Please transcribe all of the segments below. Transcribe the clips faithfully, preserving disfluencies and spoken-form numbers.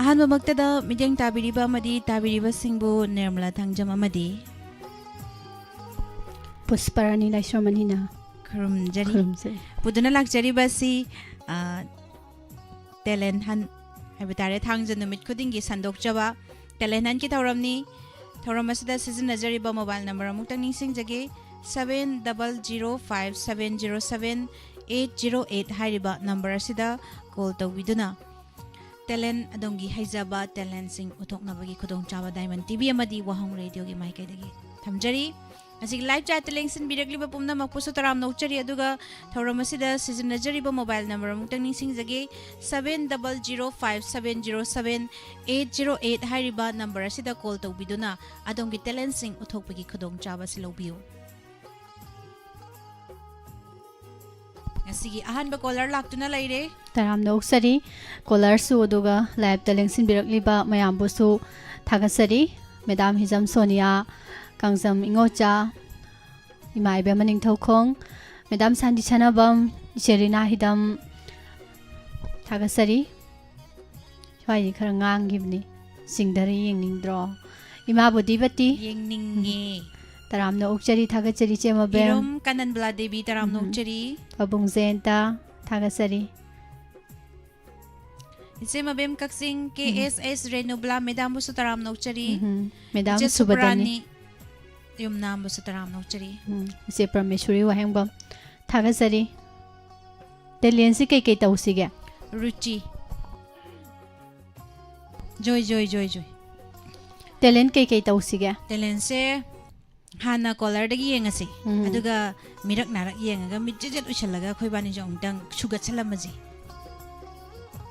ꯑꯍꯥꯟꯕꯃꯛꯇꯗ ꯃꯤꯠꯌꯦꯡ ꯇꯥꯕꯤꯔꯤꯕ ꯑꯃꯗꯤ ꯇꯥꯕꯤꯔꯤꯕꯁꯤꯡꯕꯨ ꯅꯤꯔꯃꯂꯥ ꯊꯥꯡꯖꯝ ꯑꯃꯗꯤ ꯄꯨꯁꯄꯔꯥꯅꯤ ꯂꯥꯏꯁ꯭ꯔꯝ ꯑꯅꯤꯅ ꯈꯨꯔꯨꯝꯖꯔꯤ꯫ ꯈꯨꯔꯨꯝꯖꯩ꯫ ꯄꯨꯗꯨꯅ ꯂꯥꯛꯆꯔꯤꯕ ꯑꯁꯤ, ꯑ, talent hunt ꯍꯥꯏꯕ ꯇꯥꯔꯦ, ꯊꯥꯡꯖ ꯅꯨꯃꯤꯠ ꯈꯨꯗꯤꯡꯒꯤ ꯁꯟꯗꯣꯛꯆꯕ talent huntꯀꯤ ꯊꯧꯔꯝꯅꯤ꯫ ꯊꯧꯔꯝ ꯑꯁꯤꯗ ꯁꯤꯖꯤꯟꯅꯖꯔꯤꯕ mobile number ꯑꯃꯨꯛꯇꯪ ꯅꯤꯡꯁꯤꯡꯖꯒꯦ, seven double zero five seven zero seven eight zero eight ꯍꯥꯏꯔꯤꯕ number ꯑꯁꯤꯗ call ꯇꯧꯕꯤꯗꯨꯅ talent, ꯑꯗꯣꯝꯒꯤ ꯍꯩꯖꯕ talentꯁꯤꯡ ꯎꯠꯊꯣꯛꯅꯕꯒꯤ ꯈꯨꯗꯣꯡꯆꯥꯕ Diamond TV ꯑꯃꯗꯤ ꯋꯥꯍꯪ radioꯒꯤ ꯃꯥꯏꯀꯩꯗꯒꯤ ꯊꯝꯖꯔꯤ꯫ ꯉꯁꯤꯒꯤ live chatꯇ ꯂꯦꯡꯁꯤꯟꯕꯤꯔꯛꯂꯤꯕ ꯄꯨꯝꯅꯃꯛꯄꯨꯁꯨ ꯇꯔꯥꯝꯅ ꯑꯣꯛꯆꯔꯤ, ꯑꯗꯨꯒ ꯊꯧꯔꯝ ꯑꯁꯤꯗ ꯁꯤꯖꯤꯟꯅꯖꯔꯤꯕ mobile number ꯑꯃꯨꯛꯇꯪ ꯅꯤꯡꯁꯤꯡꯖꯒꯦ, seven double zero five seven zero seven eight zero eight ꯍꯥꯏꯔꯤꯕ number ꯑꯁꯤꯗ call ꯇꯧꯕꯤꯗꯨꯅ ꯑꯗꯣꯝꯒꯤ talentꯁꯤꯡ ꯎꯠꯊꯣꯛꯄꯒꯤ ꯈꯨꯗꯣꯡꯆꯥꯕ ꯑꯁꯤ ꯂꯧꯕꯤꯌꯨ꯫ ꯉꯁꯤꯒꯤ ꯑꯍꯥꯟꯕ caller ꯂꯥꯛꯇꯨꯅ ꯂꯩꯔꯦ꯫ ꯇꯔꯥꯝꯅ ꯑꯣꯛꯆꯔꯤ꯫ Callerꯁꯨ ꯑꯗꯨꯒ liveꯇ ꯂꯦꯡꯁꯤꯟꯕꯤꯔꯛꯂꯤꯕ ꯃꯌꯥꯝꯕꯨꯁꯨ ꯊꯥꯒꯠꯆꯔꯤ꯫ Madam ꯍꯤꯖꯝ ꯁꯣꯅꯤꯌꯥ, ꯀꯥꯡꯖꯝ ꯏꯉꯣꯆꯥ, ꯏꯃꯥ ꯏꯕꯦꯝꯃ ꯅꯤꯡꯊꯧꯈꯣꯡ, Madam ꯁꯥꯟꯇꯤ ꯁꯅꯥꯕꯝ, ꯏꯆꯦ ꯔꯤꯅꯥ ꯍꯤꯗꯝ, ꯊꯥꯒꯠꯆꯔꯤ꯫ ꯁ꯭ꯋꯥꯏꯁꯤ ꯈꯔ ꯉꯥꯡꯈꯤꯕꯅꯤ꯫ ꯆꯤꯡꯊꯔ ꯌꯦꯡꯅꯤꯡꯗ꯭ꯔꯣ? ꯏꯃꯥ ꯕꯣꯗꯤꯄꯇꯤ꯫ ꯌꯦꯡꯅꯤꯡꯉꯦ꯫ ꯇꯔꯥꯝꯅ ꯑꯣꯛꯆꯔꯤ, ꯊꯥꯒꯠꯆꯔꯤ, ꯏꯆꯦ ꯃꯕꯦꯝ꯫ ꯏꯔꯣꯝ ꯀꯥꯅꯟꯕꯂꯥ ꯗꯦꯕꯤ, ꯇꯔꯥꯝꯅ ꯎꯝ꯫ ꯑꯣꯛꯆꯔꯤ꯫ ꯄꯥꯕꯨꯡ ꯖꯌꯟꯇ, ꯊꯥꯒꯠꯆꯔꯤ꯫ ꯏꯆꯦ ꯃꯕꯦꯝ ꯀꯛꯆꯤꯡ, ꯀꯦ ꯑꯦꯁ ꯑꯦꯁ ꯔꯦꯅꯨꯕꯂꯥ, ꯃꯦꯗꯥꯝꯕꯨꯁꯨ ꯇꯔꯥꯝꯅ ꯑꯣꯛꯆꯔꯤ꯫ ꯎꯝ꯫ ꯃꯦꯗꯥꯝ ꯏꯆꯦ ꯁꯨꯕꯗꯅꯤ꯫ ꯁꯨꯕ꯭ꯔꯥꯅꯤ ꯌꯨꯝꯅꯥꯝꯕꯨꯁꯨ ꯇꯔꯥꯝꯅ ꯑꯣꯛꯆꯔꯤ꯫ ꯎꯝ꯫ ꯏꯆꯦ ꯄ꯭ꯔꯃꯦꯁꯣꯔꯤ ꯋꯥꯍꯦꯡꯕꯝ, ꯊꯥꯒꯠꯆꯔꯤ꯫ Talentꯁꯤ ꯀꯩꯀꯩ ꯇꯧꯁꯤꯒꯦ? ꯔꯨꯆꯤ꯫ ꯖꯣꯏ, ꯖꯣꯏ, ꯖꯣꯏ, ꯖꯣꯏ꯫ Talent ꯀꯩꯀꯩ ꯇꯧꯁꯤꯒꯦ? Talentꯁꯦ ꯍꯥꯟꯅ callerꯗꯒꯤ ꯌꯦꯡꯉꯁꯤ꯫ ꯎꯝ꯫ ꯑꯗꯨꯒ ꯃꯤꯔꯛ ꯅꯥꯔꯛ ꯌꯦꯡꯉꯒ ꯃꯤꯠ ꯖꯦꯠ ꯖꯦꯠ ꯎꯏꯁꯜꯂꯒ ꯑꯩꯈꯣꯏ ꯏꯕꯥꯅꯤꯁꯨ ꯑꯃꯨꯛꯇꯪ ꯁꯨꯒꯠꯁꯜꯂꯝꯃꯁꯤ꯫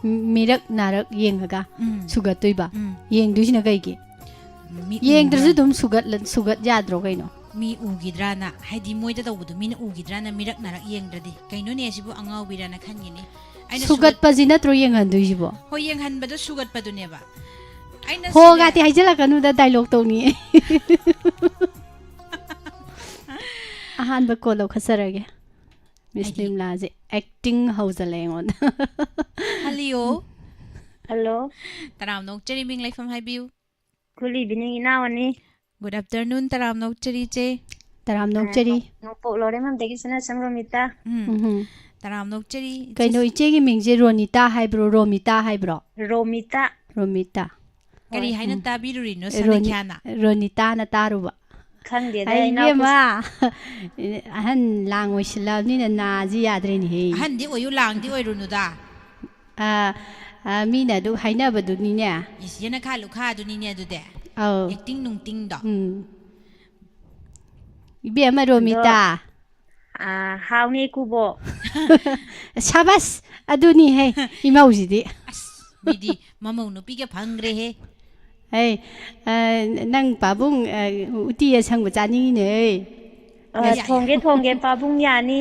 ꯃꯤꯔꯛ ꯅꯥꯔꯛ ꯌꯦꯡꯉꯒ ꯎꯝ꯫ ꯁꯨꯒꯠꯇꯣꯏꯕ? ꯎꯝ꯫ ꯌꯦꯡꯗꯣꯏꯁꯤꯅ ꯀꯩꯒꯤ? ꯃꯤ ꯌꯦꯡꯗ꯭ꯔꯁꯨ ꯎꯕ꯭ꯔꯥ? ꯑꯗꯨꯝ ꯁꯨꯒꯠꯂ-, ꯁꯨꯒꯠ ꯌꯥꯗ꯭ꯔꯣ ꯀꯩꯅꯣ? ꯃꯤ ꯎꯈꯤꯗ꯭ꯔꯥꯅ, ꯍꯥꯏꯗꯤ ꯃꯣꯏꯗ ꯇꯧꯕꯗꯣ ꯃꯤꯅ ꯎꯈꯤꯗ꯭ꯔꯥꯅ ꯃꯤꯔꯛ ꯅꯥꯔꯛ ꯌꯦꯡꯗ꯭ꯔꯗꯤ꯫ "ꯀꯩꯅꯣꯅꯦ, ꯑꯁꯤꯕꯨ ꯑꯉꯥꯎꯕꯤꯔꯥꯅ" ꯈꯟꯈꯤꯅꯤ꯫ ꯑꯩꯅ ꯁꯨꯒꯠ- ꯁꯨꯒꯠꯄꯁꯤ ꯅꯠꯇ꯭ꯔꯣ ꯌꯦꯡꯍꯟꯗꯣꯏꯁꯤꯕꯣ? ꯍꯣꯏ, ꯌꯦꯡꯍꯟꯕꯗꯣ ꯁꯨꯒꯠꯄꯗꯨꯅꯦꯕ꯫ ꯑꯩꯅ ꯍꯣ ꯁꯤꯗ- ꯒꯥꯇꯤ ꯍꯥꯏꯖꯤꯜꯂꯛꯀꯅꯨꯗ, dialogue ꯇꯧꯅꯤꯡꯉꯦ꯫ ꯑꯍꯥꯟꯕ call ꯂꯧꯈꯠꯆꯔꯒꯦ꯫ Miss ꯑꯩꯒꯤ- ꯅꯤꯝꯂꯥꯁꯦ acting ꯍꯧꯖꯜꯂꯦ ꯑꯩꯉꯣꯟꯗ꯫ Hello꯫ ꯍꯜꯂꯣ꯫ ꯇꯔꯥꯝꯅ ꯑꯣꯛꯆꯔꯤ, ꯃꯤꯡ ꯂꯩꯐꯝ ꯍꯥꯏꯕꯤꯌꯨ꯫ Good evening, ꯏꯅꯥꯎ ꯑꯅꯤ꯫ Good afternoon, ꯇꯔꯥꯝꯅ ꯑꯣꯛꯆꯔꯤ, ꯏꯆꯦ꯫ ꯇꯔꯥꯝꯅ ꯑ, ꯑꯣꯛꯆꯔꯤ꯫ ꯅꯣꯡꯄꯣꯛ ꯂꯣꯏꯔꯦꯝꯕꯝꯗꯒꯤ ꯁꯅꯥꯁꯝ ꯔꯣꯃꯤꯇꯥ꯫ ꯎꯝ꯫ ꯎꯝ꯫ ꯇꯔꯥꯝꯅ ꯑꯣꯛꯆꯔꯤ, ꯏꯆꯦ꯫ ꯀꯩꯅꯣ, ꯏꯆꯦꯒꯤ ꯃꯤꯡꯁꯦ ꯔꯣꯅꯤꯇꯥ ꯍꯥꯏꯕ꯭ꯔꯣ, ꯔꯣꯃꯤꯇꯥ ꯍꯥꯏꯕ꯭ꯔꯣ? ꯔꯣꯃꯤꯇꯥ꯫ ꯔꯣꯃꯤꯇꯥ꯫ ꯀꯔꯤ ꯍꯣꯏ꯫ ꯍꯥꯏꯅ ꯎꯝ꯫ ꯇꯥꯕꯤꯔꯨꯔꯤꯅꯣ, ꯔꯣꯅꯤ-, ꯁꯅꯈ꯭ꯌꯥꯅ? ꯔꯣꯅꯤꯇꯥꯅ ꯇꯥꯔꯨꯕ꯫ ꯈꯪꯗꯦꯗ, ꯑꯩ ꯏꯅꯥꯎꯄꯤ꯫ ꯏꯕꯦꯝꯃ, ꯑꯍꯟ ꯂꯥꯡ ꯑꯣꯏꯁꯤꯜꯂꯕꯅꯤꯅ ꯅꯥꯁꯤ ꯌꯥꯗ꯭ꯔꯦꯅꯦꯍꯦ꯫ ꯑꯍꯟꯗꯤ ꯑꯣꯏꯌꯨ, ꯂꯥꯡꯗꯤ ꯑꯣꯏꯔꯨꯅꯨꯗ꯫ ꯑ, ꯑ, ꯃꯤꯅ ꯑꯗꯨ ꯍꯥꯏꯅꯕꯗꯨꯅꯤꯅꯦ꯫ ꯏꯁ, ꯌꯦꯅꯈꯥ ꯂꯨꯈꯥꯗꯨꯅꯤꯅꯦ ꯑꯗꯨꯗꯤ꯫ ꯑꯧ꯫ Acting ꯅꯨꯡꯇꯤꯡꯗꯣ꯫ ꯎꯝ꯫ ꯏꯕꯦꯝꯃ ꯑꯗꯣ, ꯔꯣꯃꯤꯇꯥ꯫ ꯑ, ꯍꯥꯎꯅꯦ ꯏꯀꯨꯕꯣꯛ꯫ ꯁꯥꯕꯥꯁ! ꯑꯗꯨꯅꯤꯍꯦ, ꯏꯃꯧꯁꯤꯗꯤ꯫ ꯑꯁ, ꯃꯤꯗꯤ ꯃꯃꯧ ꯅꯨꯄꯤꯒ ꯐꯪꯈ꯭ꯔꯦꯍꯦ꯫ ꯍꯩ, ꯑ, ꯅꯪ ꯄꯥꯕꯨꯡ, ꯑ, ꯎꯇꯤ ꯑꯁꯪꯕ ꯆꯥꯅꯤꯡꯉꯤꯅꯦ꯫ ꯑ, ꯌꯥ, ꯌꯥ꯫ ꯊꯣꯡꯒꯦ, ꯊꯣꯡꯒꯦ, ꯄꯥꯕꯨꯡ ꯌꯥꯅꯤ꯫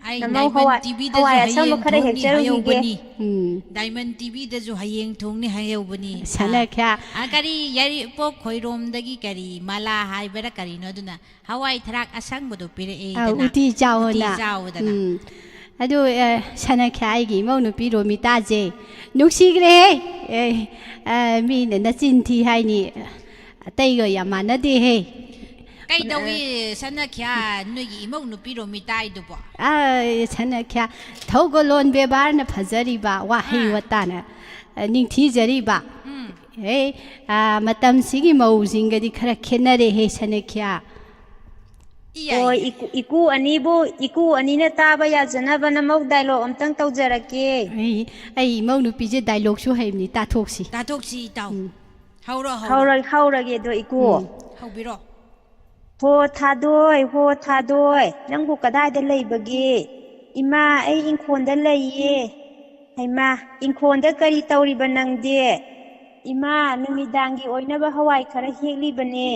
ꯑꯩ ꯅꯃꯧ Diamond ꯍꯋꯥꯏ, ꯇꯤꯚꯤꯗꯁꯨ ꯍꯋꯥꯏ ꯑꯁꯪꯕ ꯍꯌꯦꯡ ꯈꯔ ꯊꯣꯡꯅꯤ ꯍꯦꯛꯆꯔꯨꯈꯤꯒꯦ꯫ ꯍꯥꯏꯍꯧꯕꯅꯤ꯫ ꯎꯝ꯫ Diamond ꯇꯤꯚꯤꯗꯁꯨ ꯍꯌꯦꯡ ꯊꯣꯡꯅꯤ ꯍꯥꯏꯍꯧꯕꯅꯤ꯫ ꯁꯅꯈ꯭ꯌꯥ꯫ ꯑ, ꯑ, ꯀꯔꯤ, ꯌꯥꯏꯔꯤꯄꯣꯛ ꯈꯣꯏꯔꯣꯝꯗꯒꯤ ꯀꯔꯤ ꯃꯂꯥ ꯍꯥꯏꯕꯔꯥ ꯀꯔꯤꯅꯣ ꯑꯗꯨꯅ ꯍꯋꯥꯏ ꯊꯔꯥꯛ ꯑꯁꯪꯕꯗꯣ ꯑ, ꯄꯤꯔꯛꯑꯦꯗꯅ꯫ ꯎꯇꯤ ꯆꯥꯎꯑꯣꯅ꯫ ꯎꯇꯤ ꯆꯥꯎꯑꯣꯗꯅ꯫ ꯎꯝ꯫ ꯑꯗꯨ, ꯑ, ꯁꯅꯈ꯭ꯌꯥ, ꯑꯩꯒꯤ ꯏꯃꯧ ꯅꯨꯄꯤ ꯔꯣꯃꯤꯇꯥꯁꯦ ꯅꯨꯡꯁꯤꯈ꯭ꯔꯦꯍꯦ꯫ ꯑꯦ, ꯑ, ꯃꯤꯅ ꯅꯆꯤꯟ ꯊꯤ ꯍꯥꯏꯅꯤ꯫ ꯑꯇꯩꯒ ꯌꯥꯝ ꯃꯥꯟꯅꯗꯦꯍꯦ꯫ ꯀꯩꯗꯧꯏ, ꯑ, ꯁꯅꯈ꯭ꯌꯥ, ꯅꯣꯏꯒꯤ ꯏꯃꯧ ꯅꯨꯄꯤ ꯔꯣꯃꯤꯇꯥꯏꯗꯨꯕꯣ? ꯑ, ꯁꯅꯈ꯭ꯌꯥ, ꯊꯧꯒꯜꯂꯣꯟ ꯕꯦꯕꯥꯔꯅ ꯐꯖꯔꯤꯕ, ꯋꯥꯍꯩ ꯑꯥ꯫ ꯋꯥꯇꯥꯅ, ꯑ, ꯅꯤꯡꯊꯤꯖꯔꯤꯕ꯫ ꯎꯝ꯫ ꯍꯦ, ꯑ, ꯃꯇꯝꯁꯤꯒꯤ ꯃꯧꯁꯤꯡꯒꯗꯤ ꯈꯔ ꯈꯦꯠꯅꯔꯦꯍꯦ, ꯁꯅꯈ꯭ꯌꯥ꯫ ꯏꯌꯥ, ꯍꯣꯏ, ꯏꯌꯥ꯫ ꯏꯀꯨ-, ꯏꯀꯨ ꯑꯅꯤꯕꯨ, ꯏꯀꯨ ꯑꯅꯤꯅ ꯇꯥꯕ ꯌꯥꯖꯅꯕ ꯅꯃꯧ dialogue ꯑꯝꯇꯪ ꯇꯧꯖꯔꯛꯀꯦ꯫ ꯑꯩ, ꯑꯩ ꯏꯃꯧ ꯅꯨꯄꯤꯁꯦ dialogueꯁꯨ ꯍꯩꯕꯅꯤ, ꯇꯥꯊꯣꯛꯁꯤ꯫ ꯇꯥꯊꯣꯛꯁꯤ, ꯏꯇꯥꯎ꯫ ꯎꯝ꯫ ꯍꯧꯔꯣ, ꯍꯧꯔꯣ꯫ ꯍꯧꯔ-, ꯍꯧꯔꯒꯦ ꯑꯗꯣ, ꯏꯀꯨ꯫ ꯎꯝ꯫ ꯍꯧꯕꯤꯔꯣ꯫ ꯍꯣ ꯊꯥꯗꯣꯏ, ꯍꯣ ꯊꯥꯗꯣꯏ, ꯅꯪꯕꯨ ꯀꯗꯥꯏꯗ ꯂꯩꯕꯒꯦ? ꯏꯃꯥ, ꯑꯩ ꯏꯪꯈꯣꯜꯗ ꯂꯩꯌꯦ꯫ ꯍꯩꯃꯥ, ꯏꯪꯈꯣꯜꯗ ꯀꯔꯤ ꯇꯧꯔꯤꯕ ꯅꯪꯗꯤ? ꯏꯃꯥ, ꯅꯨꯃꯤꯗꯥꯡꯒꯤ ꯑꯣꯏꯅꯕ ꯍꯋꯥꯏ ꯈꯔ ꯍꯦꯛꯂꯤꯕꯅꯦ꯫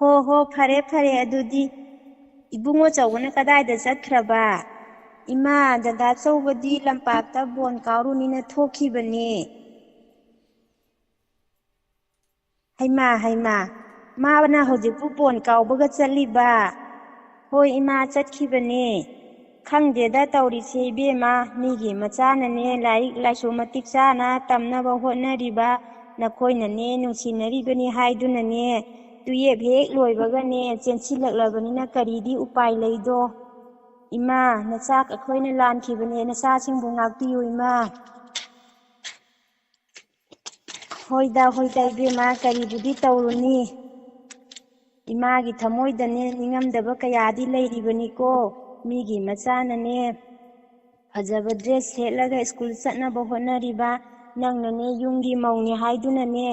ꯍꯣ, ꯍꯣ, ꯐꯔꯦ, ꯐꯔꯦ ꯑꯗꯨꯗꯤ꯫ ꯏꯕꯨꯡꯉꯣ ꯆꯧꯕꯅ ꯀꯗꯥꯏꯗ ꯆꯠꯈ꯭ꯔꯕ? ꯏꯃꯥ, ꯗꯗꯥ ꯆꯧꯕꯗꯤ ꯂꯝꯄꯥꯛꯇ ꯕꯣꯟ ꯀꯥꯎꯔꯨꯅꯤꯅ ꯊꯣꯛꯈꯤꯕꯅꯦ꯫ ꯍꯩꯃꯥ, ꯍꯩꯃꯥ, ꯃꯥꯅ ꯍꯧꯖꯤꯛꯄꯨ ꯕꯣꯟ ꯀꯥꯎꯕꯒ ꯆꯠꯂꯤꯕ? ꯍꯣꯏ ꯏꯃꯥ, ꯆꯠꯈꯤꯕꯅꯦ꯫ ꯈꯪꯗꯦꯗ ꯇꯧꯔꯤꯁꯦ ꯏꯕꯦꯝꯃ, ꯃꯤꯒꯤ ꯃꯆꯥꯅꯅꯦ ꯂꯥꯏꯔꯤꯛ ꯂꯥꯏꯁꯨ ꯃꯇꯤꯛ ꯆꯥꯅ ꯇꯝꯅꯕ ꯍꯣꯠꯅꯔꯤꯕ, ꯅꯈꯣꯏꯅꯅꯦ ꯅꯨꯡꯁꯤꯅꯔꯤꯕꯅꯤ ꯍꯥꯏꯗꯨꯅꯅꯦ ꯇꯨꯌꯦꯞ ꯍꯦꯛ ꯂꯣꯏꯕꯒꯅꯦ ꯆꯦꯟꯁꯤꯜꯂꯛꯂꯕꯅꯤꯅ ꯀꯔꯤꯗꯤ ꯎꯄꯥꯏ ꯂꯩꯗꯣ? ꯏꯃꯥ, ꯅꯆꯥ ꯑꯩꯈꯣꯏꯅ ꯂꯥꯟꯈꯤꯕꯅꯦ, ꯅꯆꯥꯁꯤꯡꯕꯨ ꯉꯥꯛꯄꯤꯌꯨ ꯏꯃꯥ꯫ ꯍꯣꯏꯗ ꯍꯣꯏꯗ ꯏꯕꯦꯝꯃ, ꯀꯔꯤꯕꯨꯗꯤ ꯇꯧꯔꯨꯅꯤ? ꯏꯃꯥꯒꯤ ꯊꯃꯣꯏꯗꯅꯦ ꯅꯤꯡꯉꯝꯗꯕ ꯀꯌꯥꯗꯤ ꯂꯩꯔꯤꯕꯅꯤꯀꯣ꯫ ꯃꯤꯒꯤ ꯃꯆꯥꯅꯅꯦ ꯐꯖꯕ ꯗ꯭ꯔꯦꯁ ꯁꯦꯠꯂꯒ ꯁ꯭ꯀꯨꯜ ꯆꯠꯅꯕ ꯍꯣꯠꯅꯔꯤꯕ, ꯅꯪꯅꯅꯦ ꯌꯨꯝꯒꯤ ꯃꯧꯅꯦ ꯍꯥꯏꯗꯨꯅꯅꯦ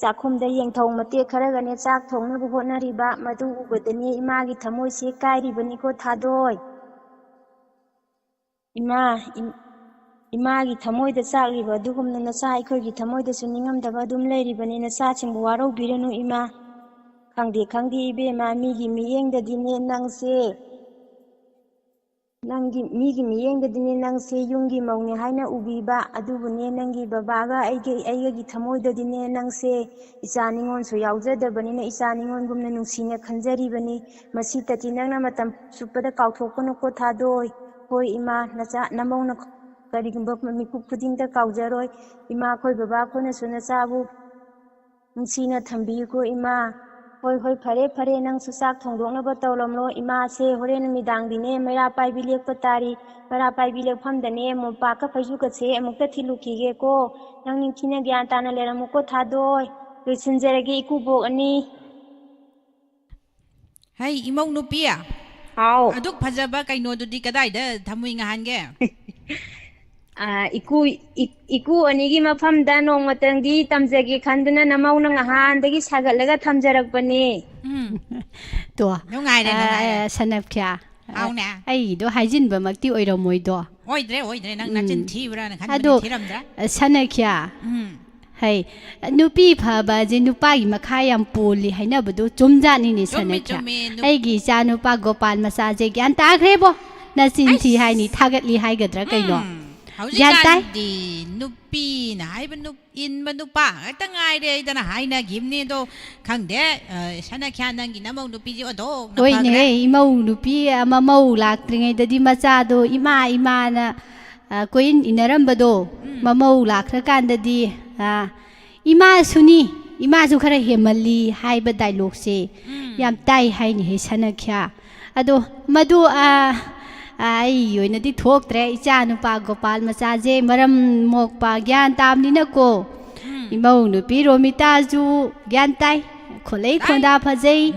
ꯆꯥꯛꯈꯨꯝꯗ ꯌꯦꯡꯊꯧ ꯃꯇꯦꯛ ꯈꯔꯒꯅꯦ ꯆꯥꯛ ꯊꯣꯡꯅꯕ ꯍꯣꯠꯅꯔꯤꯕ, ꯃꯗꯨ ꯎꯕꯗꯅꯦ ꯏꯃꯥꯒꯤ ꯊꯃꯣꯏꯁꯦ ꯀꯥꯏꯔꯤꯕꯅꯤꯀꯣ ꯊꯥꯗꯣꯏ꯫ ꯏꯃꯥ, ꯏꯝ-, ꯏꯃꯥꯒꯤ ꯊꯃꯣꯏꯗ ꯆꯥꯛꯂꯤꯕ ꯑꯗꯨꯒꯨꯝꯅ ꯅꯆꯥ ꯑꯩꯈꯣꯏꯒꯤ ꯊꯃꯣꯏꯗꯁꯨ ꯅꯤꯡꯉꯝꯗꯕ ꯑꯗꯨꯝ ꯂꯩꯔꯤꯕꯅꯤ꯫ ꯅꯆꯥꯁꯤꯡꯕꯨ ꯋꯥꯔꯧꯕꯤꯔꯅꯨ ꯏꯃꯥ꯫ ꯈꯪꯗꯦ, ꯈꯪꯗꯦ ꯏꯕꯦꯝꯃ, ꯃꯤꯒꯤ ꯃꯤꯠꯌꯦꯡꯗꯗꯤꯅꯦ ꯅꯪꯁꯦ, ꯅꯪꯒꯤ, ꯃꯤꯒꯤ ꯃꯤꯠꯌꯦꯡꯗꯗꯤꯅꯦ ꯅꯪꯁꯦ ꯌꯨꯝꯒꯤ ꯃꯧꯅꯦ ꯍꯥꯏꯅ ꯎꯕꯤꯕ, ꯑꯗꯨꯕꯨꯅꯦ ꯅꯪꯒꯤ ꯕꯕꯥꯒ ꯑꯩꯒꯤ, ꯑꯩꯒꯒꯤ ꯊꯃꯣꯏꯗꯗꯤꯅꯦ ꯅꯪꯁꯦ ꯏꯆꯥ ꯅꯤꯉꯣꯜꯁꯨ ꯌꯥꯎꯖꯗꯕꯅꯤꯅ ꯏꯆꯥ ꯅꯤꯉꯣꯜꯒꯨꯝꯅ ꯅꯨꯡꯁꯤꯅ ꯈꯟꯖꯔꯤꯕꯅꯤ꯫ ꯃꯁꯤꯇꯗꯤ ꯅꯪꯅ ꯃꯇꯝ ꯆꯨꯞꯄꯗ ꯀꯥꯎꯊꯣꯛꯀꯅꯨꯀꯣ ꯊꯥꯗꯣꯏ꯫ ꯍꯣꯏ ꯏꯃꯥ, ꯅꯆꯥ ꯅꯃꯧꯅ ꯀꯔꯤꯒꯨꯝꯕ ꯃꯤꯀꯨꯞ ꯈꯨꯗꯤꯡꯗ ꯀꯥꯎꯖꯔꯣꯏ꯫ ꯏꯃꯥ, ꯑꯩꯈꯣꯏ ꯕꯕꯥ ꯑꯩꯈꯣꯏꯅꯁꯨ ꯅꯆꯥꯕꯨ ꯅꯨꯡꯁꯤꯅ ꯊꯝꯕꯤꯌꯨꯀꯣ ꯏꯃꯥ꯫ ꯍꯣꯏ, ꯍꯣꯏ, ꯐꯔꯦ, ꯐꯔꯦ, ꯅꯪꯁꯨ ꯆꯥꯛ ꯊꯣꯡꯗꯣꯛꯅꯕ ꯇꯧꯔꯝꯂꯣ꯫ ꯏꯃꯥꯁꯦ ꯍꯣꯔꯦꯟ ꯅꯨꯃꯤꯗꯥꯡꯗꯤꯅꯦ ꯃꯩꯔꯥ ꯄꯥꯏꯕꯤ ꯂꯦꯛꯄ ꯇꯥꯔꯤ꯫ ꯃꯩꯔꯥ ꯄꯥꯏꯕꯤ ꯂꯦꯛꯐꯝꯗꯅꯦ ꯃꯣꯝꯄꯥꯛꯀ ꯐꯩꯖꯨꯞꯀꯁꯦ ꯑꯃꯨꯛꯇ ꯊꯤꯜꯂꯨꯈꯤꯒꯦꯀꯣ꯫ ꯅꯪ ꯅꯤꯡꯊꯤꯅ ꯒ꯭ꯌꯥꯟ ꯇꯥꯅ ꯂꯩꯔꯝꯃꯨꯀꯣ ꯊꯥꯗꯣꯏ꯫ ꯂꯣꯏꯁꯤꯟꯖꯔꯒꯦ ꯏꯀꯨꯕꯣꯛ ꯑꯅꯤ꯫ ꯍꯩ, ꯏꯃꯧ ꯅꯨꯄꯤ, ꯍꯥꯎ꯫ ꯑꯗꯨꯛ ꯐꯖꯕ ꯀꯩꯅꯣꯗꯨꯗꯤ ꯀꯗꯥꯏꯗ ꯊꯝꯃꯨꯏ ꯉꯍꯥꯟꯒꯦ? ꯑꯥ, ꯏꯀꯨ, ꯏ-, ꯏꯀꯨ ꯑꯅꯤꯒꯤ ꯃꯐꯝꯗ ꯅꯣꯡꯃꯇꯪꯗꯤ ꯇꯝꯖꯒꯦ ꯈꯟꯗꯨꯅ ꯅꯃꯧꯅ ꯉꯍꯥꯟꯗꯒꯤ ꯁꯥꯒꯠꯂꯒ ꯊꯝꯖꯔꯛꯄꯅꯦ꯫ ꯎꯝ꯫ ꯇꯣ, ꯅꯨꯡꯉꯥꯏꯔꯦ, ꯑꯥ, ꯅꯨꯡꯉꯥꯏꯔꯦ꯫ ꯁꯅꯞꯈ꯭ꯌꯥ, ꯍꯥꯎꯅꯦ꯫ ꯑꯩꯗꯣ ꯍꯥꯏꯖꯤꯟꯕꯃꯛꯇꯤ ꯑꯣꯏꯔꯝꯃꯣꯏꯗꯣ꯫ ꯑꯣꯏꯗ꯭ꯔꯦ, ꯑꯣꯏꯗ꯭ꯔꯦ꯫ ꯅꯪ ꯅꯆꯤꯟ ꯎꯝ꯫ ꯊꯤꯕ꯭ꯔꯥꯅ ꯈꯟꯕꯅꯤ, ꯑꯗꯣ, ꯊꯤꯔꯝꯗ꯭ꯔꯥ? ꯑ, ꯁꯅꯈ꯭ꯌꯥ꯫ ꯎꯝ꯫ ꯍꯩ, ꯅꯨꯄꯤ ꯐꯕꯁꯦ ꯅꯨꯄꯥꯒꯤ ꯃꯈꯥ ꯌꯥꯝ ꯄꯣꯜꯂꯤ ꯍꯥꯏꯅꯕꯗꯣ ꯆꯨꯝꯖꯥꯠꯅꯤꯅꯦ, ꯆꯨꯝꯃꯦ, ꯁꯅꯈ꯭ꯌꯥ꯫ ꯆꯨꯝꯃꯦ, ꯅꯨꯞ- ꯑꯩꯒꯤ ꯏꯆꯥ ꯅꯨꯄꯥ ꯒꯣꯄꯥꯜ ꯃꯆꯥꯁꯦ ꯒ꯭ꯌꯥꯟ ꯇꯥꯈ꯭ꯔꯦꯕꯣ꯫ ꯅꯆꯤꯟ ꯊꯤ ꯑꯁ! ꯍꯥꯏꯅꯤ, ꯊꯥꯒꯠꯂꯤ ꯍꯥꯏꯒꯗ꯭ꯔꯥ ꯀꯩꯅꯣ? ꯎꯝ, ꯒ꯭ꯌꯥꯟ ꯇꯥꯏ? ꯍꯧꯖꯤꯛꯀꯥꯟꯗꯤ ꯅꯨꯄꯤꯅ ꯍꯥꯏꯕ ꯅꯨꯞ- ꯏꯟꯕ ꯅꯨꯄꯥ ꯉꯥꯛꯇ ꯉꯥꯏꯔꯦ ꯍꯥꯏꯗꯅ ꯍꯥꯏꯅꯈꯤꯕꯅꯤ꯫ ꯑꯗꯣ ꯈꯪꯗꯦ, ꯑ, ꯁꯅꯈ꯭ꯌꯥ, ꯅꯪꯒꯤ ꯅꯃꯧ ꯅꯨꯄꯤꯁꯦ ꯑꯣꯟꯊꯣꯛꯅ ꯍꯣꯏꯅꯦ, ꯐꯈ꯭ꯔꯦ꯫ ꯏꯃꯧ ꯅꯨꯄꯤ ꯑꯃ ꯃꯧ ꯂꯥꯛꯇ꯭ꯔꯤꯉꯩꯗꯗꯤ ꯃꯆꯥꯗꯣ ꯏꯃꯥ ꯏꯃꯥꯅ, ꯑ, ꯀꯣꯏꯏꯟ ꯏꯟꯅꯔꯝꯕꯗꯣ, ꯃꯃꯧ ꯂꯥꯛꯈ꯭ꯔꯀꯥꯟꯗꯗꯤ, ꯑ, "ꯏꯃꯥꯁꯨꯅꯤ, ꯏꯃꯥꯁꯨ ꯈꯔ ꯍꯦꯟꯃꯜꯂꯤ" ꯍꯥꯏꯕ ꯗꯥꯏꯂꯣꯛꯁꯦ ꯌꯥꯝ ꯇꯥꯏ ꯍꯥꯏꯅꯦꯍꯦ ꯁꯅꯈ꯭ꯌꯥ꯫ ꯑꯗꯣ ꯃꯗꯨ, ꯑ, ꯑ, ꯑꯩ ꯑꯣꯏꯅꯗꯤ ꯊꯣꯛꯇ꯭ꯔꯦ꯫ ꯏꯆꯥ ꯅꯨꯄꯥ ꯒꯣꯄꯥꯜ ꯃꯆꯥꯁꯦ ꯃꯔꯝ ꯃꯣꯛꯄ, ꯒ꯭ꯌꯥꯟ ꯇꯥꯕꯅꯤꯅꯀꯣ꯫ ꯏꯃꯧ ꯅꯨꯄꯤ ꯔꯣꯃꯤꯇꯥꯁꯨ ꯒ꯭ꯌꯥꯟ ꯇꯥꯏ, ꯈꯣꯂꯩ ꯈꯣꯟꯗꯥ ꯐꯖꯩ,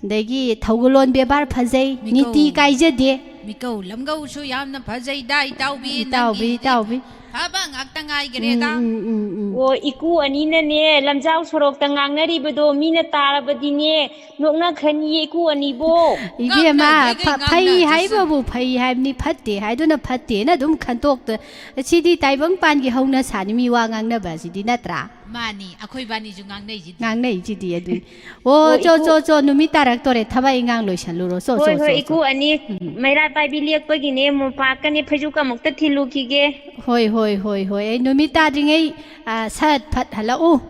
ꯑꯗꯒꯤ ꯊꯧꯒꯜꯂꯣꯟ ꯕꯦꯕꯥꯔ ꯐꯖꯩ, ꯃꯤꯀꯧ- ꯅꯤꯇꯤ ꯀꯥꯏꯖꯗꯦ꯫ ꯃꯤꯀꯧ ꯂꯝꯒꯧꯁꯨ ꯌꯥꯝꯅ ꯐꯖꯩꯗ, ꯏꯇꯥꯎꯕꯤ, ꯏꯇꯥꯎꯕꯤ, ꯅꯪꯒꯤꯗꯤ ꯏꯇꯥꯎꯕꯤ꯫ ꯐꯕ ꯉꯥꯛꯇ ꯉꯥꯏꯒꯔꯦꯗ꯫ ꯎꯝ, ꯎꯝ, ꯎꯝ, ꯎꯝ꯫ ꯑꯣ, ꯏꯀꯨ ꯑꯅꯤꯅꯅꯦ, ꯂꯝꯖꯥꯎ ꯁꯣꯔꯣꯛꯇ ꯉꯥꯡꯅꯔꯤꯕꯗꯣ ꯃꯤꯅ ꯇꯥꯔꯕꯗꯤꯅꯦ, ꯅꯣꯛꯅꯈ꯭ꯔꯅꯤꯌꯦ ꯏꯀꯨ ꯑꯅꯤꯕꯣ꯫ ꯏꯕꯦꯝꯃ, ꯉꯥꯡꯅꯒꯦ, ꯐ-, ꯐꯩ ꯉꯥꯡꯅꯖꯁꯅꯨ꯫ ꯍꯥꯏꯕꯕꯨ ꯐꯩ ꯍꯥꯏꯕꯅꯤ, ꯐꯠꯇꯦ ꯍꯥꯏꯗꯨꯅ ꯐꯠꯇꯦꯅ ꯑꯗꯨꯝ ꯈꯟꯇꯣꯛꯇ-, ꯁꯤꯗꯤ ꯇꯥꯏꯕꯪ ꯄꯥꯟꯒꯤ ꯍꯧꯅ ꯁꯥꯅꯤ, ꯃꯤ ꯋꯥ ꯉꯥꯡꯅꯕ ꯑꯁꯤꯗꯤ, ꯅꯠꯇ꯭ꯔꯥ? ꯃꯥꯅꯤ, ꯑꯩꯈꯣꯏ ꯕꯥꯅꯤꯁꯨ ꯉꯥꯡꯅꯩꯁꯤꯗꯤ꯫ ꯉꯥꯡꯅꯩꯁꯤꯗꯤ ꯑꯗꯨꯅꯤ꯫ ꯑꯣ, ꯑꯣ, ꯆꯣ, ꯏꯀꯨ꯫ ꯆꯣ, ꯆꯣ, ꯅꯨꯃꯤꯠ ꯇꯥꯔꯛꯇꯣꯔꯦ, ꯊꯕꯛ ꯏꯪꯈꯥꯡ ꯂꯣꯏꯁꯜꯂꯨꯔꯣ꯫ ꯆꯣ, ꯍꯣꯏ, ꯆꯣ, ꯍꯣꯏ, ꯆꯣ, ꯏꯀꯨ ꯆꯣ꯫ ꯑꯅꯤ, ꯎꯝ꯫ ꯃꯩꯔꯥ ꯄꯥꯏꯕꯤ ꯂꯦꯛꯄꯒꯤꯅꯦ, ꯃꯣꯝꯄꯥꯛꯀꯅꯦ, ꯐꯩꯖꯨꯞꯀ ꯑꯃꯨꯛꯇ ꯊꯤꯜꯂꯨꯈꯤꯒꯦ꯫ ꯍꯣꯏ, ꯍꯣꯏ, ꯍꯣꯏ, ꯍꯣꯏ꯫ ꯑꯩ ꯅꯨꯃꯤꯠ ꯇꯥꯗ꯭ꯔꯤꯉꯩ, ꯑ, ꯁꯠ ꯐꯠ ꯍꯜꯂꯛꯎ꯫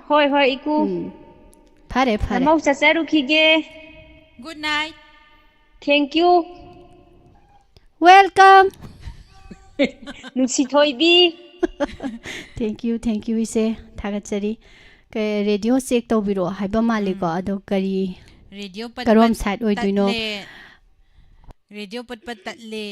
ꯍꯣꯏ, ꯍꯣꯏ, ꯏꯀꯨ꯫ ꯎꯝ꯫ ꯐꯔꯦ, ꯐꯔꯦ꯫ ꯅꯃꯧ ꯆꯠꯆꯔꯨꯈꯤꯒꯦ꯫ Good night꯫ Thank you꯫ Welcome꯫ ꯅꯨꯡꯁꯤꯊꯣꯏꯕꯤ꯫ Thank you, thank you, ꯏꯆꯦ꯫ ꯊꯥꯒꯠꯆꯔꯤ꯫ ꯀ-, ꯔꯦꯗꯤꯑꯣ ꯆꯦꯛ ꯇꯧꯕꯤꯔꯛꯑꯣ ꯍꯥꯏꯕ ꯃꯥꯜꯂꯤꯀꯣ꯫ ꯎꯝ꯫ ꯑꯗꯣ ꯀꯔꯤ, ꯔꯦꯗꯤꯑꯣ ꯄꯠ ꯀꯔꯣꯝ ꯄꯠ ꯁꯥꯏꯠ ꯑꯣꯏꯗꯣꯏꯅꯣ? ꯇꯠꯂꯦ꯫ ꯔꯦꯗꯤꯑꯣ ꯄꯠ ꯄꯠ ꯇꯠꯂꯦ꯫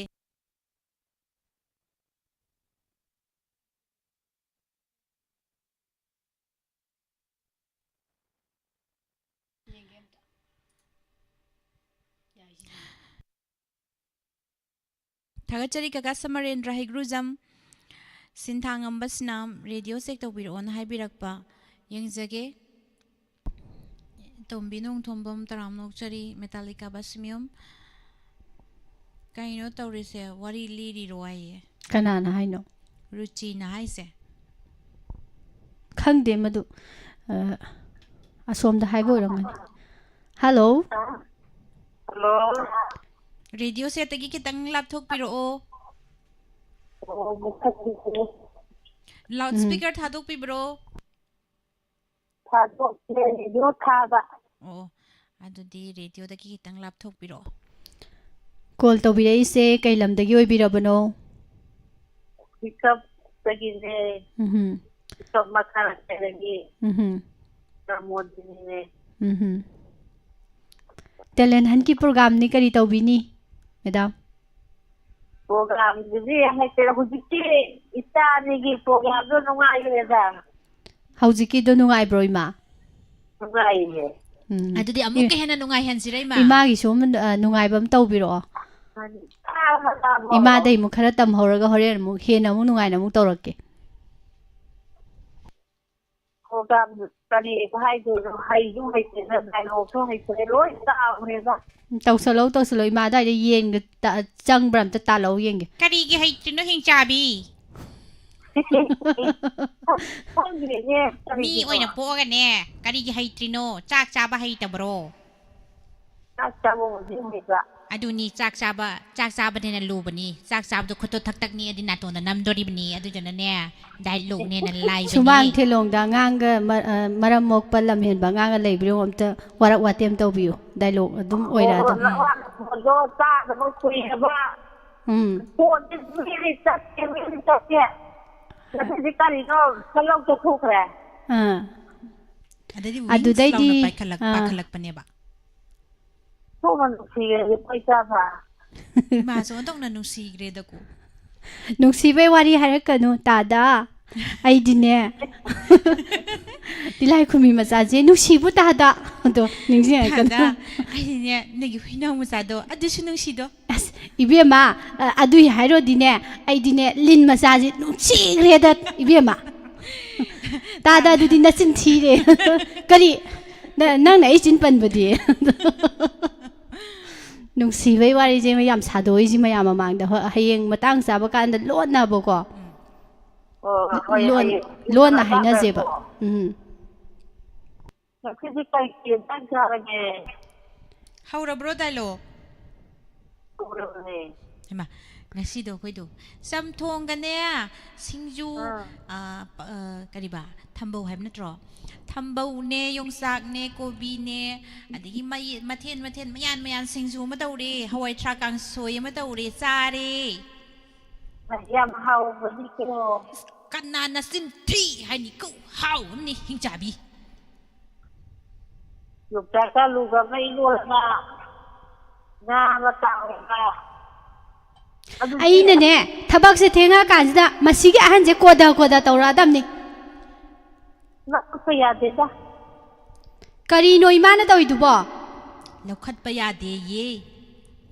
ꯊꯥꯒꯠꯆꯔꯤ ꯀꯀꯥ ꯁꯃꯔꯦꯟꯗ꯭ꯔ ꯍꯩꯒ꯭ꯔꯨꯖꯝ, ꯁꯤꯟꯊꯥꯉꯝꯕ ꯁꯤꯅꯥꯝ, ꯔꯦꯗꯤꯑꯣ ꯆꯦꯛ ꯇꯧꯕꯤꯔꯛꯑꯣꯅ ꯍꯥꯏꯕꯤꯔꯛꯄ꯫ ꯌꯦꯡꯖꯒꯦ꯫ ꯇꯣꯝꯕꯤ ꯅꯣꯡꯊꯣꯝꯕꯝ, ꯇꯔꯥꯝꯅ ꯑꯣꯛꯆꯔꯤ, ꯃꯦꯇꯥꯂꯤꯀꯥ ꯕꯁꯃꯤꯌꯝ꯫ ꯀꯩꯅꯣ ꯇꯧꯔꯤꯁꯦ, ꯋꯥꯔꯤ ꯂꯤꯔꯤꯔꯣ ꯍꯥꯏꯌꯦ꯫ ꯀꯅꯥꯅ ꯍꯥꯏꯅꯣ? ꯔꯨꯆꯤꯅ ꯍꯥꯏꯁꯦ꯫ ꯈꯪꯗꯦ ꯃꯗꯨ, ꯑ, ꯑꯁꯣꯝꯗ ꯍꯥꯏꯕ ꯑꯣꯏꯔꯝꯒꯅꯤ꯫ ꯍꯜꯂꯣ? ꯍꯜꯂꯣ? ꯔꯦꯗꯤꯑꯣ ꯁꯦꯠꯇꯒꯤ ꯈꯤꯇꯪ ꯂꯥꯞꯊꯣꯛꯄꯤꯔꯛꯑꯣ꯫ ꯑꯣ, ꯃꯨꯊꯠꯈꯤꯒꯦ꯫ ꯂꯥꯎꯠ ꯎꯝ꯫ ꯁ꯭ꯄꯤꯀꯔ ꯊꯥꯗꯣꯛꯄꯤꯕ꯭ꯔꯣ? ꯊꯥꯗꯣꯛꯇꯦ, ꯔꯦꯗꯤꯑꯣ ꯊꯥꯕ꯫ ꯑꯣ, ꯑꯗꯨꯗꯤ ꯔꯦꯗꯤꯑꯣꯗꯒꯤ ꯈꯤꯇꯪ ꯂꯥꯞꯊꯣꯛꯄꯤꯔꯛꯑꯣ꯫ ꯀꯣꯜ ꯇꯧꯕꯤꯔꯛꯏꯁꯦ ꯀꯩ ꯂꯝꯗꯒꯤ ꯑꯣꯏꯕꯤꯔꯕꯅꯣ? ꯄꯤꯀꯞꯇꯒꯤꯅꯦ꯫ ꯎꯝꯍꯨꯝ꯫ ꯄꯤꯀꯞ ꯃꯈꯥꯔꯣꯝꯗꯒꯤ꯫ ꯎꯝꯍꯨꯝ꯫ ꯄ꯭ꯔꯃꯣꯗꯤꯅꯤꯅꯦ꯫ ꯎꯝꯍꯨꯝ꯫ ꯇꯦꯂꯦꯟ ꯍꯟꯠꯀꯤ ꯄ꯭ꯔꯣꯒꯥꯝꯅꯤ ꯀꯔꯤ ꯇꯧꯕꯤꯅꯤ, ꯃꯦꯗꯥꯝ? ꯄ꯭ꯔꯣꯒꯥꯝꯗꯨꯗꯤ ꯍꯥꯏꯁꯦ ꯍꯧꯖꯤꯛꯇꯤ ꯏꯆꯥ ꯑꯅꯤꯒꯤ ꯄ꯭ꯔꯣꯒꯥꯝꯗꯣ ꯅꯨꯡꯉꯥꯏꯈ꯭ꯔꯦꯗ꯫ ꯍꯧꯖꯤꯛꯀꯤꯗꯣ ꯅꯨꯡꯉꯥꯏꯕ꯭ꯔꯣ, ꯏꯃꯥ? ꯅꯨꯡꯉꯥꯏꯌꯦ꯫ ꯎꯝ꯫ ꯑꯗꯨꯗꯤ ꯑꯃꯨꯛꯀ ꯍꯦꯟꯅ ꯅꯨꯡꯉꯥꯏꯍꯟꯁꯤꯔ, ꯏꯃꯥ? ꯏꯃꯥꯒꯤꯁꯨ ꯑꯃ, ꯑ, ꯅꯨꯡꯉꯥꯏꯕ ꯑꯃ ꯇꯧꯕꯤꯔꯛꯑꯣ꯫ ꯇꯥꯕ ꯇꯥꯕ꯫ ꯏꯃꯥꯗꯩ ꯑꯃꯨꯛ ꯈꯔ ꯇꯝꯍꯧꯔꯒ ꯍꯣꯔꯦꯟ ꯑꯃꯨꯛ ꯍꯦꯟꯅ ꯑꯃꯨꯛ ꯅꯨꯡꯉꯥꯏꯅ ꯑꯃꯨꯛ ꯇꯧꯔꯛꯀꯦ꯫ ꯄ꯭ꯔꯣꯒꯥꯝ ꯀꯔꯤ ꯍꯥꯏꯗꯣꯏꯅꯣ? ꯍꯩꯁꯨ ꯍꯩꯇꯦꯗ, ꯗꯥꯏꯂꯣꯛꯁꯨ ꯍꯩꯇ꯭ꯔꯦ, ꯂꯣꯏ ꯀꯥꯎꯈ꯭ꯔꯦꯗ꯫ ꯇꯧꯁꯜꯂꯧ, ꯇꯧꯁꯜꯂꯧ꯫ ꯏꯃꯥ ꯑꯗꯥꯏꯗ ꯌꯦꯟꯒ ꯇ-, ꯆꯪꯕ꯭ꯔꯥ ꯑꯝꯇ ꯇꯥꯜꯂꯧ ꯌꯦꯡꯒꯦ꯫ ꯀꯔꯤꯒꯤ ꯍꯩꯇ꯭ꯔꯤꯅꯣ, ꯍꯤꯡꯆꯥꯕꯤ? ꯈꯪꯗ꯭ꯔꯦꯅꯦ, ꯀꯔꯤꯒꯤꯅꯣ? ꯃꯤ ꯑꯣꯏꯅ ꯄꯣꯛꯑꯒꯅꯦ, ꯀꯔꯤꯒꯤ ꯍꯩꯇ꯭ꯔꯤꯅꯣ? ꯆꯥꯛ ꯆꯥꯕ ꯍꯩꯇꯕ꯭ꯔꯣ? ꯆꯥꯛ ꯆꯥꯕꯕꯨꯗꯤ ꯍꯩꯕ꯫ ꯑꯗꯨꯅꯤ, ꯆꯥꯛ ꯆꯥꯕ, ꯆꯥꯛ ꯆꯥꯕꯅ ꯍꯦꯟꯅ ꯂꯨꯕꯅꯤ꯫ ꯆꯥꯛ ꯆꯥꯕꯗꯣ ꯈꯨꯠꯇꯣ ꯊꯛ ꯊꯛ ꯅꯤꯛꯑꯗꯤ ꯅꯥꯇꯣꯟꯗ ꯅꯝꯗꯣꯔꯤꯕꯅꯤ꯫ ꯑꯗꯨꯗꯨꯅꯅꯦ, ꯗꯥꯏꯂꯣꯛꯅ ꯍꯦꯟꯅ ꯂꯥꯏꯕꯅꯤ꯫ ꯁꯨꯃꯥꯡ ꯊꯦꯂꯣꯡꯗ ꯑꯉꯥꯡꯒ ꯃ-, ꯑ, ꯃꯔꯝ ꯃꯣꯛꯄ ꯂꯝ ꯍꯦꯟꯕ ꯑꯉꯥꯡꯒ ꯂꯩꯕ꯭ꯔꯥ ꯌꯦꯡꯉꯣ, ꯑꯝꯇ ꯋꯥꯔꯛ ꯋꯥꯇꯦꯝ ꯇꯧꯕꯤꯌꯨ꯫ ꯗꯥꯏꯂꯣꯛ ꯑꯗꯨꯝ ꯑꯣꯏꯔꯛꯑꯗꯧ꯫ ꯑꯣ, ꯂꯋꯥ ꯂꯐꯣꯏꯗꯣ ꯆꯥꯗꯕ ꯀꯨꯏꯔꯕ꯫ ꯎꯝ꯫ ꯐꯣꯟꯁꯦ ꯃꯤꯗꯤ ꯆꯠꯀꯦ, ꯃꯤꯗꯤ ꯆꯠꯀꯦ꯫ ꯉꯁꯤꯗꯤ ꯀꯔꯤꯅꯣ ꯈꯜꯂꯧ ꯆꯠꯊꯣꯛꯈ꯭ꯔꯦ꯫ ꯑꯥ꯫ ꯑꯗꯩꯗꯤ ꯑꯗꯨꯗꯩꯗꯤ, ꯋꯤꯡꯁ ꯂꯥꯎꯅ ꯄꯥꯏꯈꯠꯂꯛ-, ꯑꯥ꯫ ꯄꯥꯏꯈꯠꯂꯛꯄꯅꯦꯕ꯫ ꯊꯣꯛꯅ ꯅꯨꯡꯁꯤꯈ꯭ꯔꯗꯤ ꯀꯣꯏ ꯆꯥꯕ꯫ ꯏꯃꯥꯁꯨ ꯑꯣꯟꯊꯣꯛꯅ ꯅꯨꯡꯁꯤꯈ꯭ꯔꯦꯗꯀꯣ꯫ ꯅꯨꯡꯁꯤꯕꯩ ꯋꯥꯔꯤ ꯍꯥꯏꯔꯛꯀꯅꯨ, ꯇꯥꯗ꯫ ꯑꯩꯗꯤꯅꯦ, ꯇꯤꯜꯂꯥꯏꯈꯨꯝꯕꯤ ꯃꯆꯥꯁꯦ ꯅꯨꯡꯁꯤꯕꯨ ꯇꯥꯗ꯫ ꯑꯗꯣ ꯅꯤꯡꯁꯤꯡꯉꯛꯀꯅꯨ꯫ ꯇꯥꯗ, ꯑꯩꯗꯤꯅꯦ, ꯅꯣꯏꯒꯤ ꯍꯨꯏꯅꯥꯎ ꯃꯆꯥꯗꯣ, ꯑꯗꯨꯁꯨ ꯅꯨꯡꯁꯤꯗꯣ꯫ ꯑꯁ, ꯏꯕꯦꯝꯃ, ꯑ, ꯑꯗꯨꯏ ꯍꯥꯏꯔꯣꯗꯤꯅꯦ, ꯑꯩꯗꯤꯅꯦ, ꯂꯤꯟ ꯃꯆꯥꯁꯦ ꯅꯨꯡꯁꯤꯈ꯭ꯔꯦꯗ, ꯏꯕꯦꯝꯃ꯫ ꯇꯥꯗ, ꯑꯗꯨꯗꯤ ꯅꯆꯤꯟ ꯊꯤꯔꯦ꯫ ꯀꯔꯤ? ꯅ-, ꯅꯪꯅ ꯑꯩ ꯆꯤꯟ ꯄꯟꯕꯗꯤ? ꯅꯨꯡꯁꯤꯕꯩ ꯋꯥꯔꯤꯁꯦ ꯃꯌꯥꯝ ꯁꯥꯗꯣꯛꯏꯁꯤ ꯃꯌꯥꯝ ꯃꯃꯥꯡꯗ꯫ ꯍꯣ-, ꯍꯌꯦꯡ ꯃꯇꯥꯡ ꯆꯥꯕ ꯀꯥꯟꯗ ꯂꯣꯟꯅꯕꯀꯣ꯫ ꯑꯣ, ꯍꯣꯏ, ꯂꯣꯟ-, ꯍꯌꯦꯡ ꯂꯣꯟꯅ ꯃꯇꯥꯡ ꯍꯥꯏꯅꯁꯦꯕ꯫ ꯆꯥꯕꯗꯀꯣ꯫ ꯎꯝ꯫ ꯉꯁꯤꯗꯤ ꯀꯩ ꯀꯩ ꯏꯟꯖꯥꯡ ꯆꯥꯔꯒꯦ? ꯍꯧꯔꯕ꯭ꯔꯣ ꯗꯥꯏꯂꯣꯛ? ꯍꯧꯔꯕꯅꯦ꯫ ꯍꯩꯃꯥ, ꯉꯁꯤꯗꯣ ꯑꯩꯈꯣꯏꯗꯣ ꯆꯝꯊꯣꯡꯒꯅꯦ, ꯁꯤꯡꯖꯨ, ꯑꯥ꯫ ꯑ, ꯄ-, ꯑ, ꯀꯔꯤꯕ, ꯊꯝꯕꯧ ꯍꯥꯏꯕ ꯅꯠꯇ꯭ꯔꯣ? ꯊꯝꯕꯧꯅꯦ, ꯌꯣꯡꯆꯥꯛꯅꯦ, ꯀꯣꯕꯤꯅꯦ, ꯑꯗꯒꯤ ꯃꯩ-, ꯃꯊꯦꯟ ꯃꯊꯦꯟ, ꯃꯌꯥꯟ ꯃꯌꯥꯟ ꯁꯤꯡꯖꯨ ꯑꯃ ꯇꯧꯔꯦ, ꯍꯋꯥꯏ ꯊ꯭ꯔꯥꯛ ꯀꯥꯡꯁꯣꯏ ꯑꯃ ꯇꯧꯔꯦ, ꯆꯥꯔꯦ꯫ ꯌꯥꯝ ꯍꯥꯎꯕꯅꯤꯀꯣ꯫ ꯀꯅꯥ ꯅꯆꯤꯟ ꯊꯤ ꯍꯥꯏꯅꯤ? ꯀꯧ ꯍꯥꯎ ꯑꯃꯅꯤ, ꯍꯤꯡꯆꯥꯕꯤ꯫ ꯌꯣꯡꯆꯥꯛ ꯑꯂꯨꯒ ꯑꯃ ꯏꯔꯣꯜꯂꯒ, ꯉꯥ ꯑꯃ ꯇꯥꯎꯔꯒ꯫ ꯑꯗꯨ ꯑꯩꯅꯅꯦ, ꯊꯕꯛꯁꯦ ꯊꯦꯡꯉꯛꯑꯀꯥꯟꯁꯤꯗ ꯃꯁꯤꯒꯤ ꯑꯍꯟꯁꯦ ꯀꯣꯗ ꯀꯣꯗ ꯇꯧꯔꯛꯑꯗꯕꯅꯤ꯫ ꯂꯧꯈꯠꯄ ꯌꯥꯗꯦꯗ꯫ ꯀꯔꯤꯅꯣ ꯏꯃꯥꯅ ꯇꯧꯔꯤꯗꯨꯕꯣ? ꯂꯧꯈꯠꯄ ꯌꯥꯗꯦꯌꯦ꯫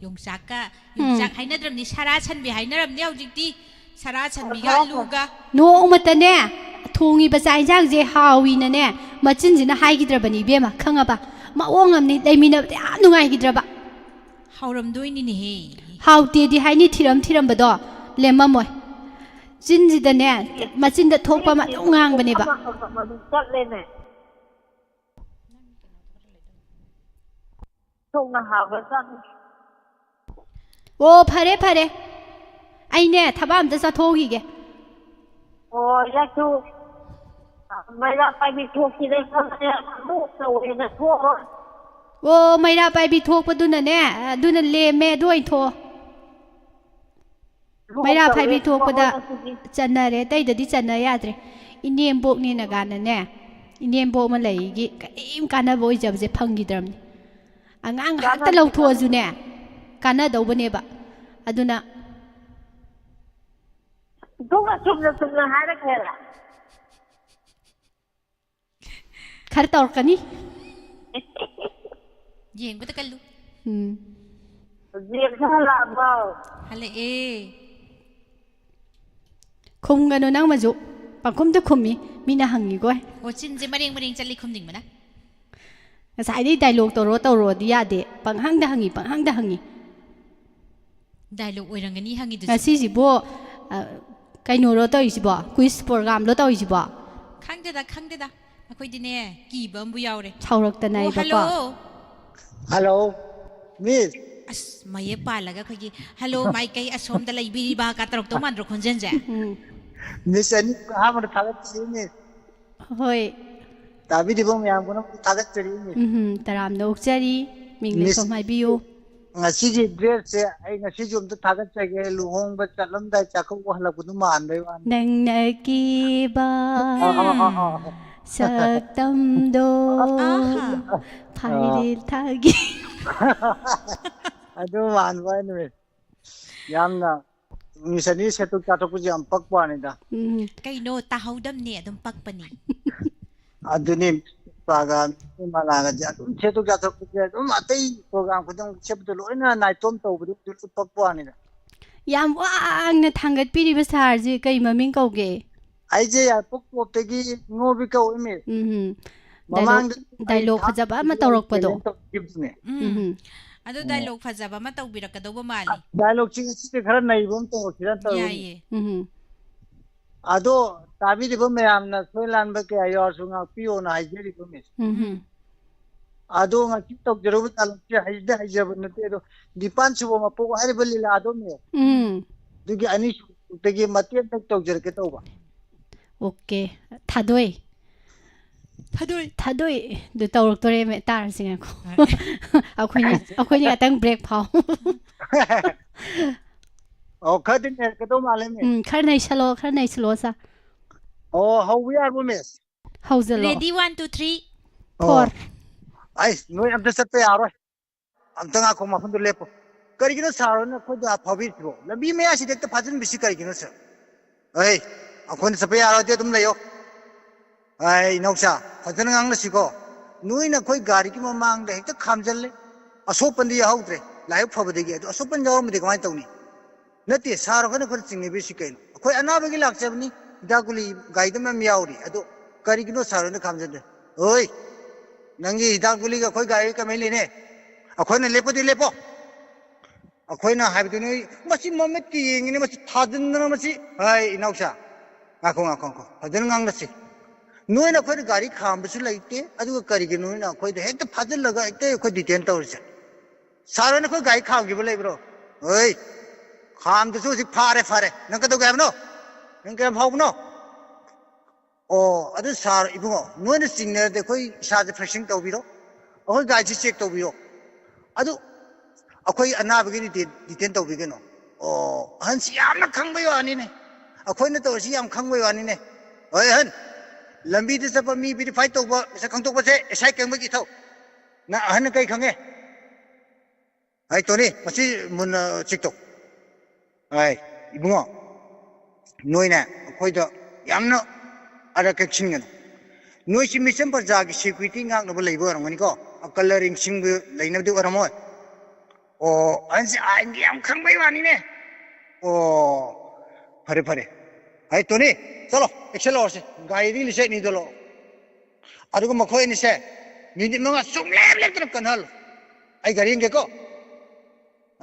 ꯌꯣꯡꯆꯥꯛꯀ, ꯎꯝ꯫ ꯌꯣꯡꯆꯥꯛ ꯍꯥꯏꯅꯗ꯭ꯔꯕꯅꯤ, ꯁꯔꯥ ꯁꯟꯕꯤ ꯍꯥꯏꯅꯔꯕꯅꯤ ꯍꯧꯖꯤꯛꯇꯤ꯫ ꯁꯔꯥ ꯁꯟꯕꯤꯒ ꯁꯔꯥ ꯁꯟ- ꯑꯂꯨꯒ꯫ ꯅꯣꯡꯃꯇꯅꯦ, ꯊꯣꯡꯉꯤꯕ ꯆꯥꯛ ꯏꯟꯁꯥꯡꯁꯦ ꯍꯥꯎꯏꯅꯅꯦ, ꯃꯆꯤꯟꯁꯤꯅ ꯍꯥꯏꯈꯤꯗ꯭ꯔꯕꯅꯤ ꯏꯕꯦꯝꯃ, ꯈꯪꯉꯕ? ꯃꯑꯣꯡ ꯑꯃꯅꯤ, ꯂꯩꯃꯤꯟꯅꯕꯗ ꯌꯥꯝ ꯅꯨꯡꯉꯥꯏꯈꯤꯗ꯭ꯔꯕ꯫ ꯍꯥꯎꯔꯝꯗꯣꯏꯅꯤꯅꯦꯍꯦ꯫ ꯍꯥꯎꯇꯦꯗꯤ ꯍꯥꯏꯅꯤ, ꯊꯤꯔꯝ ꯊꯤꯔꯝꯕꯗꯣ ꯂꯦꯝꯃꯝꯃꯣꯏ꯫ ꯆꯤꯟꯁꯤꯗꯅꯦ, ꯃꯆꯤꯟꯗ ꯊꯣꯛꯄ ꯑꯃ ꯑꯗꯨꯝ ꯉꯥꯡꯕꯅꯦꯕ꯫ ꯆꯠꯂꯦꯅꯦ꯫ ꯊꯣꯡꯅ ꯍꯥꯎꯒ꯭ꯔꯖꯥꯠꯅꯤ꯫ ꯑꯣ, ꯐꯔꯦ, ꯐꯔꯦ꯫ ꯑꯩꯅꯦ, ꯊꯕꯛ ꯑꯝꯇ ꯆꯠꯊꯣꯛꯎꯈꯤꯒꯦ꯫ ꯑꯣ, ꯌꯥꯏꯁꯨ꯫ ꯃꯩꯔꯥ ꯄꯥꯏꯕꯤ ꯊꯣꯛꯈꯤꯗꯦ ꯈꯪꯉꯦ꯫ ꯑꯃꯨꯛ ꯇꯧꯋꯦꯅ ꯊꯣꯛꯑꯣ꯫ ꯑꯣ, ꯃꯩꯔꯥ ꯄꯥꯏꯕꯤ ꯊꯣꯛꯄꯗꯨꯅꯅꯦ, ꯑꯗꯨꯅ ꯂꯦꯝꯃꯦ, ꯑꯗꯨ ꯑꯣꯏꯅ ꯊꯣꯛꯑꯣ꯫ ꯃꯩꯔꯥ ꯐꯥꯏꯕꯤ ꯊꯣꯛꯄꯗ ꯆꯟꯅꯔꯦ, ꯑꯇꯩꯗꯗꯤ ꯆꯟꯅ ꯌꯥꯗ꯭ꯔꯦ꯫ ꯏꯅꯦꯝꯕꯣꯛꯅꯦꯅ ꯀꯥꯟꯗꯅꯦ, ꯏꯅꯦꯝꯕꯣꯛ ꯑꯃ ꯂꯩꯒꯤ ꯀꯔꯤꯝ ꯀꯥꯟꯅꯕ ꯑꯣꯏꯖꯕꯁꯦ ꯐꯪꯈꯤꯗ꯭ꯔꯕꯅꯤ꯫ ꯑꯉꯥꯡ ꯉꯥꯛꯇ ꯂꯧꯊꯣꯛꯑꯁꯨꯅꯦ, ꯀꯥꯟꯅꯗꯧꯕꯅꯦꯕ꯫ ꯑꯗꯨꯅ ꯑꯗꯨꯒ ꯆꯨꯝꯅ ꯆꯨꯝꯅ ꯍꯥꯏꯔꯛꯈ꯭ꯔꯦꯔꯥ? ꯈꯔ ꯇꯧꯔꯛꯀꯅꯤ꯫ ꯌꯦꯡꯕꯗ ꯀꯜꯂꯨ꯫ ꯎꯝ꯫ ꯖꯦꯝꯁ ꯍꯜꯂꯛꯑꯕꯣ? ꯍꯜꯂꯛꯑꯦ꯫ ꯈꯨꯝꯒꯅꯨ ꯅꯪ ꯃꯁꯨ꯫ ꯄꯪꯈꯨꯝꯗ ꯈꯨꯝꯃꯤ꯫ ꯃꯤꯅ ꯍꯪꯉꯤꯒꯣꯏ꯫ ꯑꯣ, ꯆꯤꯟꯁꯦ ꯃꯔꯦꯡ ꯃꯔꯦꯡ ꯆꯠꯂꯤ ꯈꯨꯝꯅꯤꯡꯕꯅ꯫ ꯉꯁꯥꯏꯗꯩ dialogue ꯇꯧꯔꯣ ꯇꯧꯔꯣꯗꯤ ꯌꯥꯗꯦ꯫ ꯄꯪꯍꯪꯗ ꯍꯪꯉꯤ, ꯄꯪꯍꯪꯗ ꯍꯪꯉꯤ꯫ Dialogue ꯑꯣꯏꯔꯝꯒꯅꯤ ꯍꯪꯉꯤꯗꯨꯁꯨ꯫ ꯉꯁꯤꯁꯤꯕꯨ, ꯑ, ꯀꯩꯅꯣꯔꯣ ꯇꯧꯔꯤꯁꯤꯕꯣ? Quiz programꯂꯣ ꯇꯧꯔꯤꯁꯤꯕꯣ? ꯈꯪꯗꯦꯗ, ꯈꯪꯗꯦꯗ꯫ ꯑꯩꯈꯣꯏꯗꯤꯅꯦ, ꯀꯤꯕ ꯑꯃꯕꯨ ꯌꯥꯎꯔꯦ꯫ ꯁꯥꯎꯔꯛꯇꯅ ꯑꯣ, ꯑꯩꯗꯣꯀꯣ꯫ Hello꯫ Hello, miss꯫ ꯑꯁ, ꯃꯌꯦꯛ ꯄꯥꯜꯂꯒ ꯑꯩꯈꯣꯏꯒꯤ "ꯍꯜꯂꯣ ꯃꯥꯏꯀꯩ ꯑꯁꯣꯝꯗ ꯂꯩꯕꯤꯔꯤꯕ" ꯀ ꯇꯧꯔꯛꯇꯧ ꯃꯥꯟꯗ꯭ꯔꯣ ꯈꯣꯟꯖꯦꯜꯁꯦ? ꯎꯝ꯫ ꯃꯤꯁ ꯑꯅꯤ, ꯑꯍꯥꯟꯕꯗ ꯊꯥꯒꯠꯆꯔꯤꯅꯤ꯫ ꯍꯣꯏ꯫ ꯇꯥꯕꯤꯔꯤꯕ ꯃꯌꯥꯝ ꯄꯨꯝꯅꯃꯛꯄꯨ ꯊꯥꯒꯠꯆꯔꯤꯅꯤ꯫ ꯎꯝ, ꯇꯔꯥꯝꯅ ꯑꯣꯛꯆꯔꯤ꯫ ꯃꯤꯡ ꯃꯤꯁ ꯂꯩꯐꯝ ꯍꯥꯏꯕꯤꯌꯨ꯫ ꯉꯁꯤꯒꯤ ꯗ꯭ꯔꯦꯁꯁꯦ ꯑꯩ ꯉꯁꯤꯁꯨ ꯑꯝꯇ ꯊꯥꯒꯠꯆꯒꯦ꯫ ꯂꯨꯍꯣꯡꯕ ꯆꯠꯂꯝꯗꯥꯏ ꯆꯥꯛꯀꯧꯕ ꯍꯜꯂꯛꯄꯗꯨ ꯃꯥꯟꯕꯩ ꯋꯥꯅꯤ꯫ ꯅꯪꯅ ꯀꯦꯕ ꯑꯥ, ꯑꯥ, ꯑꯥ, ꯑꯥ꯫ ꯁꯛꯇꯝꯗꯣ ꯑꯥꯍꯥ꯫ ꯐꯥꯏꯔꯦꯜ ꯊꯥꯒꯤ꯫ ꯑꯗꯨ ꯃꯥꯟꯕ ꯍꯥꯏꯅꯦ꯫ ꯌꯥꯝꯅ ꯃꯤꯁ ꯑꯅꯤ ꯁꯦꯠꯇꯣꯛ ꯆꯥꯊꯣꯛꯄꯁꯦ ꯌꯥꯝ ꯄꯛꯄ ꯋꯥꯅꯤꯗ꯫ ꯎꯝ꯫ ꯀꯩꯅꯣ, ꯇꯥꯍꯧꯗꯝꯅꯦ, ꯑꯗꯨꯝ ꯄꯛꯄꯅꯤ꯫ ꯑꯗꯨꯅꯤ, ꯄ꯭ꯔꯣꯒ꯭ꯔꯥꯝ ꯃꯂꯥꯒꯁꯦ ꯑꯗꯨꯝ ꯁꯦꯠꯇꯣꯛ ꯆꯥꯊꯣꯛꯄꯁꯦ ꯑꯗꯨꯝ ꯑꯇꯩ ꯄ꯭ꯔꯣꯒ꯭ꯔꯥꯝ ꯈꯨꯗꯤꯡꯃꯛ ꯁꯦꯠꯄꯗ ꯂꯣꯏꯅ ꯅꯥꯏꯇꯣꯝ ꯇꯧꯕꯗꯨ ꯑꯗꯨ ꯄꯛꯄ ꯋꯥꯅꯤꯗ꯫ ꯌꯥꯝ ꯋꯥꯡꯅ ꯊꯥꯡꯒꯠꯄꯤꯔꯤꯕ ꯁꯥꯔꯁꯤ ꯀꯩ ꯃꯃꯤꯡ ꯀꯧꯒꯦ? ꯑꯩꯁꯦ ꯌꯥꯏꯄꯣꯛ ꯇꯣꯞꯇꯒꯤ ꯉꯣꯕꯤ ꯀꯧꯏ, ꯃꯤꯁ꯫ ꯎꯝ꯫ ꯃꯃꯥꯡꯗ ꯗꯥꯏꯂꯣꯛ, ꯗꯥꯏꯂꯣꯛ ꯐꯖꯕ ꯑꯃ ꯇꯧꯔꯛꯄꯗꯣ꯫ ꯇꯧꯈꯤꯕꯅꯦ꯫ ꯎꯝ꯫ ꯎꯝ꯫ ꯑꯗꯣ ꯗꯥꯏꯂꯣꯛ ꯐꯖꯕ ꯑꯃ ꯇꯧꯕꯤꯔꯛꯀꯗꯧꯕ ꯃꯥꯜꯂꯤ꯫ ꯗꯥꯏꯂꯣꯛꯁꯤ ꯉꯁꯤꯗꯤ ꯈꯔ ꯅꯩꯕ ꯑꯃ ꯇꯧꯔꯛꯁꯤꯔ ꯇꯧꯔꯤꯅꯤ꯫ ꯌꯥꯏꯌꯦ꯫ ꯎꯝ꯫ ꯑꯗꯣ ꯇꯥꯕꯤꯔꯤꯕ ꯃꯌꯥꯝꯅ ꯁꯣꯏ ꯂꯥꯟꯕ ꯀꯌꯥ ꯌꯥꯎꯔꯁꯨ ꯉꯥꯛꯄꯤꯌꯣꯅ ꯍꯥꯏꯖꯔꯤꯕ, ꯃꯤꯁ꯫ ꯎꯝ꯫ ꯑꯗꯣ ꯉꯁꯤ ꯇꯧꯖꯔꯨꯕ ꯗꯥꯏꯂꯣꯛꯁꯦ ꯍꯩꯗꯤ ꯍꯩꯖꯕ ꯅꯠꯇꯦ, ꯑꯗꯣ ꯅꯤꯄꯥꯟ ꯁꯨꯕ ꯃꯄꯣꯛ ꯍꯥꯏꯔꯤꯕ ꯂꯤꯂꯥꯗꯣ, ꯃꯤꯁ꯫ ꯎꯝ꯫ ꯑꯗꯨꯒꯤ ꯑꯅꯤꯁꯨꯕꯗꯒꯤ ꯃꯇꯦꯛ ꯑꯃꯇꯪ ꯇꯧꯖꯔꯛꯀꯦ ꯇꯧꯕ꯫ ꯑꯣꯀꯦ꯫ ꯊꯥꯗꯣꯏ꯫ ꯊꯥꯗꯣꯏ꯫ ꯊꯥꯗꯣꯏꯗꯨ ꯇꯧꯔꯛꯇꯣꯔꯦꯃꯦ, ꯇꯥꯔꯁꯤ ꯉꯥꯏꯈꯣ꯫ ꯑꯩꯈꯣꯏꯅꯤ, ꯑꯩꯈꯣꯏꯅꯤ ꯉꯥꯛꯇꯪ ꯕ꯭ꯔꯦꯛ ꯐꯥꯎ꯫ ꯑꯣ, ꯈꯔꯗꯤ ꯅꯩꯔꯛꯀꯗꯧ ꯃꯥꯜꯂꯦ, ꯃꯤꯁ꯫ ꯎꯝ, ꯈꯔ ꯅꯩꯁꯜꯂꯣ, ꯈꯔ ꯅꯩꯁꯜꯂꯣ ꯁꯥꯔ꯫ ꯑꯣ, ꯍꯧꯕ ꯌꯥꯔꯕꯣ, ꯃꯤꯁ? ꯍꯧꯖꯜꯂꯣ꯫ Ready, one, two, three. Four. ꯑꯩ ꯅꯣꯏ ꯑꯝꯇ ꯆꯠꯄ ꯌꯥꯔꯣꯏ꯫ ꯑꯝꯇ ꯉꯥꯏꯈꯣ, ꯃꯐꯝꯗꯨ ꯂꯦꯞꯄꯣ꯫ ꯀꯔꯤꯒꯤꯅꯣ ꯁꯥꯔ ꯍꯣꯏꯅ ꯑꯩꯈꯣꯏꯗ ꯐꯥꯕꯤꯔꯤꯁꯤꯕꯣ? ꯂꯝꯕꯤ ꯃꯌꯥꯁꯤꯗ ꯍꯦꯛꯇ ꯐꯥꯖꯤꯟꯕꯤꯁꯤ ꯀꯔꯤꯒꯤꯅꯣ, ꯁꯥꯔ? ꯑꯩ, ꯑꯩꯈꯣꯏꯅ ꯆꯠꯄ ꯌꯥꯔꯣꯏꯗꯤ ꯑꯗꯨꯝ ꯂꯩꯌꯣ꯫ ꯑꯩ, ꯏꯅꯥꯎꯆꯥ, ꯐꯖꯅ ꯉꯥꯡꯅꯁꯤꯀꯣ꯫ ꯅꯣꯏꯅ ꯑꯩꯈꯣꯏ ꯒꯥꯔꯤꯒꯤ ꯃꯃꯥꯡꯗ ꯍꯦꯛꯇ ꯈꯥꯝꯖꯜꯂꯦ꯫ ꯑꯁꯣꯛꯄꯟꯗꯤ ꯌꯥꯎꯍꯧꯗ꯭ꯔꯦ꯫ ꯂꯥꯏꯕꯛ ꯐꯕꯗꯒꯤ꯫ ꯑꯗꯣ ꯑꯁꯣꯛꯄꯟ ꯌꯥꯎꯔꯝꯃꯗꯤ ꯀꯃꯥꯏꯅ ꯇꯧꯅꯤ? ꯅꯠꯇꯦ, ꯁꯥꯔ ꯍꯣꯏꯅ ꯑꯩꯈꯣꯏꯅ ꯆꯤꯡꯅꯕꯤꯔꯤꯁꯤ ꯀꯩꯅꯣ? ꯑꯩꯈꯣꯏ ꯑꯅꯥꯕꯒꯤ ꯂꯥꯛꯆꯕꯅꯤ, ꯍꯤꯗꯥꯛ ꯒꯨꯂꯤ ꯒꯥꯔꯤꯗ ꯃꯌꯥꯝ ꯌꯥꯎꯔꯤ꯫ ꯑꯗꯣ ꯀꯔꯤꯒꯤꯅꯣ ꯁꯥꯔ ꯍꯣꯏꯅ ꯈꯥꯝꯖꯟꯗꯦ? ꯍꯣꯏ, ꯅꯪꯒꯤ ꯍꯤꯗꯥꯛ ꯒꯨꯂꯤꯒ ꯑꯩꯈꯣꯏ ꯒꯥꯔꯤꯒ ꯀꯃꯥꯏꯅ ꯂꯩꯅꯦ? ꯑꯩꯈꯣꯏꯅ ꯂꯦꯞꯄꯗꯤ ꯂꯦꯞꯄꯣ꯫ ꯑꯩꯈꯣꯏꯅ ꯍꯥꯏꯕꯗꯤ ꯅꯣꯏ ꯃꯁꯤ ꯃꯃꯤꯠꯀꯤ ꯌꯦꯡꯉꯤꯅꯦ, ꯃꯁꯤ ꯊꯥꯖꯤꯟꯗꯅ ꯃꯁꯤ꯫ ꯍꯥꯏ, ꯏꯅꯥꯎꯆꯥ, ꯉꯥꯏꯈꯣ, ꯉꯥꯏꯈꯣ, ꯉꯥꯏꯈꯣ, ꯐꯖꯅ ꯉꯥꯡꯅꯁꯤ꯫ ꯅꯣꯏꯅ ꯑꯩꯈꯣꯏꯗ ꯒꯥꯔꯤ ꯈꯥꯝꯕꯁꯨ ꯂꯩꯇꯦ, ꯑꯗꯨꯒ ꯀꯔꯤꯒꯤꯅꯣ ꯅꯣꯏꯅ ꯑꯩꯈꯣꯏꯗ ꯍꯦꯛꯇ ꯐꯥꯖꯤꯜꯂꯒ ꯍꯦꯛꯇ ꯑꯩꯈꯣꯏ detain ꯇꯧꯔꯤꯁꯦ? ꯁꯥꯔ ꯍꯣꯏ, ꯅꯈꯣꯏ ꯒꯥꯔꯤ ꯈꯥꯝꯈꯤꯕ ꯂꯩꯕ꯭ꯔꯣ? ꯍꯣꯏ, ꯈꯥꯝꯗꯁꯨ ꯍꯧꯖꯤꯛ ꯐꯥꯔꯦ, ꯐꯥꯔꯦ꯫ ꯅꯪ ꯀꯩꯗꯧꯒꯦ ꯍꯥꯏꯕꯅꯣ? ꯅꯪ ꯀꯌꯥꯝ ꯐꯥꯎꯕꯅꯣ? ꯑꯣ, ꯑꯗꯨ ꯁꯥꯔ ꯏꯕꯨꯡꯉꯣ, ꯅꯣꯏꯅ ꯆꯤꯡꯅꯔꯗꯤ ꯑꯩꯈꯣꯏ ꯏꯁꯥꯁꯦ ꯐ꯭ꯔꯦꯛꯁꯤꯡ ꯇꯧꯕꯤꯔꯣ, ꯑꯩꯈꯣꯏ ꯒꯥꯔꯤꯁꯦ ꯆꯦꯛ ꯇꯧꯕꯤꯔꯣ꯫ ꯑꯗꯨ ꯑꯩꯈꯣꯏ ꯑꯅꯥꯕꯒꯤ ꯗꯤꯇꯦꯟ ꯗꯤꯇꯦꯟ ꯇꯧꯕꯤꯒꯅꯣ꯫ ꯑꯣ, ꯑꯍꯟꯁꯤ ꯌꯥꯝꯅ ꯈꯪꯕꯩ ꯋꯥꯅꯤꯅꯦ꯫ ꯑꯩꯈꯣꯏꯅ ꯇꯧꯔꯤꯁꯤ ꯌꯥꯝ ꯈꯪꯕꯩ ꯋꯥꯅꯤꯅꯦ꯫ ꯍꯣꯏ ꯑꯍꯟ, ꯂꯝꯕꯤꯗ ꯆꯠꯄ ꯃꯤ ꯚꯦꯔꯤꯐꯥꯏ ꯇꯧꯕ, ꯃꯁꯛ ꯈꯪꯗꯣꯛꯄꯁꯦ ꯑꯦꯁ ꯑꯥꯏ ꯀꯦꯝꯒꯤ ꯏꯊꯧ꯫ ꯅꯪ ꯑꯍꯟꯅ ꯀꯩ ꯈꯪꯉꯦ? ꯍꯥꯏ ꯇꯣꯅꯤ, ꯃꯁꯤ ꯃꯨꯟꯅ ꯆꯤꯛꯇꯣ꯫ ꯍꯥꯏ ꯏꯕꯨꯡꯉꯣ, ꯅꯣꯏꯅꯦ ꯑꯩꯈꯣꯏꯗ ꯌꯥꯝꯅ ꯑꯔ ꯀꯛꯁꯤꯟꯒꯅꯨ꯫ ꯅꯣꯏꯁꯤ ꯃꯤꯆꯝ ꯄ꯭ꯔꯖꯥꯒꯤ ꯁꯦꯀ꯭ꯌꯨꯔꯤꯇꯤ ꯉꯥꯛꯅꯕ ꯂꯩꯕ ꯑꯣꯏꯔꯝꯒꯅꯤꯀꯣ꯫ ꯑꯀꯜ ꯑꯔꯤꯡꯁꯤꯡꯕꯨ ꯂꯩꯅꯕꯗꯤ ꯑꯣꯏꯔꯝꯃꯣꯏ꯫ ꯑꯣ, ꯑꯍꯟꯁꯤ ꯑꯥꯏꯟꯒꯤ ꯌꯥꯝ ꯈꯪꯕꯩ ꯋꯥꯅꯤꯅꯦ꯫ ꯑꯣ, ꯐꯔꯦ, ꯐꯔꯦ꯫ ꯍꯥꯏ ꯇꯣꯅꯤ, ꯆꯠꯂꯣ, ꯑꯦꯛꯁꯟ ꯂꯧꯔꯁꯤ꯫ ꯒꯥꯔꯤꯗꯒꯤ ꯂꯤꯆꯩ ꯑꯅꯤꯗꯣ ꯂꯧꯔꯣ꯫ ꯑꯗꯨꯒ ꯃꯈꯣꯏ ꯑꯅꯤꯁꯦ ꯃꯤꯅꯤꯠ ꯃꯉꯥ ꯁꯨꯡꯂꯦꯞ ꯂꯦꯞꯇꯅ ꯀꯟꯍꯜꯂꯨ꯫ ꯑꯩ ꯒꯥꯔꯤ ꯌꯦꯡꯒꯦꯀꯣ꯫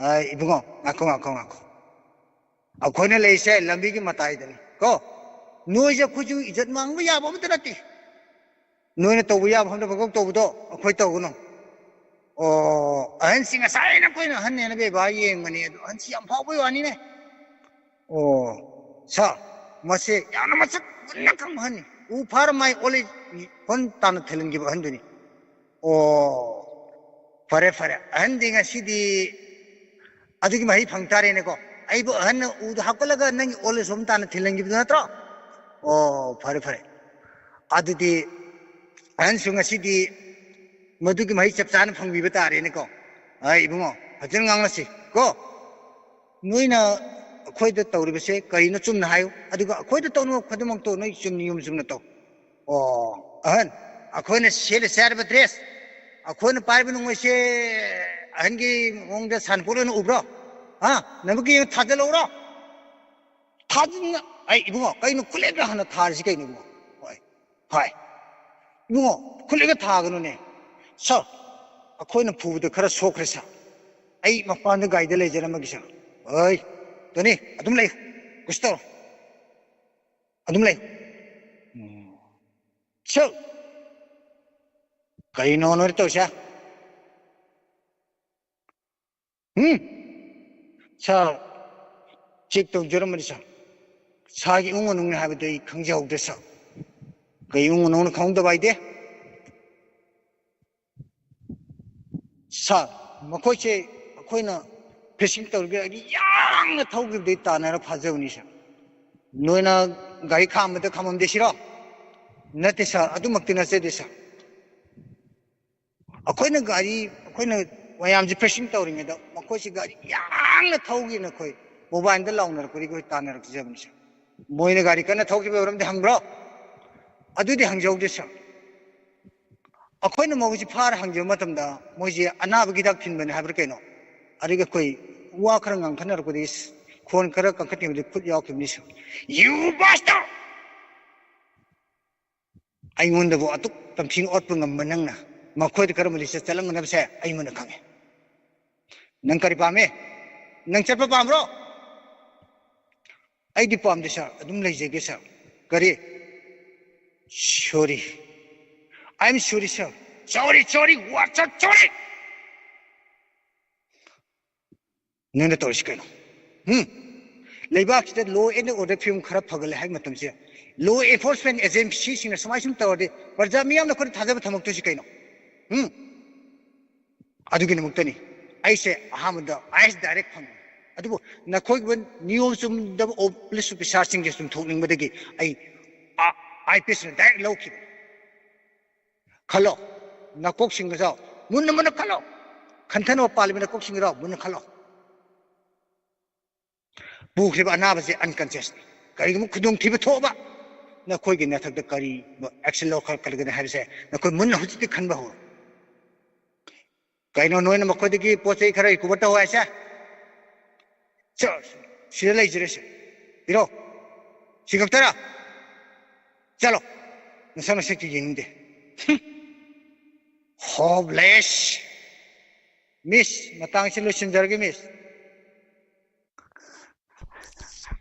ꯑꯥꯏ, ꯏꯕꯨꯡꯉꯣ, ꯉꯥꯏꯈꯣ, ꯉꯥꯏꯈꯣ, ꯉꯥꯏꯈꯣ꯫ ꯑꯩꯈꯣꯏꯅ ꯂꯩꯔꯤꯁꯦ ꯂꯝꯕꯤꯒꯤ ꯃꯇꯥꯏꯗꯅꯤ ꯀꯣ꯫ ꯅꯣꯏꯁꯦ ꯑꯩꯈꯣꯏꯁꯨ ꯏꯖꯠ ꯃꯥꯡꯕ ꯌꯥꯕ ꯑꯃꯠꯇ ꯅꯠꯇꯦ꯫ ꯅꯣꯏꯅ ꯇꯧꯕ ꯌꯥꯕ ꯃꯐꯝꯗ ꯄꯪꯇꯧ ꯇꯧꯕꯗꯣ ꯑꯩꯈꯣꯏ ꯇꯧꯒꯅꯨ꯫ ꯑꯣ, ꯑꯍꯟꯁꯤ ꯉꯁꯥꯏꯅ ꯑꯩꯈꯣꯏꯅ ꯑꯍꯟꯅꯦꯅ ꯕꯦꯕꯥꯔ ꯌꯦꯡꯕꯅꯦ, ꯑꯗꯣ ꯑꯍꯟꯁꯤ ꯌꯥꯝ ꯐꯥꯎꯕꯩ ꯋꯥꯅꯤꯅꯦ꯫ ꯑꯣ, ꯁꯥꯔ, ꯃꯁꯦ ꯌꯥꯝꯅ ꯃꯁꯛ ꯃꯨꯟꯅ ꯈꯪꯕ ꯑꯍꯟꯅꯤ꯫ ꯎ ꯐꯥꯔ ꯃꯥꯏ ꯑꯣꯜꯂꯤ ꯍꯣꯟ ꯇꯥꯅ ꯊꯤꯜꯍꯟꯈꯤꯕ ꯑꯍꯟꯗꯨꯅꯤ꯫ ꯑꯣ, ꯐꯔꯦ, ꯐꯔꯦ꯫ ꯑꯍꯟꯗꯤ ꯉꯁꯤꯗꯤ ꯑꯗꯨꯒꯤ ꯃꯍꯩ ꯐꯪ ꯇꯥꯔꯦꯅꯦꯀꯣ꯫ ꯑꯩꯕꯨ ꯑꯍꯟꯅ ꯎꯗ ꯍꯥꯞꯀꯠꯂꯒ ꯅꯪꯒꯤ ꯑꯣꯜ ꯑꯦꯖ ꯍꯣꯝ ꯇꯥꯅ ꯊꯤꯜꯍꯟꯈꯤꯕꯗꯨ ꯅꯠꯇ꯭ꯔꯣ? ꯑꯣ, ꯐꯔꯦ, ꯐꯔꯦ꯫ ꯑꯗꯨꯗꯤ ꯑꯍꯟꯁꯨ ꯉꯁꯤꯗꯤ ꯃꯗꯨꯒꯤ ꯃꯍꯩ ꯆꯞ ꯆꯥꯅ ꯐꯪꯕꯤꯕ ꯇꯥꯔꯦꯅꯦꯀꯣ꯫ ꯑꯩ ꯏꯕꯨꯡꯉꯣ, ꯐꯖꯅ ꯉꯥꯡꯅꯁꯤ ꯀꯣ꯫ ꯅꯣꯏꯅ ꯑꯩꯈꯣꯏꯗ ꯇꯧꯔꯤꯕꯁꯦ ꯀꯔꯤꯅꯣ ꯆꯨꯝꯅ ꯍꯥꯏꯌꯨ, ꯑꯗꯨꯒ ꯑꯩꯈꯣꯏꯗ ꯇꯧꯅꯕ ꯈꯨꯗꯤꯡꯃꯛꯇꯣ ꯅꯣꯏ ꯆꯨꯝꯅ ꯅꯤꯌꯣꯝ ꯆꯨꯝꯅ ꯇꯧ꯫ ꯑꯣ, ꯑꯍꯟ, ꯑꯩꯈꯣꯏꯅ ꯁꯦꯠꯂ ꯆꯥꯔꯤꯕ ꯗ꯭ꯔꯦꯁ, ꯑꯩꯈꯣꯏꯅ ꯄꯥꯏꯔꯤꯕ ꯅꯣꯡꯃꯩꯁꯦ ꯑꯍꯟꯒꯤ ꯃꯑꯣꯡꯗ ꯁꯥꯟꯅꯄꯣꯠ ꯑꯣꯏꯅ ꯎꯕ꯭ꯔꯣ? ꯍꯥ? ꯅꯃꯤꯠꯀꯤ ꯌꯦꯡ ꯊꯥꯖꯤꯜꯂꯛꯎꯔꯣ? ꯊꯥꯖꯤꯟꯅ-, ꯑꯩ ꯏꯕꯨꯡꯉꯣ, ꯀꯩꯅꯣ ꯈꯨꯠꯂꯦꯛꯀ ꯍꯥꯟꯅ ꯊꯥꯔꯤꯁꯤ ꯀꯩꯅꯣ ꯏꯕꯨꯡꯉꯣ? ꯍꯣꯏ, ꯍꯣꯏ꯫ ꯏꯕꯨꯡꯉꯣ, ꯈꯨꯠꯂꯦꯛꯀ ꯊꯥꯒꯅꯨꯅꯦ꯫ ꯁꯥꯔ, ꯑꯩꯈꯣꯏꯅ ꯐꯨꯕꯗ ꯈꯔ ꯁꯣꯛꯈ꯭ꯔꯦ ꯁꯥꯔ꯫ ꯑꯩ ꯃꯄꯥꯟꯗ ꯒꯥꯔꯤꯗ ꯂꯩꯖꯔꯝꯃꯒꯦ ꯁꯥꯔ꯫ ꯍꯣꯏ, ꯇꯣꯅꯤ, ꯑꯗꯨꯝ ꯂꯩ꯫ ꯀꯩꯁꯨ ꯇꯧꯔꯣꯏ꯫ ꯑꯗꯨꯝ ꯂꯩ꯫ ꯎꯝ꯫ ꯁꯥꯔ, ꯀꯩꯅꯣ ꯅꯣꯏ ꯇꯧꯔꯤꯁꯦ? ꯎꯝ? ꯁꯥꯔ, ꯆꯦꯛ ꯇꯧꯖꯔꯝꯕꯅꯤ ꯁꯥꯔ꯫ ꯁꯥꯔꯒꯤ ꯏꯃꯨꯡ ꯃꯅꯨꯡꯅꯤ ꯍꯥꯏꯕꯗꯨ ꯑꯩ ꯈꯪꯖꯍꯧꯗ꯭ꯔꯦ ꯁꯥꯔ꯫ ꯀꯩ ꯏꯃꯨꯡ ꯃꯅꯨꯡꯅ ꯈꯪꯍꯧꯗꯕ ꯍꯥꯏꯗꯤ? ꯁꯥꯔ, ꯃꯈꯣꯏꯁꯦ ꯑꯩꯈꯣꯏꯅ ꯐꯦꯟꯁꯤꯡ ꯇꯧꯔꯒ ꯒꯥꯔꯤ ꯌꯥꯡꯅ ꯊꯧꯈꯤꯕꯗꯒꯤ ꯇꯥꯟꯅꯔ ꯐꯥꯖꯕꯅꯤ ꯁꯥꯔ꯫ ꯅꯣꯏꯅ ꯒꯥꯔꯤ ꯈꯥꯝꯕꯗ ꯈꯥꯝꯃꯝꯗꯦ ꯁꯤꯔꯣ? ꯅꯠꯇꯦ ꯁꯥꯔ, ꯑꯗꯨꯃꯛꯇꯤ ꯅꯠꯆꯗꯦ ꯁꯥꯔ꯫ ꯑꯩꯈꯣꯏꯅ ꯒꯥꯔꯤ, ꯑꯩꯈꯣꯏꯅ ꯃꯌꯥꯝꯁꯦ ꯐꯦꯟꯁꯤꯡ ꯇꯧꯔꯤꯉꯩꯗ ꯃꯈꯣꯏꯁꯤ ꯒꯥꯔꯤ ꯌꯥꯡꯅ ꯊꯧꯈꯤꯅ ꯑꯩꯈꯣꯏ ꯃꯣꯕꯥꯏꯜꯗ ꯂꯥꯎꯅꯔꯛꯄꯗꯒꯤ ꯑꯩꯈꯣꯏ ꯇꯥꯟꯅꯔꯛꯆꯕꯅꯤ ꯁꯥꯔ꯫ ꯃꯣꯏꯅ ꯒꯥꯔꯤ ꯀꯟꯅ ꯊꯧꯈꯤꯕ ꯑꯣꯏꯔꯝꯗꯤ ꯍꯪꯕ꯭ꯔꯣ? ꯑꯗꯨꯗꯤ ꯍꯪꯖꯍꯧꯗꯦ ꯁꯥꯔ꯫ ꯑꯩꯈꯣꯏꯅ ꯃꯈꯣꯏꯁꯤ ꯐꯥꯔ ꯍꯪꯖꯕ ꯃꯇꯝꯗ ꯃꯣꯏꯁꯤ ꯑꯅꯥꯕꯒꯤ ꯍꯤꯗꯥꯛ ꯊꯤꯟꯕꯅꯤ ꯍꯥꯏꯕ꯭ꯔꯥ ꯀꯩꯅꯣ? ꯑꯗꯒꯤ ꯑꯩꯈꯣꯏ ꯋꯥ ꯈꯔ ꯉꯥꯡꯈꯠꯅꯔꯛꯄꯗꯒꯤ ꯈꯣꯟ ꯈꯔ ꯀꯟꯈꯠꯈꯤꯕꯗꯒꯤ ꯈꯨꯠ ꯌꯥꯎꯈꯤꯕꯅꯤ ꯁꯥꯔ꯫ You bastard! ꯑꯩꯉꯣꯟꯗꯕꯨ ꯑꯗꯨꯛ ꯇꯝꯊꯤꯅ ꯑꯣꯠꯄ ꯉꯝꯕ ꯅꯪꯅ ꯃꯈꯣꯏꯗ ꯀꯔꯝꯕ ꯂꯤꯆꯠ ꯆꯠꯂꯝꯒꯗꯕꯁꯦ ꯑꯩ ꯃꯨꯟꯅ ꯈꯪꯉꯦ꯫ ꯅꯪ ꯀꯔꯤ ꯄꯥꯝꯃꯤ? ꯅꯪ ꯆꯠꯄ ꯄꯥꯝꯕ꯭ꯔꯣ? ꯑꯩꯗꯤ ꯄꯥꯝꯗꯦ ꯁꯥꯔ, ꯑꯗꯨꯝ ꯂꯩꯖꯒꯦ ꯁꯥꯔ꯫ ꯀꯔꯤ? Sorry. I am sorry, sir. Sorry, sorry, what, sorry? ꯅꯪꯅ ꯇꯧꯔꯤꯁꯤ ꯀꯩꯅꯣ? ꯎꯝ? ꯂꯩꯕꯥꯛꯁꯤꯗ law and order ꯐꯤꯕꯝ ꯈꯔ ꯐꯒꯠꯂꯦ ꯍꯥꯏꯕ ꯃꯇꯝꯁꯤꯗ law enforcement agencyꯁꯤꯡꯅ ꯁꯨꯃꯥꯏ ꯁꯨꯝ ꯇꯧꯔꯗꯤ ꯄ꯭ꯔꯖꯥ ꯃꯤꯌꯥꯝꯅ ꯑꯩꯈꯣꯏꯗ ꯊꯥꯖꯕ ꯊꯝꯃꯛꯇꯣꯏꯁꯤ ꯀꯩꯅꯣ? ꯎꯝ? ꯑꯗꯨꯒꯤꯗꯃꯛꯇꯅꯤ ꯑꯩꯁꯦ ꯑꯍꯥꯟꯕꯗ IAS direct ꯐꯪꯉꯤ꯫ ꯑꯗꯨꯕꯨ ꯅꯈꯣꯏꯒꯤ ꯅꯤꯌꯣꯝ ꯆꯨꯝꯗꯕ ꯑꯣ-, police officerꯁꯤꯡꯁꯦ ꯆꯨꯝꯊꯣꯛꯅꯤꯡꯕꯗꯒꯤ ꯑꯩ ꯑꯥ, IPSꯅ direct ꯂꯧꯈꯤꯕꯅꯤ꯫ ꯈꯜꯂꯣ, ꯅꯀꯣꯛꯁꯤꯡꯒꯁꯨ ꯃꯨꯟꯅ ꯃꯨꯟꯅ ꯈꯜꯂꯣ꯫ ꯈꯟꯊꯅꯕ ꯄꯥꯜꯂꯤꯕ ꯅꯀꯣꯛꯁꯤꯡꯒꯗꯣ ꯃꯨꯟꯅ ꯈꯜꯂꯣ꯫ ꯄꯨꯈ꯭ꯔꯤꯕ ꯑꯅꯥꯕꯁꯦ unconsciousꯅꯤ꯫ ꯀꯔꯤꯒꯨꯝꯕ ꯈꯨꯗꯣꯡꯊꯤꯕ ꯊꯣꯛꯑꯕ ꯅꯈꯣꯏꯒꯤ ꯅꯊꯛꯇ ꯀꯔꯤ action ꯂꯧꯈꯠꯀꯗꯒꯦ ꯍꯥꯏꯕꯁꯦ ꯅꯈꯣꯏ ꯃꯨꯟꯅ ꯍꯧꯖꯤꯛꯇꯤ ꯈꯟꯕ ꯍꯧꯔꯣ꯫ ꯀꯩꯅꯣ ꯅꯣꯏꯅ ꯃꯈꯣꯏꯗꯒꯤ ꯄꯣꯠ ꯆꯩ ꯈꯔ recover ꯇꯧ ꯍꯥꯏꯁꯦ? ꯁꯤꯗ ꯂꯩꯖꯔꯦ ꯁꯦ꯫ ꯄꯤꯔꯣ꯫ ꯁꯤ ꯈꯛꯇꯔ? ꯆꯠꯂꯣ꯫ ꯅꯁꯛ ꯅꯁꯛꯇꯤ ꯌꯦꯡꯅꯤꯡꯗꯦ꯫ ꯍꯨꯝ꯫ Hopeless꯫ Miss, ꯃꯇꯥꯡꯁꯤ ꯂꯣꯏꯁꯤꯟꯖꯔꯒꯦ, Miss꯫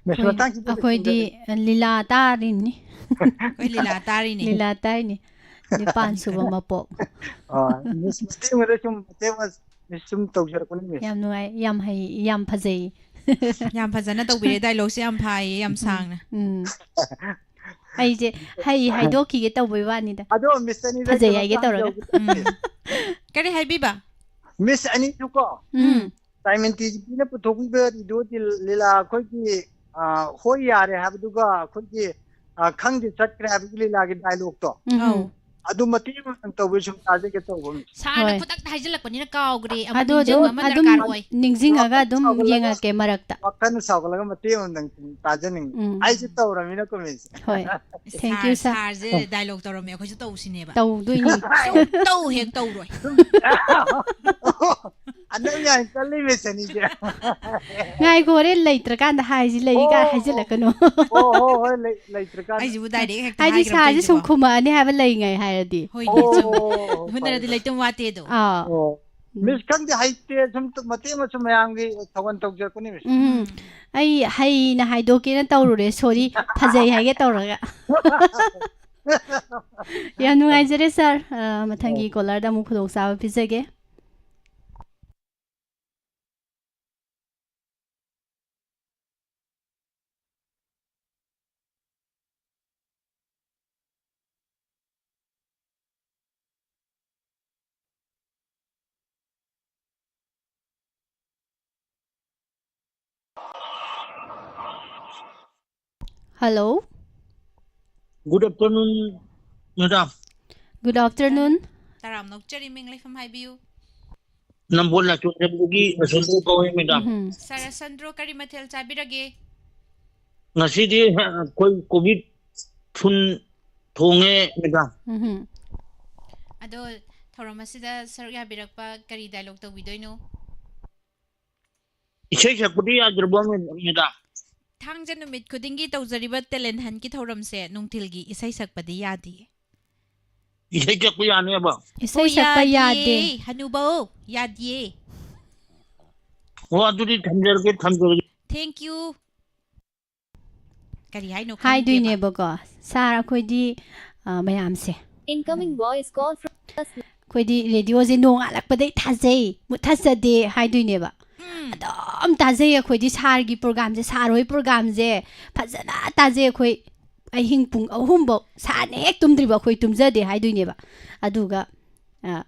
Miss, ꯑꯩꯈꯣꯏ-, ꯃꯇꯥꯡꯁꯤꯗ ꯑꯩꯈꯣꯏꯗꯤ ꯂꯣꯏꯁꯤꯟꯖꯔꯒꯦ꯫ ꯂꯤꯂꯥ ꯇꯥꯔꯤꯅꯤ꯫ ꯑꯩꯈꯣꯏ ꯂꯤꯂꯥ ꯇꯥꯔꯤꯅꯤ꯫ ꯂꯤꯂꯥ ꯇꯥꯔꯤꯅꯤ꯫ ꯅꯤꯄꯥꯟ ꯁꯨꯕ ꯃꯄꯣꯛ꯫ ꯑꯥ, Miss, ꯃꯇꯦꯡ ꯑꯃꯗ ꯁꯨꯝ, ꯃꯇꯦꯡ ꯑꯃ ꯁꯨꯝ ꯇꯧꯖꯔꯛꯄꯅꯤ, ꯃꯤꯁ꯫ ꯌꯥꯝ ꯅꯨꯡꯉꯥꯏ, ꯌꯥꯝ ꯍꯩ, ꯌꯥꯝ ꯐꯖꯩ꯫ ꯌꯥꯝ ꯐꯖꯅ ꯇꯧꯕꯤꯔꯦ, ꯗꯥꯏꯂꯣꯛꯁꯦ ꯌꯥꯝ ꯐꯩꯌꯦ, ꯌꯥꯝ ꯁꯥꯡꯅ꯫ ꯎꯝ꯫ ꯑꯩꯁꯦ ꯍꯩ ꯍꯥꯏꯗꯣꯛꯈꯤꯒꯦ ꯇꯧꯕꯩ ꯋꯥꯅꯤꯗ꯫ ꯑꯗꯣ ꯃꯤꯁ ꯑꯅꯤꯗ ꯐꯖꯩ ꯀꯩꯅꯣ ꯍꯥꯏꯒꯦ ꯇꯥꯡ ꯇꯧꯔꯒ꯫ ꯌꯧꯕꯗ ꯎꯝ꯫ ꯀꯔꯤ ꯍꯥꯏꯕꯤꯕ? ꯃꯤꯁ ꯑꯅꯤꯁꯨ ꯀꯣ, ꯎꯝ꯫ ꯗꯥꯏꯃꯟꯇꯤꯖꯤꯅ ꯄꯨꯊꯣꯛꯄꯤꯕ ꯔꯦꯗꯤꯑꯣ ꯗꯤ-, ꯂꯤꯂꯥ ꯑꯩꯈꯣꯏꯒꯤ, ꯑ, "ꯍꯣꯏ ꯌꯥꯔꯦ" ꯍꯥꯏꯕꯗꯨꯒ ꯑꯩꯈꯣꯏꯒꯤ, ꯑ, "ꯈꯪꯗꯦ ꯆꯠꯈ꯭ꯔꯦ" ꯍꯥꯏꯕꯒꯤ ꯂꯤꯂꯥꯒꯤ ꯗꯥꯏꯂꯣꯛꯇꯣ, ꯎꯝ꯫ ꯑꯧ꯫ ꯑꯗꯨ ꯃꯇꯦꯛ ꯑꯃꯇꯪ ꯇꯧꯕ ꯁꯨꯝ ꯇꯥꯖꯒꯦ ꯇꯧꯕ, ꯃꯤꯁ꯫ ꯁꯥꯔꯅ ꯍꯣꯏ꯫ ꯈꯨꯗꯛꯇ ꯍꯥꯏꯖꯤꯜꯂꯛꯄꯅꯤꯅ ꯀꯥꯎꯈ꯭ꯔꯦ꯫ ꯑꯃꯨꯛ ꯑꯗꯨ ꯑꯗꯨꯝ ꯅꯤꯡꯁꯤꯡꯕ ꯑꯃ ꯑꯗꯨꯝ ꯗꯔꯀꯥꯔ ꯌꯦꯡꯉ-, ꯑꯣꯏ꯫ ꯅꯤꯡꯁꯤꯡꯉꯒ ꯑꯗꯨꯝ ꯁꯥꯎꯒꯠꯂꯒ ꯌꯦꯡꯉꯛꯀꯦ ꯃꯔꯛꯇ꯫ ꯋꯥꯈꯜ ꯁꯥꯎꯒꯠꯂꯒ ꯃꯇꯦꯛ ꯑꯃꯇꯪ ꯁꯨꯝ ꯇꯥꯖꯅꯤꯡꯉꯤ꯫ ꯎꯝ꯫ ꯑꯩꯁꯨ ꯇꯧꯔꯃꯤꯅ ꯀꯣ, ꯃꯤꯁ꯫ ꯍꯣꯏ꯫ Thank you, sir. ꯁꯥꯔꯁꯦ ꯗꯥꯏꯂꯣꯛ ꯇꯧꯔꯝꯃꯦ, ꯑꯩꯈꯣꯏꯁꯨ ꯇꯧꯁꯤꯅꯦꯕ꯫ ꯇꯧꯗꯣꯏꯅꯤ꯫ ꯁꯨꯡꯇꯧ ꯍꯦꯛ ꯇꯧꯔꯣꯏ꯫ ꯑꯅꯪ ꯌꯥꯝ ꯀꯜꯂꯤ, ꯃꯤꯁ ꯑꯅꯤꯁꯦ꯫ ꯉꯥꯏꯈꯣ, ꯍꯣꯔꯦꯟ ꯂꯩꯇ꯭ꯔꯀꯥꯟꯗ ꯍꯥꯏꯁꯤ, ꯂꯩꯔꯤꯀꯥꯟꯗ ꯑꯣ꯫ ꯍꯥꯏꯖꯤꯜꯂꯛꯀꯅꯣ꯫ ꯑꯣ, ꯍꯣ, ꯍꯣꯏ, ꯂꯩ-, ꯂꯩꯇ꯭ꯔꯀꯥꯟꯗ꯫ ꯑꯩꯁꯤꯕꯨ ꯗꯥꯏꯔꯦꯛ ꯍꯦꯛꯇ ꯍꯥꯏꯗꯤ ꯍꯥꯏꯈ꯭ꯔꯕ ꯁꯥꯔꯁꯦ ꯁꯨꯝ ꯇꯧꯔꯤꯁꯤꯕꯣ꯫ ꯈꯨꯝꯃꯛꯑꯅꯤ ꯍꯥꯏꯕ ꯂꯩꯉꯩ ꯍꯥꯏꯔꯗꯤ꯫ ꯍꯣꯏꯅꯦ, ꯑꯣ, ꯆꯨꯝꯃꯤ꯫ ꯑꯣ, ꯑꯣ, ꯍꯨꯟꯅꯔꯗꯤ ꯐꯔꯦ꯫ ꯂꯩꯇꯝ ꯋꯥꯠꯇꯦꯗꯣ꯫ ꯑꯥ꯫ ꯑꯣ꯫ ꯃꯤꯁ ꯈꯪꯗꯦ, ꯍꯩꯇꯦ, ꯁꯨꯝ ꯃꯇꯦꯛ ꯑꯃꯁꯨꯝ ꯃꯌꯥꯝꯒꯤ ꯊꯧꯒꯜ ꯇꯧꯖꯔꯛꯄꯅꯤ, ꯃꯤꯁ꯫ ꯎꯝ꯫ ꯑꯩ ꯍꯩꯅ ꯍꯥꯏꯗꯣꯛꯀꯦꯅ ꯇꯧꯔꯨꯔꯦ, ꯁꯣꯔꯤ, ꯐꯖꯩ ꯍꯥꯏꯒꯦ ꯇꯧꯔꯒ꯫ ꯌꯥꯝ ꯅꯨꯡꯉꯥꯏꯖꯔꯦ, ꯁꯥꯔ꯫ ꯑ, ꯃꯊꯪꯒꯤ ꯀꯣꯂꯔꯗ ꯑꯃꯨꯛ ꯈꯨꯗꯣꯡꯆꯥꯕ ꯄꯤꯖꯒꯦ꯫ Hello. Good afternoon, madam. Good afternoon. ꯇꯔꯥꯝꯅ ꯑꯣꯛꯆꯔꯤ, ꯃꯤꯡ ꯂꯩꯐꯝ ꯍꯥꯏꯕꯤꯌꯨ꯫ ꯅꯝꯕꯣꯜ ꯂꯥꯏꯁꯣꯟꯖꯝꯗꯒꯤ ꯔꯁꯟꯗꯨ ꯀꯧꯏ, madam. ꯎꯝ꯫ ꯁꯥꯔ ꯔꯁꯟꯗ꯭ꯔꯣ, ꯀꯔꯤ ꯃꯊꯦꯜ ꯆꯥꯕꯤꯔꯒꯦ? ꯉꯁꯤꯗꯤ ꯑꯩꯈꯣꯏ ꯀꯣꯕꯤ ꯐꯨꯟ ꯊꯣꯡꯉꯦ, madam. ꯎꯝ꯫ ꯑꯗꯣ ꯊꯧꯔꯝ ꯑꯁꯤꯗ ꯁꯔꯨꯛ ꯌꯥꯕꯤꯔꯛꯄ ꯀꯔꯤ ꯗꯥꯏꯂꯣꯛ ꯇꯧꯕꯤꯗꯣꯏꯅꯣ? ꯏꯁꯩ ꯁꯛꯄꯗꯤ ꯌꯥꯗ꯭ꯔꯕꯣ, madam? ꯊꯥꯡꯖ ꯅꯨꯃꯤꯠ ꯈꯨꯗꯤꯡꯒꯤ ꯇꯧꯖꯔꯤꯕ talent huntꯀꯤ ꯊꯧꯔꯝꯁꯦ ꯅꯨꯡꯊꯤꯜꯒꯤ ꯏꯁꯩ ꯁꯛꯄꯗꯤ ꯌꯥꯗꯤꯌꯦ꯫ ꯏꯁꯩ ꯁꯛꯄ ꯌꯥꯅꯦꯕ? ꯏꯁꯩ ꯍꯣꯏ, ꯁꯛꯄ ꯌꯥꯗꯦ꯫ ꯌꯥꯗꯤꯌꯦ, ꯍꯅꯨꯕꯧ, ꯌꯥꯗꯤꯌꯦ꯫ ꯑꯣ, ꯑꯗꯨꯗꯤ ꯊꯝꯖꯔꯒꯦ, ꯊꯝꯖꯔꯒꯦ꯫ Thank you꯫ ꯀꯔꯤ ꯍꯥꯏꯅꯣ ꯈꯪꯗꯦꯕ꯫ ꯍꯥꯏꯗꯣꯏꯅꯦꯕꯀꯣ, ꯁꯥꯔ, ꯑꯩꯈꯣꯏꯗꯤ, ꯑ, ꯃꯌꯥꯝꯁꯦ Incoming voice call from ꯑꯩꯈꯣꯏꯗꯤ ꯔꯦꯗꯤꯑꯣꯁꯦ ꯅꯣꯡꯉꯥꯜꯂꯛꯄꯗꯩ ꯊꯥꯖꯩ, ꯃꯨꯠꯊꯠꯆꯗꯦ ꯍꯥꯏꯗꯣꯏꯅꯦꯕ꯫ ꯑꯗꯨꯝ ꯇꯥꯖꯩ ꯑꯩꯈꯣꯏꯗꯤ ꯁꯥꯔꯒꯤ ꯄ꯭ꯔꯣꯒꯥꯝꯁꯦ, ꯁꯥꯔ ꯍꯣꯏ ꯄ꯭ꯔꯣꯒꯥꯝꯁꯦ ꯐꯖꯅ ꯇꯥꯖꯩ ꯑꯩꯈꯣꯏ꯫ ꯑꯍꯤꯡ ꯄꯨꯡ ꯑꯍꯨꯝ ꯐꯥꯎ ꯁꯥꯔꯅ ꯍꯦꯛ ꯇꯨꯝꯗ꯭ꯔꯤꯕ ꯑꯩꯈꯣꯏ ꯇꯨꯝꯖꯗꯦ ꯍꯥꯏꯗꯣꯏꯅꯦꯕ꯫ ꯑꯗꯨꯒ, ꯑ,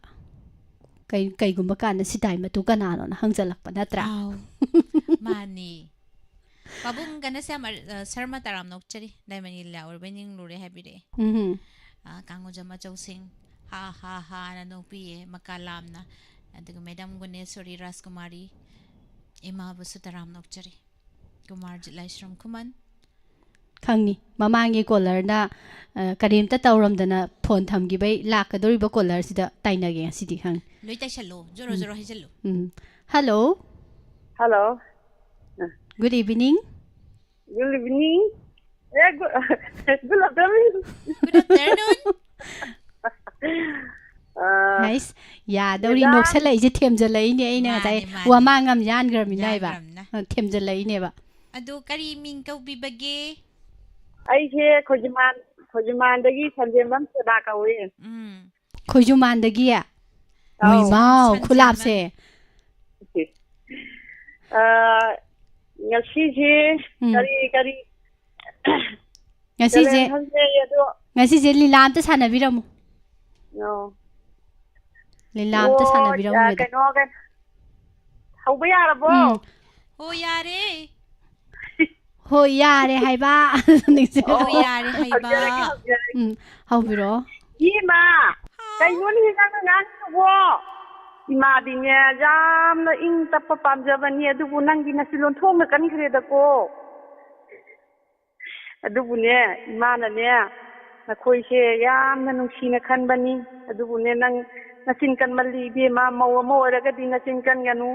ꯀꯩ-, ꯀꯩꯒꯨꯝꯕ ꯀꯥꯟꯗ "ꯁꯤꯗꯥꯏ ꯃꯇꯨ ꯀꯅꯥꯅꯣꯅ?" ꯍꯪꯖꯜꯂꯛꯄ ꯅꯠꯇ꯭ꯔꯥ? ꯑꯥꯎ꯫ ꯃꯥꯅꯤ꯫ ꯄꯥꯕꯨꯡ ꯒꯅꯁ꯭ꯌꯥꯝ ꯑꯔ-, ꯑ, ꯁꯔꯃ ꯇꯔꯥꯝꯅ ꯑꯣꯛꯆꯔꯤ꯫ ꯗꯥꯏꯃꯟꯒꯤ ꯂꯤꯂꯥ ꯎꯔꯨꯕꯩ ꯅꯤꯡꯂꯨꯔꯦ ꯍꯥꯏꯕꯤꯔꯛꯑꯦ꯫ ꯎꯝꯍꯨꯝ꯫ ꯑ, ꯀꯥꯡꯉꯨꯖꯝ ꯑꯆꯧꯁꯤꯡ, "ꯍꯥ, ꯍꯥ, ꯍꯥꯅ ꯅꯣꯛꯄꯤꯌꯦ ꯃꯀꯥ ꯂꯥꯝꯅ"꯫ ꯑꯗꯨꯒ ꯃꯦꯗꯥꯝ ꯒꯨꯅꯦꯁꯣꯔꯤ ꯔꯥꯖꯀꯨꯃꯥꯔꯤ, ꯏꯃꯥꯕꯨꯁꯨ ꯇꯔꯥꯝꯅ ꯑꯣꯛꯆꯔꯤ꯫ ꯀꯨꯃꯥꯔꯖꯤꯠ ꯂꯥꯏꯁ꯭ꯔꯝ ꯈꯨꯃꯟ꯫ ꯈꯪꯉꯤ꯫ ꯃꯃꯥꯡꯒꯤ ꯀꯣꯂꯔꯅ, ꯑ, ꯀꯔꯤꯝꯇ ꯇꯧꯔꯝꯗꯅ ꯐꯣꯟ ꯊꯝꯈꯤꯕꯩ ꯂꯥꯛꯀꯗꯧꯔꯤꯕ ꯀꯣꯂꯔꯁꯤꯗ ꯇꯥꯏꯅꯒꯦ ꯉꯁꯤꯗꯤ, ꯈꯪꯉꯤ꯫ ꯂꯣꯏ ꯇꯥꯏꯁꯜꯂꯣ, ꯖꯣꯔꯣ ꯎꯝ꯫ ꯖꯣꯔꯣ ꯍꯥꯏꯖꯜꯂꯨ꯫ ꯎꯝ꯫ Hello. Hello. Good evening꯫ Good evening꯫ Uh, ꯒꯨ-, good afternoon꯫ Good afternoon꯫ ꯑ, ꯍꯩꯁ, ꯌꯥꯗꯧꯔꯤ꯫ ꯃꯦꯗꯥꯝ꯫ ꯅꯣꯛꯁꯜꯂꯛꯏꯁꯦ ꯊꯦꯝꯖꯜꯂꯛꯏꯅꯦ꯫ ꯑꯩꯅ ꯉꯁꯥꯏ ꯃꯥꯅꯦ, ꯃꯥꯅꯦ꯫ ꯋꯥꯃꯥꯡ ꯑꯃ ꯌꯥꯟꯈ꯭ꯔꯃꯤꯅ ꯍꯥꯏꯕ꯫ ꯌꯥꯟꯈ꯭ꯔꯃꯤꯅ꯫ ꯑ, ꯊꯦꯝꯖꯜꯂꯛꯏꯅꯦꯕ꯫ ꯑꯗꯨ ꯀꯔꯤ ꯃꯤꯡ ꯀꯧꯕꯤꯕꯒꯦ? ꯑꯩꯁꯦ ꯈꯣꯏꯖꯨꯃꯥꯟ, ꯈꯣꯏꯖꯨꯃꯥꯟꯗꯒꯤ ꯁꯟꯖꯦꯝꯕꯝ ꯁꯣꯗꯥ ꯀꯧꯏ꯫ ꯎꯝ꯫ ꯈꯣꯏꯖꯨꯃꯥꯟꯗꯒꯤ? ꯑꯧ꯫ ꯃꯤꯃꯥꯎ, ꯁꯟꯖꯦꯝꯕꯝ꯫ ꯈꯨꯂꯥꯞꯁꯦ꯫ ꯑ, ꯉꯁꯤꯁꯦ ꯎꯝ꯫ ꯀꯔꯤ, ꯀꯔꯤ ꯉꯁꯤꯁꯦ, ꯀꯔꯤ ꯈꯪꯗꯦ ꯑꯗꯣ꯫ ꯉꯁꯤꯁꯦ ꯂꯤꯂꯥ ꯑꯝꯇ ꯁꯥꯟꯅꯕꯤꯔꯝꯃꯨ꯫ ꯑꯣ꯫ ꯂꯤꯂꯥ ꯑꯝꯇ ꯑꯣ, ꯁꯥꯟꯅꯕꯤꯔꯝꯃꯨ, ꯑ, ꯃꯦꯗꯥꯝ꯫ ꯀꯩꯅꯣ, ꯀꯩꯅꯣ, ꯍꯧꯕ ꯌꯥꯔꯕꯣ? ꯎꯝ꯫ ꯍꯣ, ꯌꯥꯔꯦ꯫ ꯍꯣ, ꯌꯥꯔꯦ ꯍꯥꯏꯕ꯫ ꯅꯤꯡꯁꯤꯡꯉꯦ꯫ ꯍꯣ, ꯌꯥꯔꯦ ꯍꯥꯏꯕ꯫ ꯍꯧꯖꯔꯒꯦ, ꯍꯧꯖꯔꯒꯦ꯫ ꯎꯝ, ꯍꯧꯕꯤꯔꯛꯑꯣ꯫ ꯏꯃꯥ, ꯀꯩꯅꯣꯅꯦ ꯅꯪꯅ ꯉꯥꯡꯉꯤꯗꯨꯕꯣ? ꯏꯃꯥꯗꯤꯅꯦ ꯌꯥꯝꯅ ꯏꯪ ꯇꯞꯄ ꯄꯥꯝꯖꯕꯅꯤ, ꯑꯗꯨꯕꯨ ꯅꯪꯗꯤ ꯅꯆꯤꯟ ꯂꯣꯟꯊꯣꯛꯅ ꯀꯟꯈ꯭ꯔꯦꯗꯀꯣ꯫ ꯑꯗꯨꯕꯨꯅꯦ, ꯏꯃꯥꯅꯅꯦ, ꯅꯈꯣꯏꯁꯦ ꯌꯥꯝꯅ ꯅꯨꯡꯁꯤꯅ ꯈꯟꯕꯅꯤ꯫ ꯑꯗꯨꯕꯨꯅꯦ, ꯅꯪ ꯅꯆꯤꯟ ꯀꯟꯃꯜꯂꯤ ꯏꯕꯦꯝꯃ, ꯃꯧ ꯑꯃ ꯑꯣꯏꯔꯒꯗꯤ ꯅꯆꯤꯟ ꯀꯟꯒꯅꯨ꯫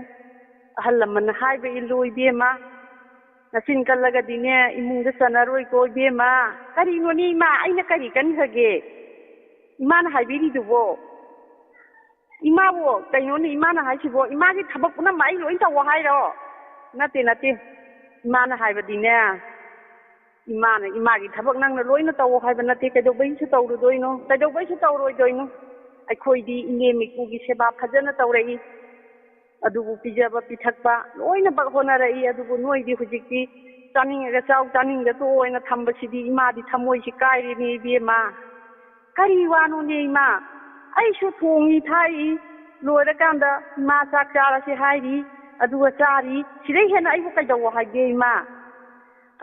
ꯑꯍꯜ ꯂꯃꯟꯅ ꯍꯥꯏꯕ ꯏꯜꯂꯨ ꯏꯕꯦꯝꯃ꯫ ꯅꯆꯤꯟ ꯀꯜꯂꯒꯗꯤꯅꯦ, ꯏꯃꯨꯡꯗ ꯆꯟꯅꯔꯣꯏꯀꯣ ꯏꯕꯦꯝꯃ꯫ ꯀꯔꯤꯅꯣꯅꯦ ꯏꯃꯥ, ꯑꯩꯅ ꯀꯔꯤ ꯀꯟꯈ꯭ꯔꯒꯦ? ꯏꯃꯥꯅ ꯍꯥꯏꯕꯤꯔꯤꯗꯨꯕꯣ? ꯏꯃꯥꯕꯨ ꯀꯩꯅꯣꯅꯦ ꯏꯃꯥꯅ ꯍꯥꯏꯁꯤꯕꯣ? ꯏꯃꯥꯒꯤ ꯊꯕꯛ ꯄꯨꯝꯅꯃꯛ ꯑꯩ ꯂꯣꯏ ꯇꯧꯋꯣ ꯍꯥꯏꯔꯣ? ꯅꯠꯇꯦ, ꯅꯠꯇꯦ꯫ ꯏꯃꯥꯅ ꯍꯥꯏꯕꯗꯤꯅꯦ, ꯏꯃꯥꯅ, ꯏꯃꯥꯒꯤ ꯊꯕꯛ ꯅꯪꯅ ꯂꯣꯏꯅ ꯇꯧꯋꯣ ꯍꯥꯏꯕ ꯅꯠꯇꯦ꯫ ꯀꯩꯗꯧꯕꯩꯁꯨ ꯇꯧꯔꯨꯗꯣꯏꯅꯣ? ꯀꯩꯗꯧꯕꯩꯁꯨ ꯇꯧꯔꯣꯏꯗꯣꯏꯅꯣ? ꯑꯩꯈꯣꯏꯗꯤ ꯏꯅꯦꯝ ꯏꯀꯨꯒꯤ ꯁꯦꯕꯥ ꯐꯖꯅ ꯇꯧꯔꯛꯏ꯫ ꯑꯗꯨꯕꯨ ꯄꯤꯖꯕ ꯄꯤꯊꯛꯄ ꯂꯣꯏꯅꯃꯛ ꯍꯣꯠꯅꯔꯛꯏ꯫ ꯑꯗꯨꯕꯨ ꯅꯣꯏꯗꯤ ꯍꯧꯖꯤꯛꯇꯤ ꯆꯥꯅꯤꯡꯉꯒ ꯆꯥꯎ, ꯆꯥꯅꯤꯡꯗ ꯇꯣꯛꯑꯣ ꯍꯥꯏꯅ ꯊꯝꯕꯁꯤꯗꯤ ꯏꯃꯥꯗꯤ ꯊꯃꯣꯏꯁꯤ ꯀꯥꯏꯔꯦꯅꯦ ꯏꯕꯦꯝꯃ꯫ ꯀꯔꯤ ꯋꯥꯅꯣꯅꯦ ꯏꯃꯥ? ꯑꯩꯁꯨ ꯊꯣꯡꯉꯤ ꯊꯥꯛꯏ, ꯂꯣꯏꯔꯀꯥꯟꯗ ꯏꯃꯥ ꯆꯥꯛ ꯆꯥꯔꯁꯤ ꯍꯥꯏꯔꯤ, ꯑꯗꯨꯒ ꯆꯥꯔꯤ꯫ ꯁꯤꯗꯩ ꯍꯦꯟꯅ ꯑꯩꯕꯨ ꯀꯩꯗꯧꯋꯣ ꯍꯥꯏꯒꯦ ꯏꯃꯥ?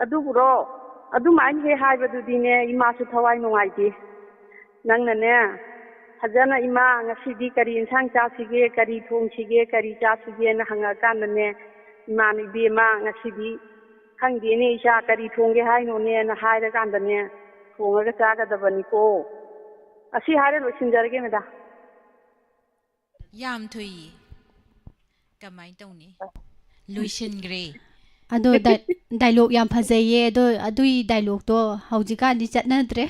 ꯑꯗꯨꯕꯨꯔꯣ, ꯑꯗꯨꯃꯥꯏꯅ ꯍꯦꯛ ꯍꯥꯏꯕꯗꯨꯗꯤꯅꯦ ꯏꯃꯥꯁꯨ ꯊꯋꯥꯏ ꯅꯨꯡꯉꯥꯏꯇꯦ꯫ ꯅꯪꯅꯅꯦ, ꯐꯖꯅ "ꯏꯃꯥ, ꯉꯁꯤꯗꯤ ꯀꯔꯤ ꯏꯟꯁꯥꯡ ꯆꯥꯁꯤꯒꯦ, ꯀꯔꯤ ꯊꯣꯡꯁꯤꯒꯦ, ꯀꯔꯤ ꯆꯥꯁꯤꯒꯦꯅ?" ꯍꯪꯉꯛꯑꯀꯥꯟꯗꯅꯦ, "ꯏꯃꯥꯅ, ꯏꯕꯦꯝꯃ, ꯉꯁꯤꯗꯤ ꯈꯪꯗꯦꯅꯦ ꯏꯆꯥ, ꯀꯔꯤ ꯊꯣꯡꯒꯦ ꯍꯥꯏꯅꯣꯅꯦꯅ?" ꯍꯥꯏꯔꯀꯥꯟꯗꯅꯦ, ꯊꯣꯡꯉꯒ ꯆꯥꯒꯗꯕꯅꯤꯀꯣ꯫ ꯑꯁꯤ ꯍꯥꯏꯔ ꯂꯣꯏꯁꯤꯟꯖꯔꯒꯦ, ꯃꯦꯗꯥꯝ꯫ ꯌꯥꯝ ꯊꯨꯏꯌꯦ꯫ ꯀꯃꯥꯏꯅ ꯇꯧꯅꯤ? ꯂꯣꯏꯁꯤꯟꯈ꯭ꯔꯦ꯫ ꯑꯗꯣ ꯗꯥꯏ- ꯗꯥꯏꯂꯣꯛ ꯌꯥꯝ ꯐꯖꯩꯌꯦ꯫ ꯑꯗꯣ ꯑꯗꯨꯏ ꯗꯥꯏꯂꯣꯛꯇꯣ ꯍꯧꯖꯤꯛꯀꯥꯟꯗꯤ ꯆꯠꯅꯗ꯭ꯔꯦ꯫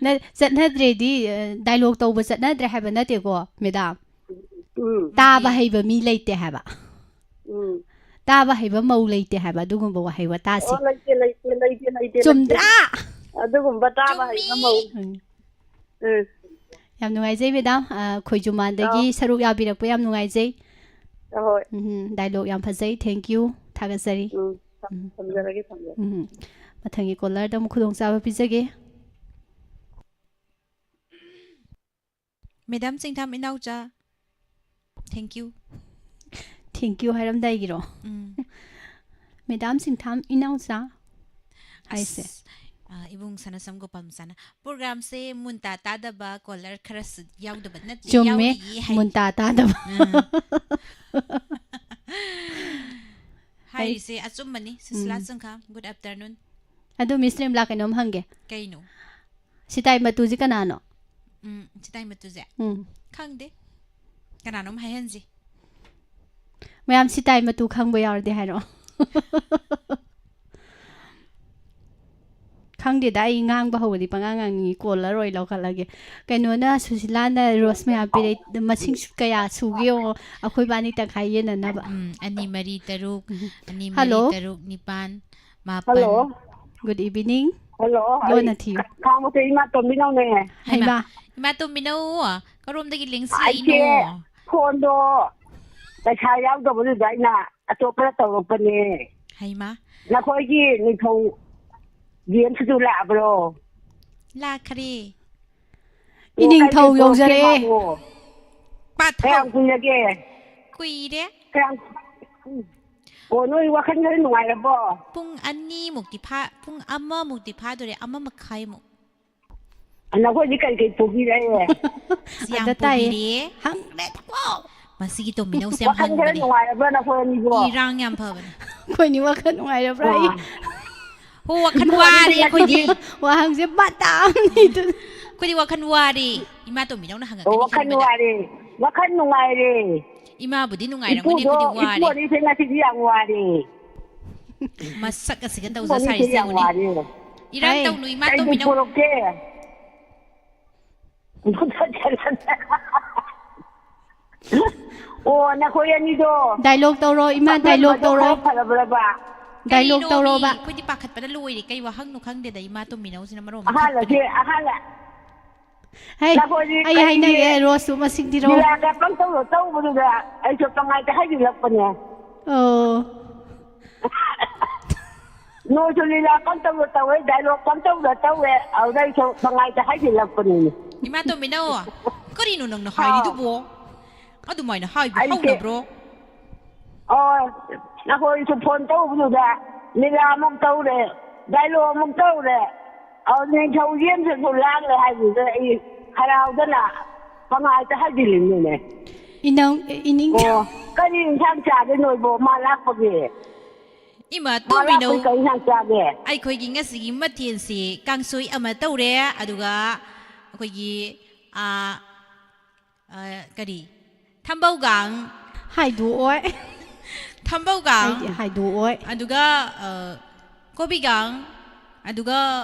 ꯅ- ꯆꯠꯅꯗ꯭ꯔꯦꯗꯤ ꯑ, ꯗꯥꯏꯂꯣꯛ ꯇꯧꯕ ꯆꯠꯅꯗ꯭ꯔꯦ ꯍꯥꯏꯕ ꯅꯠꯇꯦꯀꯣ, ꯃꯦꯗꯥꯝ? ꯎꯝ, ꯇꯥꯕ ꯃꯥꯅꯦ꯫ ꯍꯩꯕ ꯃꯤ ꯂꯩꯇꯦ ꯍꯥꯏꯕ꯫ ꯎꯝ꯫ ꯇꯥꯕ ꯍꯩꯕ ꯃꯧ ꯂꯩꯇꯦ ꯍꯥꯏꯕ ꯑꯗꯨꯒꯨꯝꯕ ꯋꯥꯍꯩ ꯋꯥꯇꯥꯁꯦ꯫ ꯑꯣ, ꯂꯩꯇꯦ, ꯂꯩꯇꯦ, ꯂꯩꯇꯦ, ꯂꯩꯇꯦ, ꯂꯩꯇꯦ꯫ ꯆꯨꯝꯗ꯭ꯔꯥ? ꯑꯗꯨꯒꯨꯝꯕ ꯇꯥꯕ ꯍꯩꯕ ꯃꯧ꯫ ꯎꯝ꯫ ꯎꯝ꯫ ꯌꯥꯝ ꯅꯨꯡꯉꯥꯏꯖꯩ, ꯃꯦꯗꯥꯝ꯫ ꯑ, ꯈꯣꯏꯖꯨꯃꯥꯟꯗꯒꯤ ꯑꯥꯎ꯫ ꯁꯔꯨꯛ ꯌꯥꯕꯤꯔꯛꯄ ꯌꯥꯝ ꯅꯨꯡꯉꯥꯏꯖꯩ꯫ ꯑꯍꯣꯏ꯫ ꯎꯝ, ꯗꯥꯏꯂꯣꯛ ꯌꯥꯝ ꯐꯖꯩ꯫ Thank you꯫ ꯊꯥꯒꯠꯆꯔꯤ꯫ ꯎꯝ꯫ ꯊꯝ- ꯊꯝꯖꯔꯒꯦ, ꯊꯝꯖꯔꯒꯦ꯫ ꯎꯝ꯫ ꯃꯊꯪꯒꯤ ꯀꯣꯂꯔꯗ ꯑꯃꯨꯛ ꯈꯨꯗꯣꯡꯆꯥꯕ ꯄꯤꯖꯒꯦ꯫ Madam Chingtham Inaoacha, thank you꯫ Thank you ꯍꯥꯏꯔꯝꯗꯥꯏꯒꯤꯔꯣ? ꯎꯝ꯫ ꯃꯦꯗꯥꯝ ꯆꯤꯡꯊꯥꯝ ꯏꯅꯥꯎꯆꯥ ꯍꯥꯏꯁꯦ꯫ ꯑꯁ, ꯑ, ꯏꯕꯨꯡ ꯁꯅꯥꯁꯝ ꯒꯣꯄꯥꯜ ꯃꯆꯥꯅ ꯄ꯭ꯔꯣꯒ꯭ꯔꯥꯝꯁꯦ ꯃꯨꯟꯇꯥ ꯇꯥꯗꯕ ꯀꯣꯂꯔ ꯈꯔꯁꯨ ꯌꯥꯎꯗꯕ ꯅꯠꯇꯦ, ꯆꯨꯝꯃꯦ, ꯌꯥꯎꯔꯤꯌꯦ ꯍꯥꯏ꯫ ꯃꯨꯟꯇꯥ ꯇꯥꯗꯕ꯫ ꯎꯝ꯫ ꯍꯥꯏꯔꯤꯁꯦ ꯑꯆꯨꯝꯕꯅꯤ, ꯁꯨꯁꯤꯂꯥ ꯎꯝ꯫ ꯆꯨꯡꯈꯥꯝ, good afternoon꯫ ꯑꯗꯨ ꯃꯤꯁ ꯔꯦꯝꯂꯥ, ꯀꯩꯅꯣꯝ ꯍꯪꯒꯦ꯫ ꯀꯩꯅꯣ? ꯁꯤꯇꯥꯏ ꯃꯇꯨꯁꯤ ꯀꯅꯥꯅꯣ? ꯎꯝ, ꯁꯤꯇꯥꯏ ꯃꯇꯨꯁꯦ? ꯎꯝ꯫ ꯈꯪꯗꯦ꯫ ꯀꯅꯥꯅꯣꯝ ꯍꯥꯏꯍꯟꯁꯤ꯫ ꯃꯌꯥꯝ ꯁꯤꯇꯥꯏ ꯃꯇꯨ ꯈꯪꯕ ꯌꯥꯎꯔꯗꯤ ꯍꯥꯏꯔꯛꯑꯣ꯫ ꯈꯪꯗꯦꯗ, ꯑꯩ ꯉꯥꯡꯕ ꯍꯧꯔꯗꯤ ꯄꯉꯥꯡ ꯉꯥꯡꯅꯤꯡꯉꯤ꯫ ꯀꯣꯂꯔ ꯑꯣꯏ ꯂꯧꯈꯠꯂꯒꯦ꯫ ꯀꯩꯅꯣꯅ, ꯁꯨꯁꯤꯂꯥꯅ ꯔꯣꯁ ꯃꯌꯥꯝ ꯄꯤꯔꯛꯏ, ꯃꯁꯤꯡ ꯁꯨ-, ꯀꯌꯥ ꯁꯨꯒꯦ ꯌꯦꯡꯉꯣ꯫ ꯑꯩꯈꯣꯏ ꯕꯥꯅꯤ ꯇꯪꯈꯥꯏ ꯌꯦꯟꯅꯅꯕ꯫ ꯎꯝ, ꯑꯅꯤ, ꯃꯔꯤ, ꯇꯔꯨꯛ, ꯑꯅꯤ, ꯃꯔꯤ, ꯍꯜꯂꯣ꯫ ꯇꯔꯨꯛ, ꯅꯤꯄꯥꯟ, ꯃꯥꯄꯟ꯫ ꯍꯜꯂꯣ꯫ Good evening꯫ ꯍꯜꯂꯣ, ꯑꯩ ꯂꯣꯟꯅ ꯊꯤꯌꯨ꯫ ꯈꯥꯡꯕꯣꯛꯇꯩ ꯏꯃꯥ ꯇꯣꯝꯕꯤꯅꯧꯅꯦ꯫ ꯍꯩꯃꯥ꯫ ꯍꯩꯃꯥ꯫ ꯏꯃꯥ ꯇꯣꯝꯕꯤꯅꯧ, ꯀꯔꯣꯝꯗꯒꯤ ꯑꯩꯁꯦ ꯂꯦꯡꯁꯤꯜꯂꯛꯏꯅꯣ? ꯐꯣꯟꯗꯣ ꯄꯩꯁꯥ ꯌꯥꯎꯗꯕꯗꯨꯗ ꯑꯩꯅ ꯑꯇꯣꯞꯄꯗ ꯇꯧꯔꯛꯄꯅꯦ꯫ ꯍꯩꯃꯥ꯫ ꯅꯈꯣꯏꯒꯤ ꯅꯤꯡꯊꯧ ꯖꯦꯝꯁꯇꯨ ꯂꯥꯛꯑꯕ꯭ꯔꯣ? ꯂꯥꯛꯈ꯭ꯔꯦ꯫ ꯑꯣ, ꯏꯅꯤꯡꯊꯧ ꯀꯩ ꯀꯩ ꯄꯨꯔꯛꯀꯦ ꯌꯥꯎꯔꯛꯑꯦ꯫ ꯃꯥꯕꯨ? ꯄꯥꯊꯧ꯫ ꯀꯌꯥꯝ ꯀꯨꯏꯔꯒꯦ? ꯀꯨꯏꯔꯦ꯫ ꯀꯌꯥꯝ, ꯑꯣ, ꯅꯣꯏ ꯋꯥꯈꯜ ꯈꯔ ꯅꯨꯡꯉꯥꯏꯔꯕꯣ? ꯄꯨꯡ ꯑꯅꯤꯃꯨꯛꯇꯤ ꯐꯥ-, ꯄꯨꯡ ꯑꯃꯃꯨꯛꯇꯤ ꯐꯥꯗꯣꯔꯦ, ꯑꯃ ꯃꯈꯥꯏꯃꯨꯛ꯫ ꯅꯈꯣꯏꯗꯤ ꯀꯩ ꯀꯩ ꯄꯨꯕꯤꯔꯛꯑꯦ? ꯑꯁ, ꯌꯥꯝ ꯑꯗ ꯇꯥꯏꯌꯦ꯫ ꯄꯨꯕꯤꯔꯦ꯫ ꯍꯪ-, ꯃꯁꯤꯒꯤ ꯇꯣꯝꯕꯤꯅꯧꯁꯦ ꯌꯥꯝ ꯋꯥꯈꯜ ꯈꯔ ꯍꯪꯕꯅꯦ꯫ ꯅꯨꯡꯉꯥꯏꯔꯕ꯭ꯔꯥ ꯅꯈꯣꯏ ꯑꯅꯤꯕꯣ? ꯏꯔꯥꯡ ꯌꯥꯝ ꯐꯕꯅꯦ꯫ ꯑꯩꯈꯣꯏꯅꯤ ꯋꯥꯈꯜ ꯅꯨꯡꯉꯥꯏꯔꯕ꯭ꯔꯥ ꯑꯩ? ꯑꯥ꯫ ꯍꯣ, ꯋꯥꯈꯜ ꯋꯥꯔꯦ ꯑꯩꯈꯣꯏꯗꯤ꯫ ꯋꯥꯍꯪꯁꯦ ꯕꯥꯇꯥꯝꯅꯤ ꯑꯗꯨꯅ꯫ ꯑꯩꯈꯣꯏꯗꯤ ꯋꯥꯈꯜ ꯋꯥꯔꯦ꯫ ꯏꯃꯥ ꯇꯣꯝꯕꯤꯅꯧꯅ ꯑꯣ, ꯍꯪꯉꯛꯀꯅꯤ ꯋꯥꯈꯜ ꯈꯟꯕꯗ꯫ ꯋꯥꯔꯦ꯫ ꯋꯥꯈꯜ ꯅꯨꯡꯉꯥꯏꯔꯦ꯫ ꯏꯃꯥꯕꯨꯗꯤ ꯅꯨꯡꯉꯥꯏꯔꯝꯒꯅꯤ, ꯏꯄꯨꯗꯣ, ꯑꯩꯈꯣꯏꯗꯤ ꯋꯥꯔꯦ꯫ ꯏꯄꯨ ꯑꯅꯤꯁꯦ ꯉꯁꯤꯗꯤ ꯌꯥꯝ ꯋꯥꯔꯦ꯫ ꯃꯁꯛ ꯑꯁꯤꯒ ꯏꯄꯨ ꯇꯧꯖ ꯑꯅꯤꯁꯦ ꯁꯥꯔꯤꯁꯦ ꯌꯥꯝ ꯌꯦꯡꯉꯨꯅꯦ꯫ ꯋꯥꯔꯦ꯫ ꯏꯔꯥꯡ ꯍꯩ꯫ ꯇꯧꯅꯨ, ꯏꯃꯥ ꯀꯩ ꯀꯩ ꯇꯣꯝꯕꯤꯅꯧ꯫ ꯄꯨꯔꯛꯀꯦ? ꯑꯣ, ꯅꯈꯣꯏ ꯑꯅꯤꯗꯣ dialogue ꯇꯧꯔꯣ, ꯏꯃꯥ, dialogue ꯄꯥꯈꯠꯄꯗꯣ ꯇꯧꯔꯣ꯫ ꯈꯔ ꯐꯔꯕ꯭ꯔꯕ? Dialogue ꯀꯔꯤꯅꯣꯃꯤ? ꯇꯧꯔꯣꯕ꯫ ꯑꯩꯈꯣꯏꯗꯤ ꯄꯥꯈꯠꯄꯅ ꯂꯣꯏꯔꯦ꯫ ꯀꯩ ꯋꯥꯍꯪꯅꯣ ꯈꯪꯗꯦꯗ, ꯏꯃꯥ ꯇꯣꯝꯕꯤꯅꯧꯁꯤꯅ ꯃꯔꯣꯟ ꯑꯃ ꯑꯍꯥꯟꯕꯁꯦ, ꯈꯠꯄꯅꯦ꯫ ꯑꯍꯥꯟꯕ ꯍꯩ, ꯅꯈꯣꯏꯗꯤ ꯑꯩ ꯀꯔꯤꯒꯤ ꯍꯥꯏꯅꯒꯦ, ꯔꯣꯁꯇꯨ ꯃꯁꯤꯡ ꯊꯤꯔꯛꯑꯣ꯫ ꯂꯤꯂꯥꯒ ꯄꯪꯇꯧꯗ ꯇꯧꯕꯗꯨꯗ ꯑꯩꯁꯨ ꯄꯪꯍꯥꯏꯗ ꯍꯥꯏꯖꯤꯜꯂꯛꯄꯅꯦ꯫ ꯑꯣ꯫ ꯅꯣꯏꯁꯨ ꯂꯤꯂꯥ ꯄꯪꯇꯧꯗ ꯇꯧꯋꯦ, dialogue ꯄꯪꯇꯧꯗ ꯇꯧꯋꯦ, ꯑꯗꯨꯗ ꯑꯩꯁꯨ ꯄꯪꯍꯥꯏꯗ ꯍꯥꯏꯖꯤꯜꯂꯛꯄꯅꯤꯅꯦ꯫ ꯏꯃꯥ ꯇꯣꯝꯕꯤꯅꯧ, ꯀꯔꯤꯅꯣ ꯅꯪꯅ ꯍꯥꯎ꯫ ꯍꯥꯏꯔꯤꯗꯨꯕꯣ? ꯑꯗꯨꯃꯥꯏꯅ ꯍꯥꯏꯕ ꯑꯩꯁꯦ ꯍꯧꯅꯕ꯭ꯔꯣ? ꯑꯣ, ꯅꯈꯣꯏꯁꯨ phone ꯇꯧꯕꯗꯨꯗ ꯂꯤꯂꯥ ꯑꯃꯨꯛ ꯇꯧꯔꯦ, dialogue ꯑꯃꯨꯛ ꯇꯧꯔꯦ, ꯑꯧ, ꯅꯤꯡꯊꯧ ꯌꯦꯟꯁꯤꯁꯨ ꯂꯥꯡꯂꯦ ꯍꯥꯏꯕꯗꯨꯗ ꯑꯩ ꯍꯔꯥꯎꯗꯅ ꯄꯪꯍꯥꯏꯇ ꯍꯥꯏꯖꯤꯜꯂꯤꯅꯤꯅꯦ꯫ ꯏꯅꯧ-, ꯏꯅꯤꯡ-, ꯑꯣ, ꯀꯔꯤ ꯏꯟꯁꯥꯡ ꯆꯥꯒꯦ ꯅꯣꯏꯕꯣ ꯃꯥ ꯂꯥꯛꯄꯒꯤ? ꯏꯃꯥ ꯃꯥ ꯇꯣꯝꯕꯤꯅꯧ, ꯂꯥꯛꯄꯒꯤ ꯀꯔꯤ ꯏꯟꯁꯥꯡ ꯆꯥꯒꯦ? ꯑꯩꯈꯣꯏꯒꯤ ꯉꯁꯤꯒꯤ ꯃꯊꯦꯜꯁꯤ ꯀꯥꯡꯁꯣꯏ ꯑꯃ ꯇꯧꯔꯦ, ꯑꯗꯨꯒ ꯑꯩꯈꯣꯏꯒꯤ, ꯑꯥ, ꯑ, ꯀꯔꯤ? ꯊꯝꯕꯧꯒꯥꯡ꯫ ꯍꯥꯏꯗꯣꯛꯑꯣꯏ꯫ ꯊꯝꯕꯧꯒꯥꯡ꯫ ꯑꯩꯗꯤ ꯍꯥꯏꯗꯣꯛꯑꯣꯏ꯫ ꯑꯗꯨꯒ, ꯑ, ꯀꯣꯕꯤꯒꯥꯡ꯫ ꯑꯗꯨꯒ,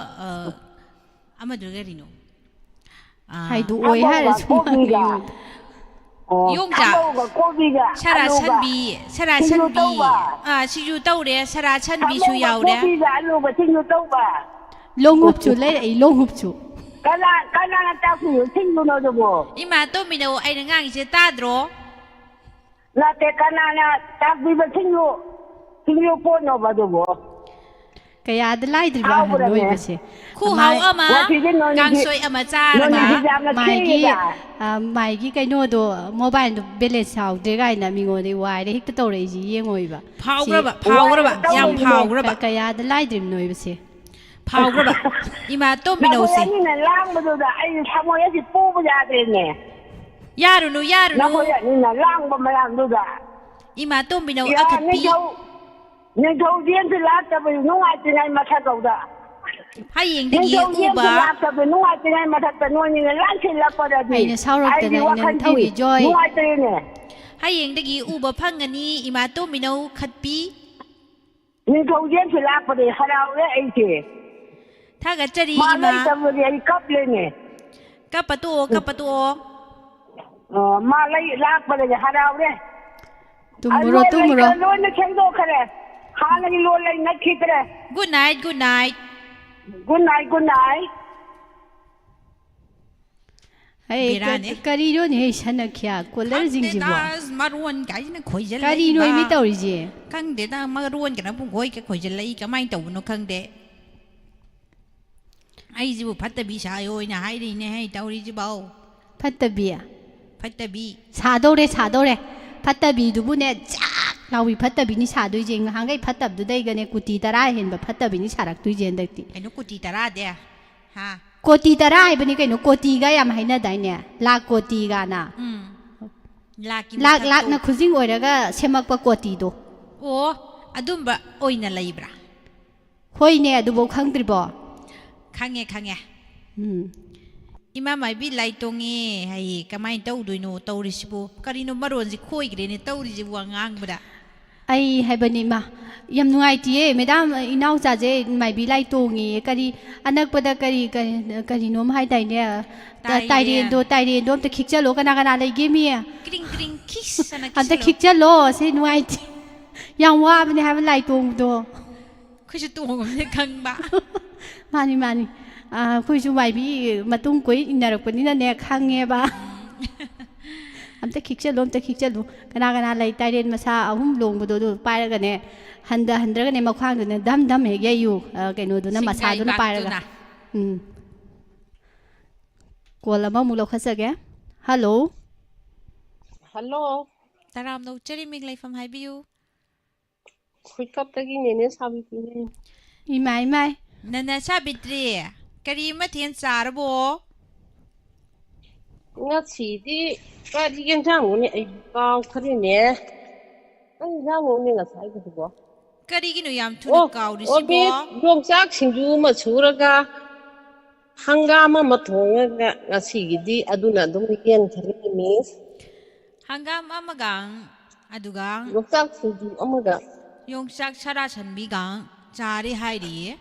ꯑ, ꯑꯃꯗꯨ ꯀꯔꯤꯅꯣ? ꯑ, ꯍꯥꯏꯗꯣꯛꯑꯣꯏ ꯊꯝꯕꯧꯒ ꯍꯥꯏꯔꯁꯨ ꯀꯣꯕꯤꯒ꯫ ꯃꯥꯒꯤ ꯑꯣꯏꯗ꯫ ꯑꯣ, ꯌꯣꯡꯆꯥꯛ꯫ ꯊꯝꯕꯧꯒ ꯀꯣꯕꯤꯒ ꯁꯔꯥ ꯑꯂꯨꯒ ꯁꯟꯕꯤ, ꯁꯔꯥ ꯁꯤꯡꯖꯨ ꯁꯟꯕꯤ꯫ ꯇꯧꯕ꯫ ꯑ, ꯁꯤꯡꯖꯨ ꯇꯧꯔꯦ, ꯁꯔꯥ ꯁꯟꯕꯤꯁꯨ ꯊꯝꯕꯧꯒ ꯌꯥꯎꯔꯦ꯫ ꯀꯣꯕꯤꯒ ꯑꯂꯨꯒ ꯁꯤꯡꯖꯨ ꯇꯧꯕ꯫ ꯂꯣꯡꯎꯞꯁꯨ ꯂꯩꯔꯛꯏ, ꯂꯣꯡꯎꯞꯁꯨ꯫ ꯀꯅꯥ, ꯀꯅꯥꯅ ꯇꯥꯛꯄꯤꯕ ꯁꯤꯡꯗꯨꯅꯣ ꯑꯗꯨꯕꯣ? ꯏꯃꯥ ꯇꯣꯝꯕꯤꯅꯧ, ꯑꯩꯅ ꯉꯥꯡꯉꯤꯁꯦ ꯇꯥꯗ꯭ꯔꯣ? ꯅꯠꯇꯦ, ꯀꯅꯥꯅ ꯇꯥꯛꯄꯤꯕ ꯁꯤꯡꯗꯨ, ꯁꯤꯡꯗꯨ ꯄꯣꯠꯅꯣꯕ ꯑꯗꯨꯕꯣ? ꯀꯌꯥꯗ ꯂꯥꯏꯗ꯭ꯔꯤꯕ ꯑꯍꯟ ꯍꯥꯎꯕ꯭ꯔꯅꯦ? ꯑꯣꯏꯕꯁꯦ꯫ ꯈꯨꯍꯥꯎ ꯃꯥꯏ- ꯑꯃ, ꯉꯁꯤꯗꯤ ꯅꯣꯏꯅꯗꯤ, ꯀꯥꯡꯁꯣꯏ ꯑꯃ ꯆꯥꯔꯒ꯫ ꯅꯣꯏꯅꯗꯤ ꯌꯥꯝꯅ ꯃꯥꯏꯒꯤ ꯊꯦꯡꯉꯦꯗ꯫ ꯑ, ꯃꯥꯏꯒꯤ ꯀꯩꯅꯣꯗꯣ, ꯃꯣꯕꯥꯏꯜꯗꯣ ꯕꯦꯂꯦꯟꯁ ꯌꯥꯎꯗ꯭ꯔꯦ ꯀꯥꯏꯅ ꯃꯤꯉꯣꯟꯗ ꯋꯥꯏꯔꯦ ꯍꯦꯛꯇ ꯇꯧꯔꯛꯏꯁꯤ ꯌꯦꯡꯉꯣꯏꯕ꯫ ꯐꯥꯎꯈ꯭ꯔꯕ, ꯁꯤ- ꯐꯥꯎꯈ꯭ꯔꯕ, ꯋꯥꯏꯔꯦ ꯌꯥꯝ ꯇꯧꯔꯤꯅꯦ꯫ ꯐꯥꯎꯈ꯭ꯔꯕ, ꯀ- ꯀꯌꯥꯗ ꯂꯥꯏꯗ꯭ꯔꯤꯕꯅꯣ ꯍꯥꯏꯕꯁꯦ? ꯐꯥꯎꯈ꯭ꯔꯕ꯫ ꯏꯃꯥ ꯅꯈꯣꯏ ꯇꯣꯝꯕꯤꯅꯧꯁꯦ꯫ ꯑꯅꯤꯅ ꯂꯥꯡꯕꯗꯨꯗ ꯑꯩ ꯊꯃꯣꯏ ꯑꯁꯤ ꯄꯨꯕ ꯌꯥꯗ꯭ꯔꯦꯅꯦ꯫ ꯌꯥꯔꯨꯅꯨ, ꯌꯥꯔꯨꯅꯨ꯫ ꯅꯈꯣꯏ ꯑꯅꯤꯅ ꯂꯥꯡꯕ ꯃꯌꯥꯝꯗꯨꯗ꯫ ꯏꯃꯥ ꯇꯣꯝꯕꯤꯅꯧ ꯌꯥ, ꯑꯈꯠꯄꯤ꯫ ꯅꯤꯡꯊꯧ, ꯅꯤꯡꯊꯧ ꯖꯦꯟꯁꯨ ꯂꯥꯛꯇꯕꯁꯨ ꯅꯨꯡꯉꯥꯏꯇ꯭ꯔꯤꯉꯩ ꯃꯊꯛꯇꯧꯗ꯫ ꯍꯌꯦꯡꯗꯒꯤ ꯅꯤꯡꯊꯧ ꯖꯦꯟꯁꯨ ꯎꯕ꯫ ꯂꯥꯛꯇꯕꯁꯨ ꯅꯨꯡꯉꯥꯏꯇ꯭ꯔꯤꯉꯩ ꯃꯊꯛꯇ ꯅꯣꯏꯅꯤꯅ ꯂꯥꯡꯁꯤꯜꯂꯛꯄꯗꯗꯤ꯫ ꯑꯩꯅ ꯁꯥꯎꯔꯛꯇꯅ ꯑꯩꯒꯤ ꯑꯩꯅ ꯋꯥꯈꯜꯗꯤ ꯅꯤꯡꯊꯧꯒꯤ ꯖꯣꯏ꯫ ꯅꯨꯡꯉꯥꯏꯇ꯭ꯔꯦꯅꯦ꯫ ꯍꯌꯦꯡꯗꯒꯤ ꯎꯕ ꯐꯪꯒꯅꯤ ꯏꯃꯥ ꯇꯣꯝꯕꯤꯅꯧ ꯈꯠꯄꯤ꯫ ꯅꯤꯡꯊꯧ ꯖꯦꯟꯁꯨ ꯂꯥꯛꯄꯗꯤ ꯍꯔꯥꯎꯔꯦ ꯑꯩꯁꯦ꯫ ꯊꯥꯒꯠꯆꯔꯤ ꯃꯥ ꯏꯃꯥ꯫ ꯂꯩꯇꯕꯗꯤ ꯑꯩ ꯀꯞꯂꯦꯅꯦ꯫ ꯀꯞꯄ ꯇꯣꯛꯑꯣ, ꯀꯞꯄ ꯇꯣꯛꯑꯣ꯫ ꯑ, ꯃꯥ ꯂꯩ, ꯂꯥꯛꯄꯗꯒꯤ ꯍꯔꯥꯎꯔꯦ꯫ ꯇꯨꯝꯃꯨꯔꯣ, ꯑ, ꯇꯨꯝꯃꯨꯔꯣ꯫ ꯂꯣꯏꯅ ꯁꯦꯡꯗꯣꯛꯈ꯭ꯔꯦ꯫ ꯍꯥꯟꯅꯒꯤ ꯂꯣꯟ ꯂꯩ ꯅꯠꯈꯤꯗ꯭ꯔꯦ꯫ Good night, good night꯫ Good night, good night꯫ ꯑꯩ ꯀ- ꯕꯦꯔꯥꯅꯦ꯫ ꯀꯔꯤꯅꯣꯅꯦꯍꯦ ꯁꯅꯈ꯭ꯌꯥ ꯀꯣꯂꯔꯁꯤꯡꯁꯤꯕꯣ? ꯈꯪꯗꯦꯗ, ꯃꯔꯣꯟ ꯀꯥꯏꯁꯤꯅ ꯈꯣꯏꯖꯜꯂꯛꯏꯕ꯫ ꯀꯔꯤꯅꯣ ꯃꯤ ꯇꯧꯔꯤꯁꯦ? ꯈꯪꯗꯦꯗ, ꯃꯔꯣꯟ ꯀꯅ ꯄꯨꯡꯈꯣꯏ ꯈꯣꯏꯖꯜꯂꯛꯏ, ꯀꯃꯥꯏꯅ ꯇꯧꯕꯅꯣ ꯈꯪꯗꯦ꯫ ꯑꯩꯁꯤꯕꯨ ꯐꯠꯇꯕꯤ ꯁꯥꯏ ꯑꯣꯏꯅ ꯍꯥꯏꯔꯤꯅꯦ, ꯍꯩ ꯇꯧꯔꯤꯁꯤꯕꯧ꯫ ꯐꯠꯇꯕꯤ꯫ ꯐꯠꯇꯕꯤ꯫ ꯁꯥꯗꯧꯔꯦ, ꯁꯥꯗꯧꯔꯦ꯫ ꯐꯠꯇꯕꯤꯗꯨꯕꯨꯅꯦ, ꯆꯥꯛ ꯂꯥꯎꯕꯤ ꯐꯠꯇꯕꯤꯅꯤ ꯁꯥꯗꯣꯏꯁꯦ꯫ ꯉꯍꯥꯟꯈꯩ ꯐꯠꯇꯕꯗꯨꯗꯩꯒꯅꯦ ꯀꯨꯇꯤ ꯇꯔꯥ ꯍꯦꯟꯕ ꯐꯠꯇꯕꯤꯅꯤ ꯁꯥꯔꯛꯇꯣꯏꯁꯦ ꯍꯟꯗꯛꯇꯤ꯫ ꯀꯩꯅꯣ ꯀꯨꯇꯤ ꯇꯔꯥꯗꯤ? ꯍꯥ? ꯀꯣꯇꯤ ꯇꯔꯥ ꯍꯥꯏꯕꯅꯤ ꯀꯩꯅꯣ, ꯀꯣꯇꯤꯒ ꯌꯥꯝ ꯍꯥꯏꯅꯗꯥꯏꯅꯦ? ꯂꯥꯛ ꯀꯣꯇꯤꯒꯅ꯫ ꯎꯝ꯫ ꯂꯥꯛꯀꯤ ꯂꯥꯛ ꯃꯊꯛꯇꯣ꯫ ꯂꯥꯛꯅ ꯈꯨꯖꯤꯡ ꯑꯣꯏꯔꯒ ꯁꯦꯝꯃꯛꯄ ꯀꯣꯇꯤꯗꯣ꯫ ꯑꯣ, ꯑꯗꯨꯝꯕ ꯑꯣꯏꯅ ꯂꯩꯕ꯭ꯔꯥ? ꯍꯣꯏꯅꯦ, ꯑꯗꯨꯐꯧ ꯈꯪꯗ꯭ꯔꯤꯕꯣ? ꯈꯪꯉꯦ, ꯈꯪꯉꯦ꯫ ꯎꯝ꯫ ꯏꯃꯥ ꯃꯥꯏꯕꯤ ꯂꯥꯏ ꯇꯣꯡꯉꯦ ꯍꯥꯏꯌꯦ, ꯀꯃꯥꯏꯅ ꯇꯧꯗꯣꯏꯅꯣ ꯇꯧꯔꯤꯁꯤꯕꯨ? ꯀꯔꯤꯅꯣ ꯃꯔꯣꯟꯁꯤ ꯈꯣꯏꯈ꯭ꯔꯦꯅꯦ ꯇꯧꯔꯤꯁꯤꯕꯨ ꯋꯥ ꯉꯥꯡꯕꯗ? ꯑꯩ ꯍꯥꯏꯕꯅꯤ ꯏꯃꯥ, ꯌꯥꯝ ꯅꯨꯡꯉꯥꯏꯇꯤꯌꯦ ꯃꯦꯗꯥꯝ, ꯏꯅꯥꯎꯆꯥꯁꯦ ꯃꯥꯏꯕꯤ ꯂꯥꯏ ꯇꯣꯡꯉꯦ꯫ ꯀꯔꯤ ꯑꯅꯛꯄꯗ ꯀꯔꯤ, ꯀꯔꯤ, ꯀꯔꯤꯅꯣꯝ ꯍꯥꯏꯗꯥꯏꯅꯦ? ꯇ-, ꯇꯥꯏꯔꯦꯟ꯫ ꯇꯥꯏꯔꯦꯟꯗꯣ, ꯇꯥꯏꯔꯦꯟꯗꯣ ꯑꯝꯇ ꯈꯤꯛꯆꯜꯂꯣ꯫ ꯀꯅꯥ ꯀꯅꯥ ꯂꯩꯒꯦ ꯃꯤ? ꯀ꯭ꯔꯤꯡ ꯀ꯭ꯔꯤꯡ ꯈꯤꯁ ꯑꯅ ꯑꯝꯇ ꯈꯤꯛꯆꯜꯂꯣ꯫ ꯈꯤꯛꯆꯜꯂꯣ, ꯁꯤ ꯅꯨꯡꯉꯥꯏꯇꯦ꯫ ꯌꯥꯝ ꯋꯥꯕꯅꯦ ꯍꯥꯏꯕ ꯂꯥꯏ ꯇꯣꯡꯕꯗꯣ꯫ ꯑꯩꯈꯣꯏꯁꯨ ꯇꯣꯡꯉꯕꯅꯤꯅ ꯈꯪꯕ꯫ ꯃꯥꯅꯤ, ꯃꯥꯅꯤ꯫ ꯑ, ꯑꯩꯈꯣꯏꯁꯨ ꯃꯥꯏꯕꯤ ꯃꯇꯨꯡ ꯀꯣꯏ ꯏꯟꯅꯔꯛꯄꯅꯤꯅꯅꯦ, ꯈꯪꯉꯦꯕ꯫ ꯑꯝꯇ ꯈꯤꯛꯆꯜꯂꯨ, ꯑꯝꯇ ꯈꯤꯛꯆꯜꯂꯨ꯫ ꯀꯅꯥ ꯀꯅꯥ ꯂꯩ? ꯇꯥꯏꯔꯦꯟ ꯃꯁꯥ ꯑꯍꯨꯝ ꯂꯣꯡꯕꯗꯣ, ꯑꯗꯨ ꯄꯥꯏꯔꯒꯅꯦ, ꯍꯟꯗ ꯍꯟꯗ꯭ꯔꯒꯅꯦ, ꯃꯈ꯭ꯋꯥꯡꯗꯨꯅ ꯙꯝ ꯙꯝ ꯍꯦꯛ ꯌꯩꯌꯨ, ꯑ, ꯀꯩꯅꯣꯗꯨꯅ, ꯁꯤꯡꯒꯥꯏ ꯃꯁꯥꯗꯨꯅ ꯄꯥꯏꯔꯒ꯫ ꯕꯥꯛꯇꯨꯅ꯫ ꯎꯝ꯫ ꯀꯣꯜ ꯑꯃꯃꯨꯛ ꯂꯧꯈꯠꯆꯒꯦ꯫ ꯍꯜꯂꯣ꯫ ꯍꯜꯂꯣ꯫ ꯇꯔꯥꯝꯅ ꯑꯣꯛꯆꯔꯤ, ꯃꯤꯡ ꯂꯩꯐꯝ ꯍꯥꯏꯕꯤꯌꯨ꯫ ꯈꯨꯏꯀꯞꯇꯒꯤ ꯅꯦꯅꯦ ꯁꯥꯕꯤꯕꯤꯅꯦ꯫ ꯏꯃꯥꯏ, ꯏꯃꯥꯏ꯫ ꯅꯅꯥ ꯁꯥꯕꯤꯇ꯭ꯔꯤ, ꯀꯔꯤ ꯃꯊꯦꯜ ꯆꯥꯔꯕꯣ? ꯉꯁꯤꯗꯤ ꯀꯔꯤ ꯌꯦꯟꯁꯥꯡꯅꯣꯅꯦ? ꯑꯩ ꯀꯥꯎꯈ꯭ꯔꯦꯅꯦ꯫ ꯀꯔꯤ ꯌꯦꯟꯁꯥꯡꯅꯣꯅꯦ ꯉꯁꯥꯏꯒꯤꯗꯨꯕꯣ? ꯀꯔꯤꯒꯤꯅꯣ ꯌꯥꯝ ꯊꯨꯅ ꯑꯣ, ꯑꯣ, ꯀꯥꯎꯔꯤꯁꯤꯕꯣ? ꯃꯤꯁ, ꯌꯣꯡꯆꯥꯛ ꯁꯤꯡꯖꯨ ꯑꯃ ꯁꯨꯔꯒ ꯍꯪꯒꯥꯝ ꯑꯃ ꯊꯣꯡꯉꯒ ꯉꯁꯤꯒꯤꯗꯤ ꯑꯗꯨꯅ ꯑꯗꯨꯝ ꯌꯦꯟꯈ꯭ꯔꯦ, ꯃꯤꯁ꯫ ꯍꯪꯒꯥꯝ ꯑꯃꯒ, ꯑꯗꯨꯒ ꯌꯣꯡꯆꯥꯛ ꯁꯤꯡꯖꯨ ꯑꯃꯒ꯫ ꯌꯣꯡꯆꯥꯛ ꯁꯔꯥ ꯁꯟꯕꯤꯒ ꯆꯥꯔꯦ ꯍꯥꯏꯔꯤꯌꯦ꯫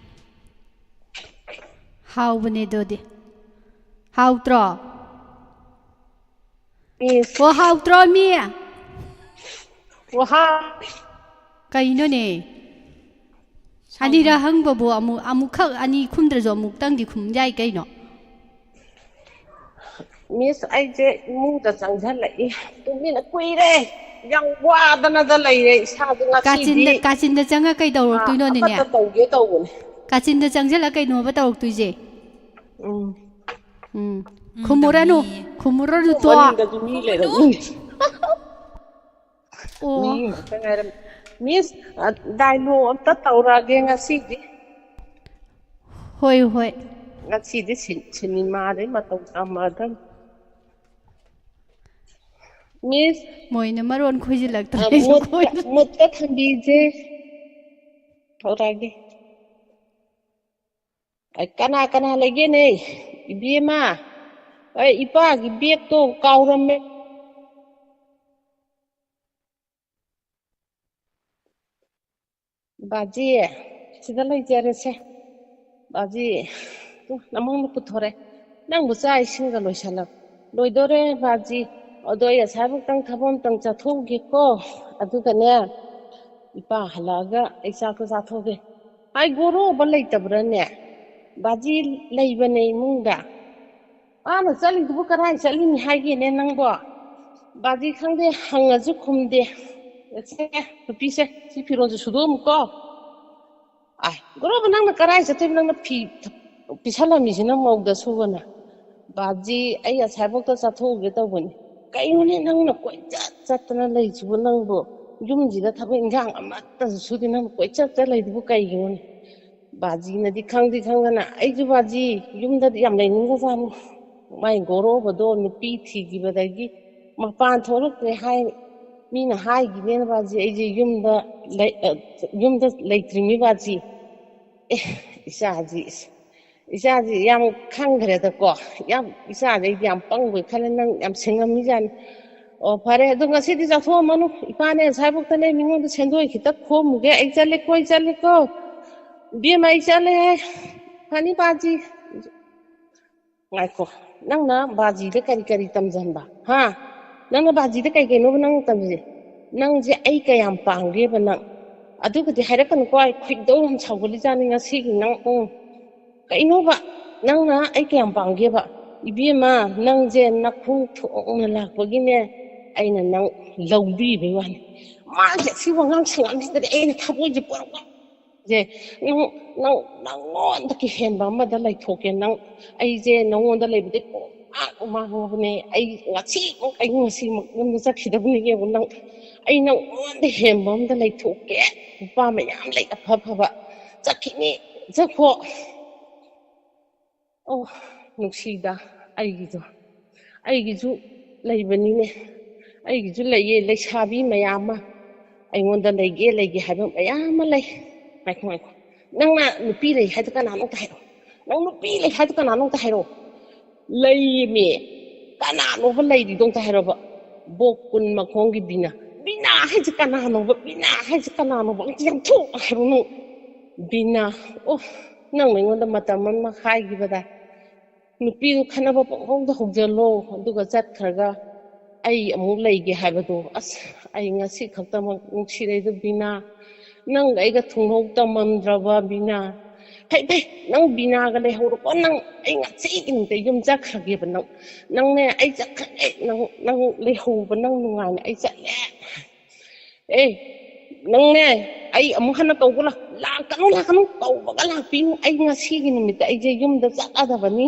ꯍꯥꯎꯕꯅꯦ ꯑꯗꯨꯗꯤ꯫ ꯍꯥꯎꯇ꯭ꯔꯣ? ꯃꯤꯁ꯫ ꯑꯣ, ꯍꯥꯎꯇ꯭ꯔꯣ ꯃꯤ? ꯋꯥꯍ꯫ ꯀꯩꯅꯣꯅꯦ? ꯁꯥꯎꯒꯅꯨ꯫ ꯑꯅꯤꯔꯛ ꯍꯪꯕꯕꯨ ꯑꯃꯨꯛ, ꯑꯃꯨꯛꯈꯛ ꯑꯅꯤ ꯈꯨꯝꯗ꯭ꯔꯁꯨ ꯑꯃꯨꯛꯇꯪꯗꯤ ꯈꯨꯝ ꯌꯥꯏ ꯀꯩꯅꯣ? ꯃꯤꯁ, ꯑꯩꯁꯦ ꯏꯃꯨꯡꯗ ꯆꯪꯁꯤꯜꯂꯛꯏ꯫ ꯇꯨꯃꯤꯟꯅ ꯀꯨꯏꯔꯦ꯫ ꯌꯥꯝ ꯋꯥꯗꯅꯗ ꯂꯩꯔꯦ ꯏꯁꯥꯗꯣ ꯉꯁꯤꯗꯤ꯫ ꯀꯥꯆꯤꯟꯗ, ꯀꯥꯆꯤꯟꯗ ꯆꯪꯉ ꯀꯩꯗꯧꯔꯛꯇꯣꯏꯅꯣꯅꯦꯅꯦ? ꯑꯥ, ꯑꯃꯠꯇ ꯇꯧꯒꯦ ꯇꯧꯕꯅꯦ꯫ ꯀꯥꯆꯤꯟꯗ ꯆꯪꯁꯤꯜꯂ ꯀꯩꯅꯣꯕ ꯇꯧꯔꯛꯇꯣꯏꯁꯦ? ꯎꯝ꯫ ꯎꯝ꯫ ꯎꯝ, ꯈꯨꯝꯃꯨꯔꯅꯨ, ꯇꯧꯅꯤꯌꯦ꯫ ꯈꯨꯝꯃꯨꯔꯅꯨ, ꯇꯣ꯫ ꯃꯅꯤꯡꯗꯁꯨ ꯃꯤ ꯈꯨꯝꯃꯨꯅꯨ꯫ ꯂꯩꯔꯝꯃꯤ꯫ ꯑꯣ꯫ ꯃꯤ ꯉꯥꯛꯇ ꯉꯥꯏꯔꯝꯃꯤ꯫ ꯃꯤꯁ, ꯑ, ꯗꯥꯏꯂꯣꯒ ꯑꯝꯇ ꯇꯧꯔꯛꯑꯒꯦ ꯉꯁꯤꯗꯤ꯫ ꯍꯣꯏ, ꯍꯣꯏ꯫ ꯉꯁꯤꯗꯤ ꯁꯤ-, ꯁꯤꯅꯦꯃꯥꯗꯩ ꯃꯇꯧ ꯇꯝꯃꯗꯝ꯫ ꯃꯤꯁ, ꯃꯣꯏꯅ ꯃꯔꯣꯟ ꯈꯣꯏꯖꯤꯜꯂꯛꯇ꯭ꯔꯦ, ꯑ, ꯑꯩꯁꯨ ꯃꯨꯠꯇ, ꯈꯣꯏꯗ꯭ꯔꯦ꯫ ꯃꯨꯠꯇ ꯊꯝꯕꯤꯁꯦ꯫ ꯇꯧꯔꯛꯑꯒꯦ꯫ ꯑ, ꯀꯅꯥ ꯀꯅꯥ ꯂꯩꯒꯦꯅꯦ? ꯏꯕꯦꯝꯃ, ꯑꯩ ꯏꯄꯥꯒꯤ ꯕꯦꯒꯇꯣ ꯀꯥꯎꯔꯝꯃꯦ꯫ ꯕꯥꯖꯤ, ꯁꯤꯗ ꯂꯩꯖꯔꯦꯁꯦ꯫ ꯕꯥꯖꯤ, ꯇꯨ, ꯅꯃꯧꯅ ꯄꯨꯊꯣꯔꯦ꯫ ꯅꯪꯕꯨ ꯆꯥꯛ ꯏꯁꯤꯡꯒ ꯂꯣꯏꯁꯜꯂꯕ? ꯂꯣꯏꯗꯣꯔꯦ, ꯕꯥꯖꯤ꯫ ꯑꯗꯣ ꯑꯩ ꯑꯁꯥꯏꯕꯨꯛꯇꯪ ꯊꯕꯛ ꯑꯝꯇꯪ ꯆꯠꯊꯣꯛꯎꯒꯦꯀꯣ꯫ ꯑꯗꯨꯒꯅꯦ, ꯏꯄꯥ ꯍꯜꯂꯛꯑꯒ ꯑꯩ ꯆꯥꯛꯇꯣ ꯆꯥꯊꯣꯛꯑꯒꯦ꯫ ꯍꯥꯏꯒꯣꯔꯣꯕ ꯂꯩꯇꯕ꯭ꯔꯥꯅꯦ? ꯕꯥꯖꯤ ꯂꯩꯕꯅꯦ ꯏꯃꯨꯡꯗ꯫ ꯃꯥꯅ ꯆꯠꯂꯤꯗꯨꯕꯨ ꯀꯗꯥꯏ ꯆꯠꯂꯤꯅꯤ ꯍꯥꯏꯒꯦꯅꯦ ꯅꯪꯕꯣ? ꯕꯥꯖꯤ ꯈꯪꯗꯦ, ꯍꯪꯉꯁꯨ ꯈꯨꯝꯗꯦ꯫ ꯁꯦ, ꯅꯨꯄꯤꯁꯦ, ꯁꯤ ꯐꯤꯔꯣꯜꯁꯦ ꯁꯨꯗꯣꯛꯑꯝꯃꯨꯀꯣ꯫ ꯑꯥꯏ, ꯒꯣꯔꯣꯕ, ꯅꯪꯅ ꯀꯗꯥꯏ ꯆꯠꯇꯣꯏꯕ? ꯅꯪꯅ ꯐꯤ ꯄꯤꯁꯜꯂꯝꯃꯤꯁꯤꯅ ꯃꯧꯗ ꯁꯨꯕꯅ꯫ ꯕꯥꯖꯤ, ꯑꯩ ꯑꯁꯥꯏꯐꯥꯎꯗ ꯆꯠꯊꯣꯛꯎꯒꯦ ꯇꯧꯕꯅꯤ꯫ ꯀꯩꯅꯣꯅꯦ ꯅꯪꯅ ꯀꯣꯏꯆꯠ ꯆꯠꯇꯅ ꯂꯩꯁꯤꯕꯨ ꯅꯪꯕꯨ? ꯌꯨꯝꯁꯤꯗ ꯊꯕꯛ ꯏꯟꯈꯥꯡ ꯑꯃꯠꯇꯁꯨ ꯁꯨꯗꯦ, ꯅꯪ ꯀꯣꯏꯆꯠ ꯆꯠ ꯂꯩꯗꯨꯕꯨ ꯀꯩꯒꯤꯅꯣꯅꯦ? ꯕꯥꯖꯤꯅꯗꯤ ꯈꯪꯗꯤ ꯈꯪꯗꯅ, ꯑꯩꯁꯨ ꯕꯥꯖꯤ ꯌꯨꯝꯗꯗꯤ ꯌꯥꯝ ꯂꯩꯅꯤꯡꯗꯖꯥꯠꯅꯤ꯫ ꯃꯥꯏ ꯒꯣꯔꯣꯕꯗꯣ ꯅꯨꯄꯤ ꯊꯤꯈꯤꯕꯗꯒꯤ ꯃꯄꯥꯟ ꯊꯣꯛꯂꯛꯇ꯭ꯔꯦ ꯍꯥꯏ꯫ ꯃꯤꯅ ꯍꯥꯏꯈꯤꯅꯦꯅ ꯕꯥꯖꯤ ꯑꯩꯁꯦ ꯌꯨꯝꯗ ꯂꯩ-, ꯑ, ꯌꯨꯝꯗ ꯂꯩꯇ꯭ꯔꯤꯃꯤ ꯕꯥꯖꯤ꯫ ꯑꯦ, ꯏꯆꯥꯁꯤ, ꯏꯆꯥꯁꯤ ꯌꯥꯝ ꯈꯪꯈ꯭ꯔꯦꯗꯀꯣ꯫ ꯌꯥꯝ, ꯏꯆꯥꯁꯦ ꯑꯩꯗꯤ ꯌꯥꯝ ꯄꯪꯕꯣꯏ ꯈꯜꯂꯦ, ꯅꯪ ꯌꯥꯝ ꯁꯤꯡꯉꯝꯃꯤꯖꯥꯠꯅꯤ꯫ ꯑꯣ, ꯐꯔꯦ, ꯑꯗꯣ ꯉꯁꯤꯗꯤ ꯆꯠꯊꯣꯛꯑꯝꯃꯅꯨ꯫ ꯏꯄꯥꯅꯦ ꯉꯁꯥꯏꯐꯥꯎꯛꯇꯅꯦ ꯃꯤꯉꯣꯟꯗ ꯁꯦꯟꯗꯣꯏ ꯈꯤꯇ ꯈꯣꯝꯃꯨꯒꯦ꯫ ꯑꯩ ꯆꯠꯂꯦꯀꯣ, ꯑꯩ ꯆꯠꯂꯦꯀꯣ꯫ ꯏꯕꯦꯝꯃ, ꯑꯩ ꯆꯠꯂꯦ꯫ ꯐꯅꯤ ꯕꯥꯖꯤ꯫ ꯉꯥꯏꯈꯣ, ꯅꯪꯅ ꯕꯥꯖꯤꯗ ꯀꯔꯤ ꯀꯔꯤ ꯇꯝꯖꯟꯕ? ꯍꯥ? ꯅꯪꯅ ꯕꯥꯖꯤꯗ ꯀꯩ ꯀꯩꯅꯣꯕ ꯅꯪꯅ ꯇꯝꯃꯤꯁꯦ? ꯅꯪꯁꯦ ꯑꯩ ꯀꯌꯥꯝ ꯄꯥꯝꯒꯦꯕ ꯅꯪ? ꯑꯗꯨꯒꯗꯤ ꯍꯥꯏꯔꯛꯀꯅꯨꯀꯣ, ꯑꯩ ꯈꯣꯏꯗꯧ ꯌꯥꯝ ꯁꯥꯎꯒꯠꯂꯤꯖꯥꯠꯅꯤ ꯉꯁꯤꯒꯤ ꯅꯪ꯫ ꯎꯝ꯫ ꯀꯩꯅꯣꯕ? ꯅꯪꯅ ꯑꯩ ꯀꯌꯥꯝ ꯄꯥꯝꯒꯦꯕ? ꯏꯕꯦꯝꯃ, ꯅꯪꯁꯦ ꯅꯈꯣꯡ ꯊꯣꯡꯅ ꯂꯥꯛꯄꯒꯤꯅꯦ, ꯑꯩꯅ ꯅꯪ ꯂꯧꯕꯤꯕꯩ ꯋꯥꯅꯤ꯫ ꯃꯥꯒꯤ ꯑꯁꯤ ꯋꯥꯉꯥꯡ ꯁꯉꯥꯡꯁꯤꯗꯗꯤ ꯑꯩꯅ ꯊꯃꯣꯏꯁꯦ ꯄꯨꯔꯥ ꯁꯦ, ꯅꯪ, ꯅꯪ, ꯅꯪꯉꯣꯟꯗꯒꯤ ꯍꯦꯟꯕ ꯑꯃꯗ ꯂꯩꯊꯣꯛꯀꯦ꯫ ꯅꯪ, ꯑꯩꯁꯦ ꯅꯪꯉꯣꯟꯗ ꯂꯩꯕꯗꯤ ꯄꯨꯡꯃꯥꯡ ꯃꯥꯡꯉꯕꯅꯦ꯫ ꯑꯩ ꯉꯁꯤꯃꯛ, ꯑꯩ ꯉꯁꯤꯃꯛ ꯌꯨꯝꯗ ꯆꯠꯈꯤꯗꯕꯅꯤ꯫ ꯌꯦꯡꯉꯨ, ꯅꯪ, ꯑꯩ ꯅꯪꯉꯣꯟꯗ ꯍꯦꯟꯕ ꯑꯃꯗ ꯂꯩꯊꯣꯛꯀꯦ꯫ ꯅꯨꯄꯥ ꯃꯌꯥꯝ ꯂꯩ ꯑꯐ ꯑꯐꯕ꯫ ꯆꯠꯈꯤꯅꯤ, ꯆꯠꯈꯣ꯫ ꯑꯣ, ꯅꯨꯡꯁꯤꯗ, ꯑꯩꯒꯤꯁꯨ, ꯑꯩꯒꯤꯁꯨ ꯂꯩꯕꯅꯤꯅꯦ꯫ ꯑꯩꯒꯤꯁꯨ ꯂꯩꯌꯦ, ꯂꯩꯁꯥꯕꯤ ꯃꯌꯥꯝ ꯑꯃ꯫ ꯑꯩꯉꯣꯟꯗ ꯂꯩꯒꯦ, ꯂꯩꯒꯦ ꯍꯥꯏꯕ ꯃꯌꯥꯝ ꯑꯃ ꯂꯩ꯫ ꯉꯥꯏꯈꯣ, ꯉꯥꯏꯈꯣ꯫ ꯅꯪꯅ ꯅꯨꯄꯤ ꯂꯩ ꯍꯥꯏꯗꯣ ꯀꯅꯥꯅꯣ ꯑꯝꯇ ꯍꯥꯏꯔꯛꯑꯣ꯫ ꯅꯪ ꯅꯨꯄꯤ ꯂꯩ ꯍꯥꯏꯗꯣ ꯀꯅꯥꯅꯣ ꯑꯝꯇ ꯍꯥꯏꯔꯛꯑꯣ꯫ ꯂꯩꯌꯦꯃꯤ꯫ ꯀꯅꯥꯅꯣꯕ ꯂꯩꯔꯤꯗꯣ ꯑꯝꯇ ꯍꯥꯏꯔꯛꯑꯣꯕ꯫ ꯕꯣꯛ ꯀꯨꯟ ꯃꯈꯣꯡꯒꯤ ꯕꯤꯅꯥ꯫ ꯕꯤꯅꯥ ꯍꯥꯏꯁꯦ ꯀꯅꯥꯅꯣꯕ? ꯕꯤꯅꯥ ꯍꯥꯏꯁꯦ ꯀꯅꯥꯅꯣꯕ? ꯑꯝꯇ ꯌꯥꯝ ꯊꯨꯅ ꯍꯥꯏꯔꯛꯑꯣ ꯅꯪ꯫ ꯕꯤꯅꯥ꯫ ꯑꯣ, ꯅꯪ ꯑꯩꯉꯣꯟꯗ ꯃꯇꯝ ꯑꯃ ꯍꯥꯏꯈꯤꯕꯗ ꯅꯨꯄꯤꯗꯨ ꯈꯠꯅꯕ ꯄꯪꯍꯧꯗ ꯍꯧꯖꯜꯂꯣ, ꯑꯗꯨꯒ ꯆꯠꯈ꯭ꯔꯒ ꯑꯩ ꯑꯃꯨꯛ ꯂꯩꯒꯦ ꯍꯥꯏꯕꯗꯣ꯫ ꯑꯁ, ꯑꯩ ꯉꯁꯤ ꯈꯛꯇꯃꯛ ꯅꯨꯡꯁꯤꯔꯛꯏꯗꯣ ꯕꯤꯅꯥ, ꯅꯪꯒ ꯑꯩꯒ ꯊꯨꯡꯍꯧ ꯇꯝꯃꯝꯗ꯭ꯔꯕ ꯕꯤꯅꯥ꯫ ꯐꯩ ꯐꯩ, ꯅꯪ ꯕꯤꯅꯥꯒ ꯂꯩꯍꯧꯔꯣꯀꯣ꯫ ꯅꯪ, ꯑꯩ ꯉꯁꯤꯒꯤ ꯅꯨꯃꯤꯠꯇ ꯌꯨꯝ ꯆꯠꯈ꯭ꯔꯒꯦꯕ꯫ ꯅꯪ, ꯅꯪꯅꯦ, ꯑꯩ ꯆꯠꯈ꯭ꯔꯒꯦ꯫ ꯅꯪ, ꯅꯪ ꯂꯩꯍꯧꯕ, ꯅꯪ ꯅꯨꯡꯉꯥꯏꯅ꯫ ꯑꯩ ꯆꯠꯂꯦ꯫ ꯑꯦ, ꯅꯪꯅꯦ, ꯑꯩ ꯑꯃꯨꯛ ꯍꯟꯅ ꯀꯧꯕ ꯂꯥꯛ-, ꯂꯥꯛꯀꯅꯨ, ꯂꯥꯛꯀꯅꯨ꯫ ꯀꯧꯕꯒ ꯂꯥꯛꯄꯤꯅꯨ꯫ ꯑꯩ ꯉꯁꯤꯒꯤ ꯅꯨꯃꯤꯠꯇ ꯑꯩꯁꯦ ꯌꯨꯝꯗ ꯆꯠꯂꯗꯕꯅꯤ꯫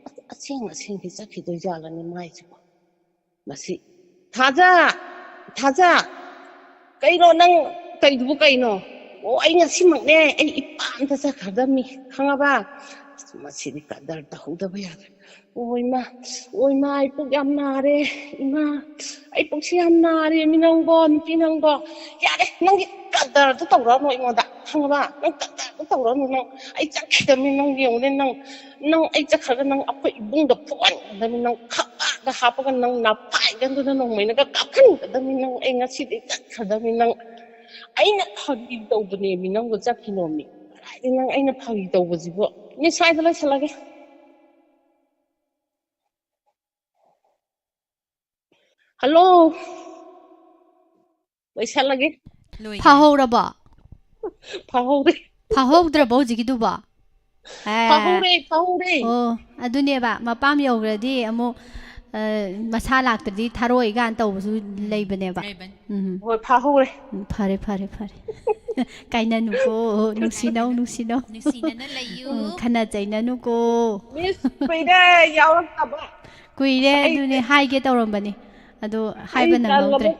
ꯑꯁ, ꯑꯁꯦꯡ ꯑꯁꯦꯡꯒꯤ ꯆꯠꯈꯤꯗꯣꯏ ꯖꯥꯠꯂꯅꯦ ꯃꯥꯏꯁꯤꯕꯣ? ꯃꯁꯤ, ꯊꯥꯖ! ꯊꯥꯖ! ꯀꯩꯅꯣ ꯅꯪ ꯇꯧꯔꯤꯗꯨꯕꯨ ꯀꯩꯅꯣ? ꯑꯣ, ꯑꯩ ꯉꯁꯤꯃꯛꯅꯦ, ꯑꯩ ꯏꯄꯥꯝꯗ ꯆꯠꯈ꯭ꯔꯗꯝꯅꯤ, ꯈꯪꯉꯕ? ꯑꯁ, ꯃꯁꯤꯗꯤ ꯀꯗꯔ ꯇꯧꯍꯧꯗꯕ ꯌꯥꯗ꯭ꯔꯦ꯫ ꯑꯣ, ꯏꯃꯥ, ꯑꯣ, ꯏꯃꯥ, ꯑꯩ ꯄꯨꯛ ꯌꯥꯝ ꯅꯥꯔꯦ, ꯏꯃꯥ, ꯑꯩ ꯄꯨꯛꯁꯤ ꯌꯥꯝ ꯅꯥꯔꯦ, ꯃꯤ ꯅꯪꯕꯣ, ꯅꯨꯄꯤ ꯅꯪꯕꯣ꯫ ꯌꯥꯔꯦ, ꯅꯪꯒꯤ ꯀꯗꯔꯗꯣ ꯇꯧꯔꯛꯑꯅꯨ ꯑꯩꯉꯣꯟꯗ, ꯈꯪꯉꯕ? ꯅꯪ ꯀꯗꯔꯗꯣ ꯇꯧꯔꯛꯑꯅꯨ꯫ ꯅꯪ, ꯑꯩ ꯆꯠꯈꯤꯗꯕꯅꯤ, ꯅꯪ ꯌꯦꯡꯉꯨꯅꯦ, ꯅꯪ, ꯅꯪ ꯑꯩ ꯆꯠꯈ꯭ꯔꯒ ꯅꯪ ꯑꯩꯈꯣꯏ ꯏꯕꯨꯡꯗ ꯐꯨꯍꯟꯒꯗꯕꯅꯤ, ꯅꯪ ꯈꯞꯄꯒ ꯍꯥꯞꯄꯒ ꯅꯪ ꯅꯄꯥꯏꯒꯟꯗꯨꯗ ꯅꯣꯡꯃꯩꯅꯒ ꯀꯥꯞꯍꯟꯒꯗꯕꯅꯤ, ꯅꯪ ꯑꯩ ꯉꯁꯤꯗꯤ ꯆꯠꯈ꯭ꯔꯗꯕꯅꯤ꯫ ꯅꯪ, ꯑꯩꯅ ꯐꯥꯒꯤ ꯇꯧꯕꯅꯦꯃꯤ, ꯅꯪꯕꯨ ꯆꯠꯈꯤꯅꯣꯃꯤ꯫ ꯀꯗꯥꯏꯗꯩ ꯅꯪ ꯑꯩꯅ ꯐꯥꯒꯤ ꯇꯧꯕꯁꯤꯕꯨ? ꯃꯤ ꯁ꯭ꯋꯥꯏꯗ ꯂꯣꯏꯁꯤꯜꯂꯒꯦ꯫ ꯍꯜꯂꯣ꯫ ꯂꯣꯏꯁꯜꯂꯒꯦ꯫ ꯂꯣꯏꯔꯦ꯫ ꯐꯥꯍꯧꯔꯕꯣ? ꯐꯥꯍꯧꯔꯦ꯫ ꯐꯥꯍꯧꯗ꯭ꯔꯕꯣ ꯍꯧꯖꯤꯛꯀꯤꯗꯨꯕꯣ? ꯑꯦ꯫ ꯐꯥꯍꯧꯔꯦ, ꯐꯥꯍꯧꯔꯦ꯫ ꯑꯣ, ꯑꯗꯨꯅꯦꯕ, ꯃꯄꯥꯝ ꯌꯧꯈ꯭ꯔꯗꯤ ꯑꯃꯨꯛ, ꯑ, ꯃꯁꯥ ꯂꯥꯛꯇ꯭ꯔꯗꯤ ꯊꯥꯔꯣꯏ ꯀꯥꯏꯅ ꯇꯧꯕꯁꯨ ꯂꯩꯕꯅꯦꯕ꯫ ꯂꯩꯕꯅꯤ꯫ ꯎꯝ꯫ ꯍꯣꯏ, ꯐꯥꯍꯧꯔꯦ꯫ ꯎꯝ, ꯐꯔꯦ, ꯐꯔꯦ, ꯐꯔꯦ꯫ ꯀꯥꯏꯅꯅꯨꯀꯣ, ꯅꯨꯡꯁꯤꯅꯧ, ꯅꯨꯡꯁꯤꯅꯧ꯫ ꯅꯨꯡꯁꯤꯅꯅ ꯂꯩꯌꯨ꯫ ꯎꯝ, ꯈꯟꯅ ꯆꯩꯅꯅꯨꯀꯣ꯫ ꯃꯤꯁ, ꯀꯨꯏꯔꯦ ꯌꯥꯎꯔꯛꯇꯕ꯫ ꯀꯨꯏꯔꯦ, ꯑꯁ, ꯑꯩ ꯑꯗꯨꯅꯦ ꯍꯥꯏꯒꯦ ꯇꯧꯔꯝꯕꯅꯤ꯫ ꯑꯗꯣ ꯑꯩ ꯍꯥꯏꯕ ꯅꯪꯍꯧꯗ꯭ꯔꯦ꯫ ꯇꯜꯂꯕ꯫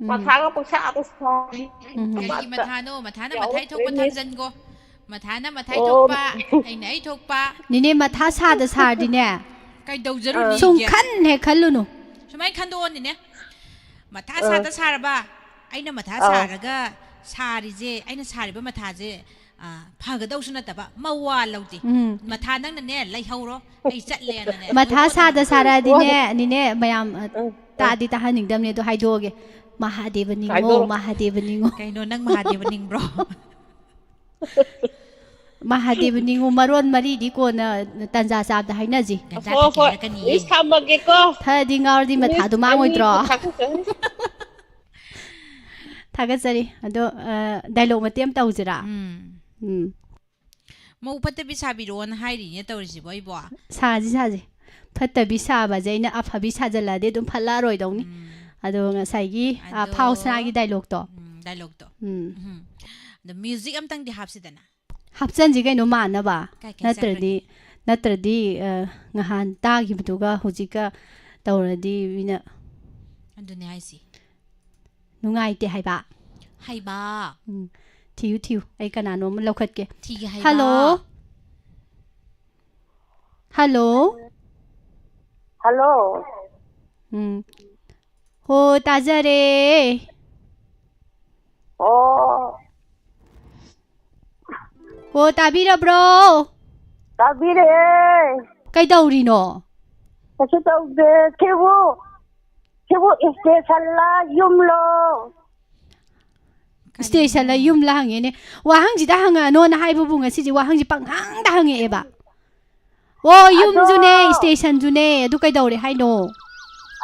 ꯎꯝ꯫ ꯃꯊꯥꯒ ꯄꯪꯁꯥꯗ ꯁꯥꯔꯤ꯫ ꯎꯝ꯫ ꯀꯔꯤꯒꯤ ꯑꯃꯠꯇ ꯃꯊꯥꯅꯣ? ꯃꯊꯥꯅ ꯃꯊꯥꯏ ꯊꯣꯛꯄ ꯌꯥꯎꯔꯛꯇ꯭ꯔꯦꯅꯦ꯫ ꯊꯝꯖꯟꯒꯣ꯫ ꯃꯊꯥꯅ ꯃꯊꯥꯏ ꯑꯣ꯫ ꯊꯣꯛꯄ, ꯑꯩꯅ ꯑꯩ ꯊꯣꯛꯄ꯫ ꯅꯦꯅꯦ, ꯃꯊꯥ ꯁꯥꯗ ꯁꯥꯔꯗꯤꯅꯦ, ꯀꯩꯗꯧꯖꯔꯨꯅꯤꯒꯦ? ꯁꯨꯝ ꯈꯟ ꯍꯦꯛ ꯈꯜꯂꯨꯅꯨ꯫ ꯁꯨꯃꯥꯏꯅ ꯈꯟꯗꯣꯛꯑꯣꯅꯦꯅꯦ꯫ ꯃꯊꯥ ꯑꯥ꯫ ꯁꯥꯗ ꯁꯥꯔꯕ, ꯑꯩꯅ ꯃꯊꯥ ꯑꯥ꯫ ꯁꯥꯔꯒ ꯁꯥꯔꯤꯁꯦ, ꯑꯩꯅ ꯁꯥꯔꯤꯕ ꯃꯊꯥꯁꯦ, ꯑ, ꯐꯒꯗꯧꯁꯨ ꯅꯠꯇꯕ, ꯃꯋꯥ ꯂꯧꯗꯦ꯫ ꯎꯝ꯫ ꯃꯊꯥ ꯅꯪꯅꯅꯦ, ꯂꯩꯍꯧꯔꯣ, ꯑꯩ ꯆꯠꯂꯦꯅꯅꯦ, ꯃꯊꯥ ꯊꯣꯛꯑꯣ ꯁꯥꯗ ꯅꯪ꯫ ꯁꯥꯔꯛꯑꯗꯤꯅꯦ, ꯋꯥ-, ꯅꯤꯅꯦ, ꯃꯌꯥꯝ, ꯑ, ꯎꯝ, ꯎꯝ꯫ ꯇꯥꯗꯤ ꯇꯥꯍꯟꯅꯤꯡꯗꯕꯅꯦ, ꯑꯗꯣ ꯍꯥꯏꯗꯣꯛꯑꯒꯦ꯫ ꯃꯍꯥꯗꯦꯕ ꯅꯤꯡꯉꯣ, ꯍꯥꯏꯗꯣꯔꯣ꯫ ꯃꯍꯥꯗꯦꯕ ꯅꯤꯡꯉꯣ꯫ ꯀꯩꯅꯣ, ꯅꯪ ꯃꯍꯥꯗꯦꯕ ꯅꯤꯡꯕ꯭ꯔꯣ? ꯃꯍꯥꯗꯦꯕ ꯅꯤꯡꯉꯣ, ꯃꯔꯣꯟ ꯃꯔꯤꯗꯤ ꯀꯣꯟꯅ ꯇꯟꯖꯥ ꯆꯥꯕꯗ ꯍꯥꯏꯅꯁꯤ꯫ ꯒꯟꯖꯥ ꯍꯣꯏ, ꯊꯛꯀꯦ ꯍꯣꯏ꯫ ꯍꯥꯏꯔꯛꯀꯅꯤꯌꯦ꯫ ꯃꯤꯁ, ꯊꯝꯃꯒꯦꯀꯣ꯫ ꯊꯛꯑꯗꯤ ꯉꯥꯎꯔꯗꯤ ꯃꯊꯥꯗꯣ ꯃꯤꯁ, ꯃꯥꯡꯉꯣꯏꯗ꯭ꯔꯣ? ꯑꯩ ꯊꯥꯒꯠꯆꯔꯤ꯫ ꯊꯥꯒꯠꯆꯔꯤ꯫ ꯑꯗꯣ, ꯑ, ꯗꯥꯏꯂꯣꯛ ꯃꯇꯦꯛ ꯑꯃ ꯇꯧꯁꯤꯔꯥ? ꯎꯝ꯫ ꯎꯝ꯫ ꯃꯧ ꯐꯠꯇꯕꯤ ꯁꯥꯕꯤꯔꯣꯅ ꯍꯥꯏꯔꯤꯅꯦ ꯇꯧꯔꯤꯁꯤꯕꯣ ꯑꯩꯕꯣ꯫ ꯁꯥꯁꯤ ꯁꯥꯁꯤ꯫ ꯐꯠꯇꯕꯤ ꯁꯥꯕꯁꯦ ꯑꯩꯅ ꯑꯐꯕꯤ ꯁꯥꯖꯜꯂꯛꯑꯗꯤ ꯑꯗꯨꯝ ꯐꯠꯂꯛꯑꯔꯣꯏꯗꯧꯅꯤ꯫ ꯎꯝ, ꯑꯗꯣ ꯉꯁꯥꯏꯒꯤ ꯑ, ꯑꯗꯣ ꯐꯥꯎ ꯁꯅꯥꯒꯤ ꯗꯥꯏꯂꯣꯛꯇꯣ꯫ ꯎꯝ, ꯗꯥꯏꯂꯣꯛꯇꯣ꯫ ꯎꯝ꯫ ꯎꯝ꯫ ꯑꯗꯣ ꯃ꯭ꯌꯨꯖꯤꯛ ꯑꯝꯇꯪꯗꯤ ꯍꯥꯞꯁꯤꯗꯅ꯫ ꯍꯥꯞꯆꯟꯁꯤ ꯀꯩꯅꯣ ꯃꯥꯟꯅꯕ꯫ ꯀꯥꯏ ꯀꯥꯏ ꯅꯠꯇ꯭ꯔꯗꯤ ꯆꯠꯈ꯭ꯔꯒꯦ? ꯅꯠꯇ꯭ꯔꯗꯤ ꯑ, ꯉꯍꯥꯟ ꯇꯥꯈꯤꯕꯗꯨꯒ ꯍꯧꯖꯤꯛꯀ ꯇꯧꯔꯗꯤ ꯃꯤꯅ ꯑꯗꯨꯅꯦ ꯍꯥꯏꯁꯤ꯫ ꯅꯨꯡꯉꯥꯏꯇꯦ ꯍꯥꯏꯕ꯫ ꯍꯩꯕ꯫ ꯎꯝ꯫ ꯊꯤꯌꯨ ꯊꯤꯌꯨ, ꯑꯩ ꯀꯅꯥꯅꯣ ꯑꯃ ꯂꯧꯈꯠꯀꯦ꯫ ꯊꯤꯒꯦ ꯍꯩꯕ꯫ ꯍꯜꯂꯣ꯫ ꯍꯜꯂꯣ꯫ ꯍꯜꯂꯣ꯫ ꯎꯝ꯫ ꯍꯣ, ꯇꯥꯖꯔꯦ꯫ ꯑꯣ꯫ ꯍꯣ, ꯇꯥꯕꯤꯔꯕ꯭ꯔꯣ? ꯇꯥꯕꯤꯔꯦ꯫ ꯀꯩꯗꯧꯔꯤꯅꯣ? ꯀꯩꯁꯨ ꯇꯧꯗꯦ꯫ ꯁꯤꯕꯨ ꯁꯤꯕꯨ ꯏꯁꯇꯦꯁꯟꯂ ꯌꯨꯝꯂꯣ? ꯏꯁꯇꯦꯁꯟꯂ ꯌꯨꯝꯂ ꯍꯪꯉꯦꯅꯦ꯫ ꯋꯥꯍꯪꯁꯤꯗ ꯍꯪꯉꯛꯑꯅꯣꯅ ꯍꯥꯏꯕꯕꯨ ꯉꯁꯤꯁꯦ ꯋꯥꯍꯪꯁꯤ ꯄꯪꯍꯪꯗ ꯍꯪꯉꯛꯑꯦꯕ꯫ ꯑꯣ, ꯌꯨꯝꯁꯨꯅꯦ ꯑꯗꯣ ꯏꯁꯇꯦꯁꯟꯁꯨꯅꯦ, ꯑꯗꯨ ꯀꯩꯗꯧꯔꯦ ꯍꯥꯏꯅꯣ?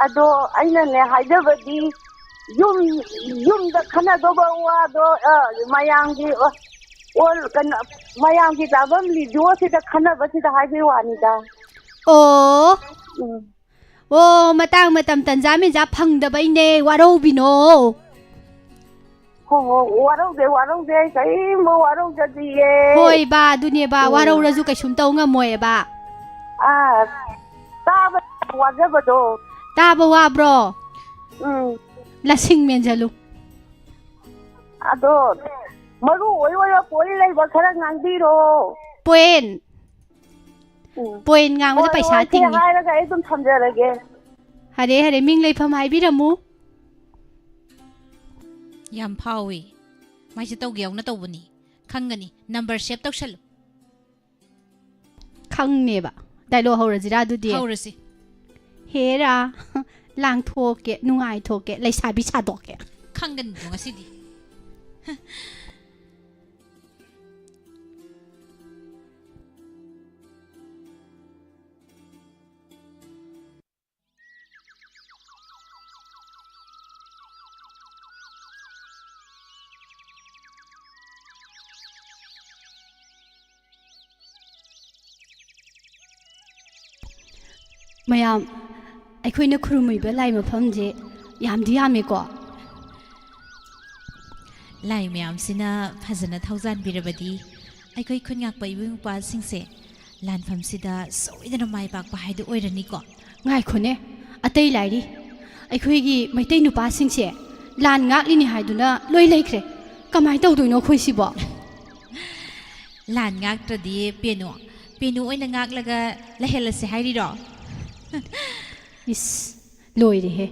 ꯑꯗꯣ ꯑꯩꯅꯅꯦ ꯍꯥꯏꯖꯕꯗꯤ, ꯌꯨꯝ ꯌꯨꯝꯗ ꯈꯟꯅꯗꯧꯕ ꯋꯥꯗꯣ, ꯑ, ꯃꯌꯥꯝꯒꯤ, ꯑ, ꯑꯣꯜ ꯀꯩꯅꯣ, ꯃꯌꯥꯝꯒꯤ ꯆꯥꯐꯝ ꯔꯦꯗꯤꯑꯣꯁꯤꯗ ꯈꯟꯅꯕꯁꯤꯗ ꯍꯥꯏꯕꯒꯤ ꯋꯥꯅꯤꯗ꯫ ꯑꯣ꯫ ꯎꯝ꯫ ꯑꯣ, ꯃꯇꯥꯡ ꯃꯇꯝ ꯇꯟꯖꯥ ꯃꯦꯟꯖꯥ ꯐꯪꯗꯕꯩꯅꯦ, ꯋꯥꯔꯧꯕꯤꯅꯣ꯫ ꯍꯣ ꯍꯣ, ꯋꯥꯔꯧꯗꯦ ꯋꯥꯔꯧꯗꯦ, ꯑꯩ ꯀꯔꯤꯝꯕ ꯋꯥꯔꯧꯖꯗꯤꯌꯦ꯫ ꯍꯣꯏꯕ, ꯑꯗꯨꯅꯦꯕ, ꯎꯝ꯫ ꯋꯥꯔꯧꯔꯁꯨ ꯀꯩꯁꯨꯝ ꯇꯧ ꯉꯝꯃꯣꯏꯕ꯫ ꯑꯥ, ꯇꯥꯕ ꯋꯥꯖꯕꯗꯣ꯫ ꯇꯥꯕ ꯋꯥꯕ꯭ꯔꯣ? ꯎꯝ꯫ ꯂꯁꯤꯡ ꯃꯦꯟꯖꯜꯂꯨ꯫ ꯑꯗꯣ ꯃꯔꯨ ꯑꯣꯏ ꯑꯣꯏꯕ ꯄꯣꯏꯟ ꯂꯩꯕ ꯈꯔ ꯉꯥꯡꯕꯤꯔꯣ꯫ ꯄꯣꯏꯟ꯫ ꯎꯝ꯫ ꯄꯣꯏꯟ ꯉꯥꯡꯕꯗ ꯍꯣꯏ, ꯄꯩꯁꯥ ꯍꯣꯏ, ꯁꯤ ꯇꯤꯡꯉꯤ꯫ ꯍꯥꯏꯔꯒ ꯑꯩ ꯑꯗꯨꯝ ꯊꯝꯖꯔꯒꯦ꯫ ꯍꯔꯦ ꯍꯔꯦ, ꯃꯤꯡ ꯂꯩꯐꯝ ꯍꯥꯏꯕꯤꯔꯝꯃꯨ꯫ ꯌꯥꯝ ꯐꯥꯎꯏ꯫ ꯃꯥꯏꯁꯦ ꯇꯧꯒꯦ ꯌꯥꯎꯅ ꯇꯧꯕꯅꯤ꯫ ꯈꯪꯒꯅꯤ꯫ ꯅꯝꯕꯔ ꯁꯦꯚ ꯇꯧꯁꯜꯂꯨ꯫ ꯈꯪꯅꯦꯕ꯫ ꯗꯥꯏꯂꯣꯛ ꯍꯧꯔꯁꯤꯔꯥ ꯑꯗꯨꯗꯤ? ꯍꯧꯔꯁꯤ꯫ ꯍꯦꯔꯥ, ꯂꯥꯡꯊꯣꯛꯀꯦ, ꯅꯨꯡꯉꯥꯏꯊꯣꯛꯀꯦ, ꯂꯩꯁꯥꯕꯤ ꯁꯥꯗꯣꯛꯀꯦ꯫ ꯈꯪꯒꯅꯤꯗꯣ ꯉꯁꯤꯗꯤ꯫ ꯃꯌꯥꯝ, ꯑꯩꯈꯣꯏꯅ ꯈꯨꯔꯨꯝꯃꯤꯕ ꯂꯥꯏ ꯃꯐꯝꯁꯦ ꯌꯥꯝꯗꯤ ꯌꯥꯝꯃꯦꯀꯣ꯫ ꯂꯥꯏ ꯃꯌꯥꯝꯁꯤꯅ ꯐꯖꯅ ꯊꯧꯖꯥꯟꯕꯤꯔꯕꯗꯤ ꯑꯩꯈꯣꯏ ꯈꯨꯟ ꯉꯥꯛꯄ ꯏꯕꯨꯡ ꯏꯄ꯭ꯋꯥꯁꯤꯡꯁꯦ ꯂꯥꯟꯐꯝꯁꯤꯗ ꯁꯣꯏꯗꯅ ꯃꯥꯏ ꯄꯥꯛꯄ ꯍꯥꯏꯗꯨ ꯑꯣꯏꯔꯅꯤꯀꯣ꯫ ꯉꯥꯏꯈꯣꯅꯦ, ꯑꯇꯩ ꯂꯥꯏꯔꯤ꯫ ꯑꯩꯈꯣꯏꯒꯤ ꯃꯩꯇꯩ ꯅꯨꯄꯥꯁꯤꯡꯁꯦ ꯂꯥꯟ ꯉꯥꯛꯂꯤꯅꯤ ꯍꯥꯏꯗꯨꯅ ꯂꯣꯏ ꯂꯩꯈ꯭ꯔꯦ꯫ ꯀꯃꯥꯏꯅ ꯇꯧꯗꯣꯏꯅꯣ ꯑꯩꯈꯣꯏꯁꯤꯕꯣ? ꯂꯥꯟ ꯉꯥꯛꯇ꯭ꯔꯗꯤ ꯄꯦꯅꯨ, ꯄꯦꯅꯨ ꯑꯣꯏꯅ ꯉꯥꯛꯂꯒ ꯂꯩꯍꯜꯂꯁꯦ ꯍꯥꯏꯔꯤꯔꯣ? ꯏꯁ, ꯂꯣꯏꯔꯦꯍꯦ꯫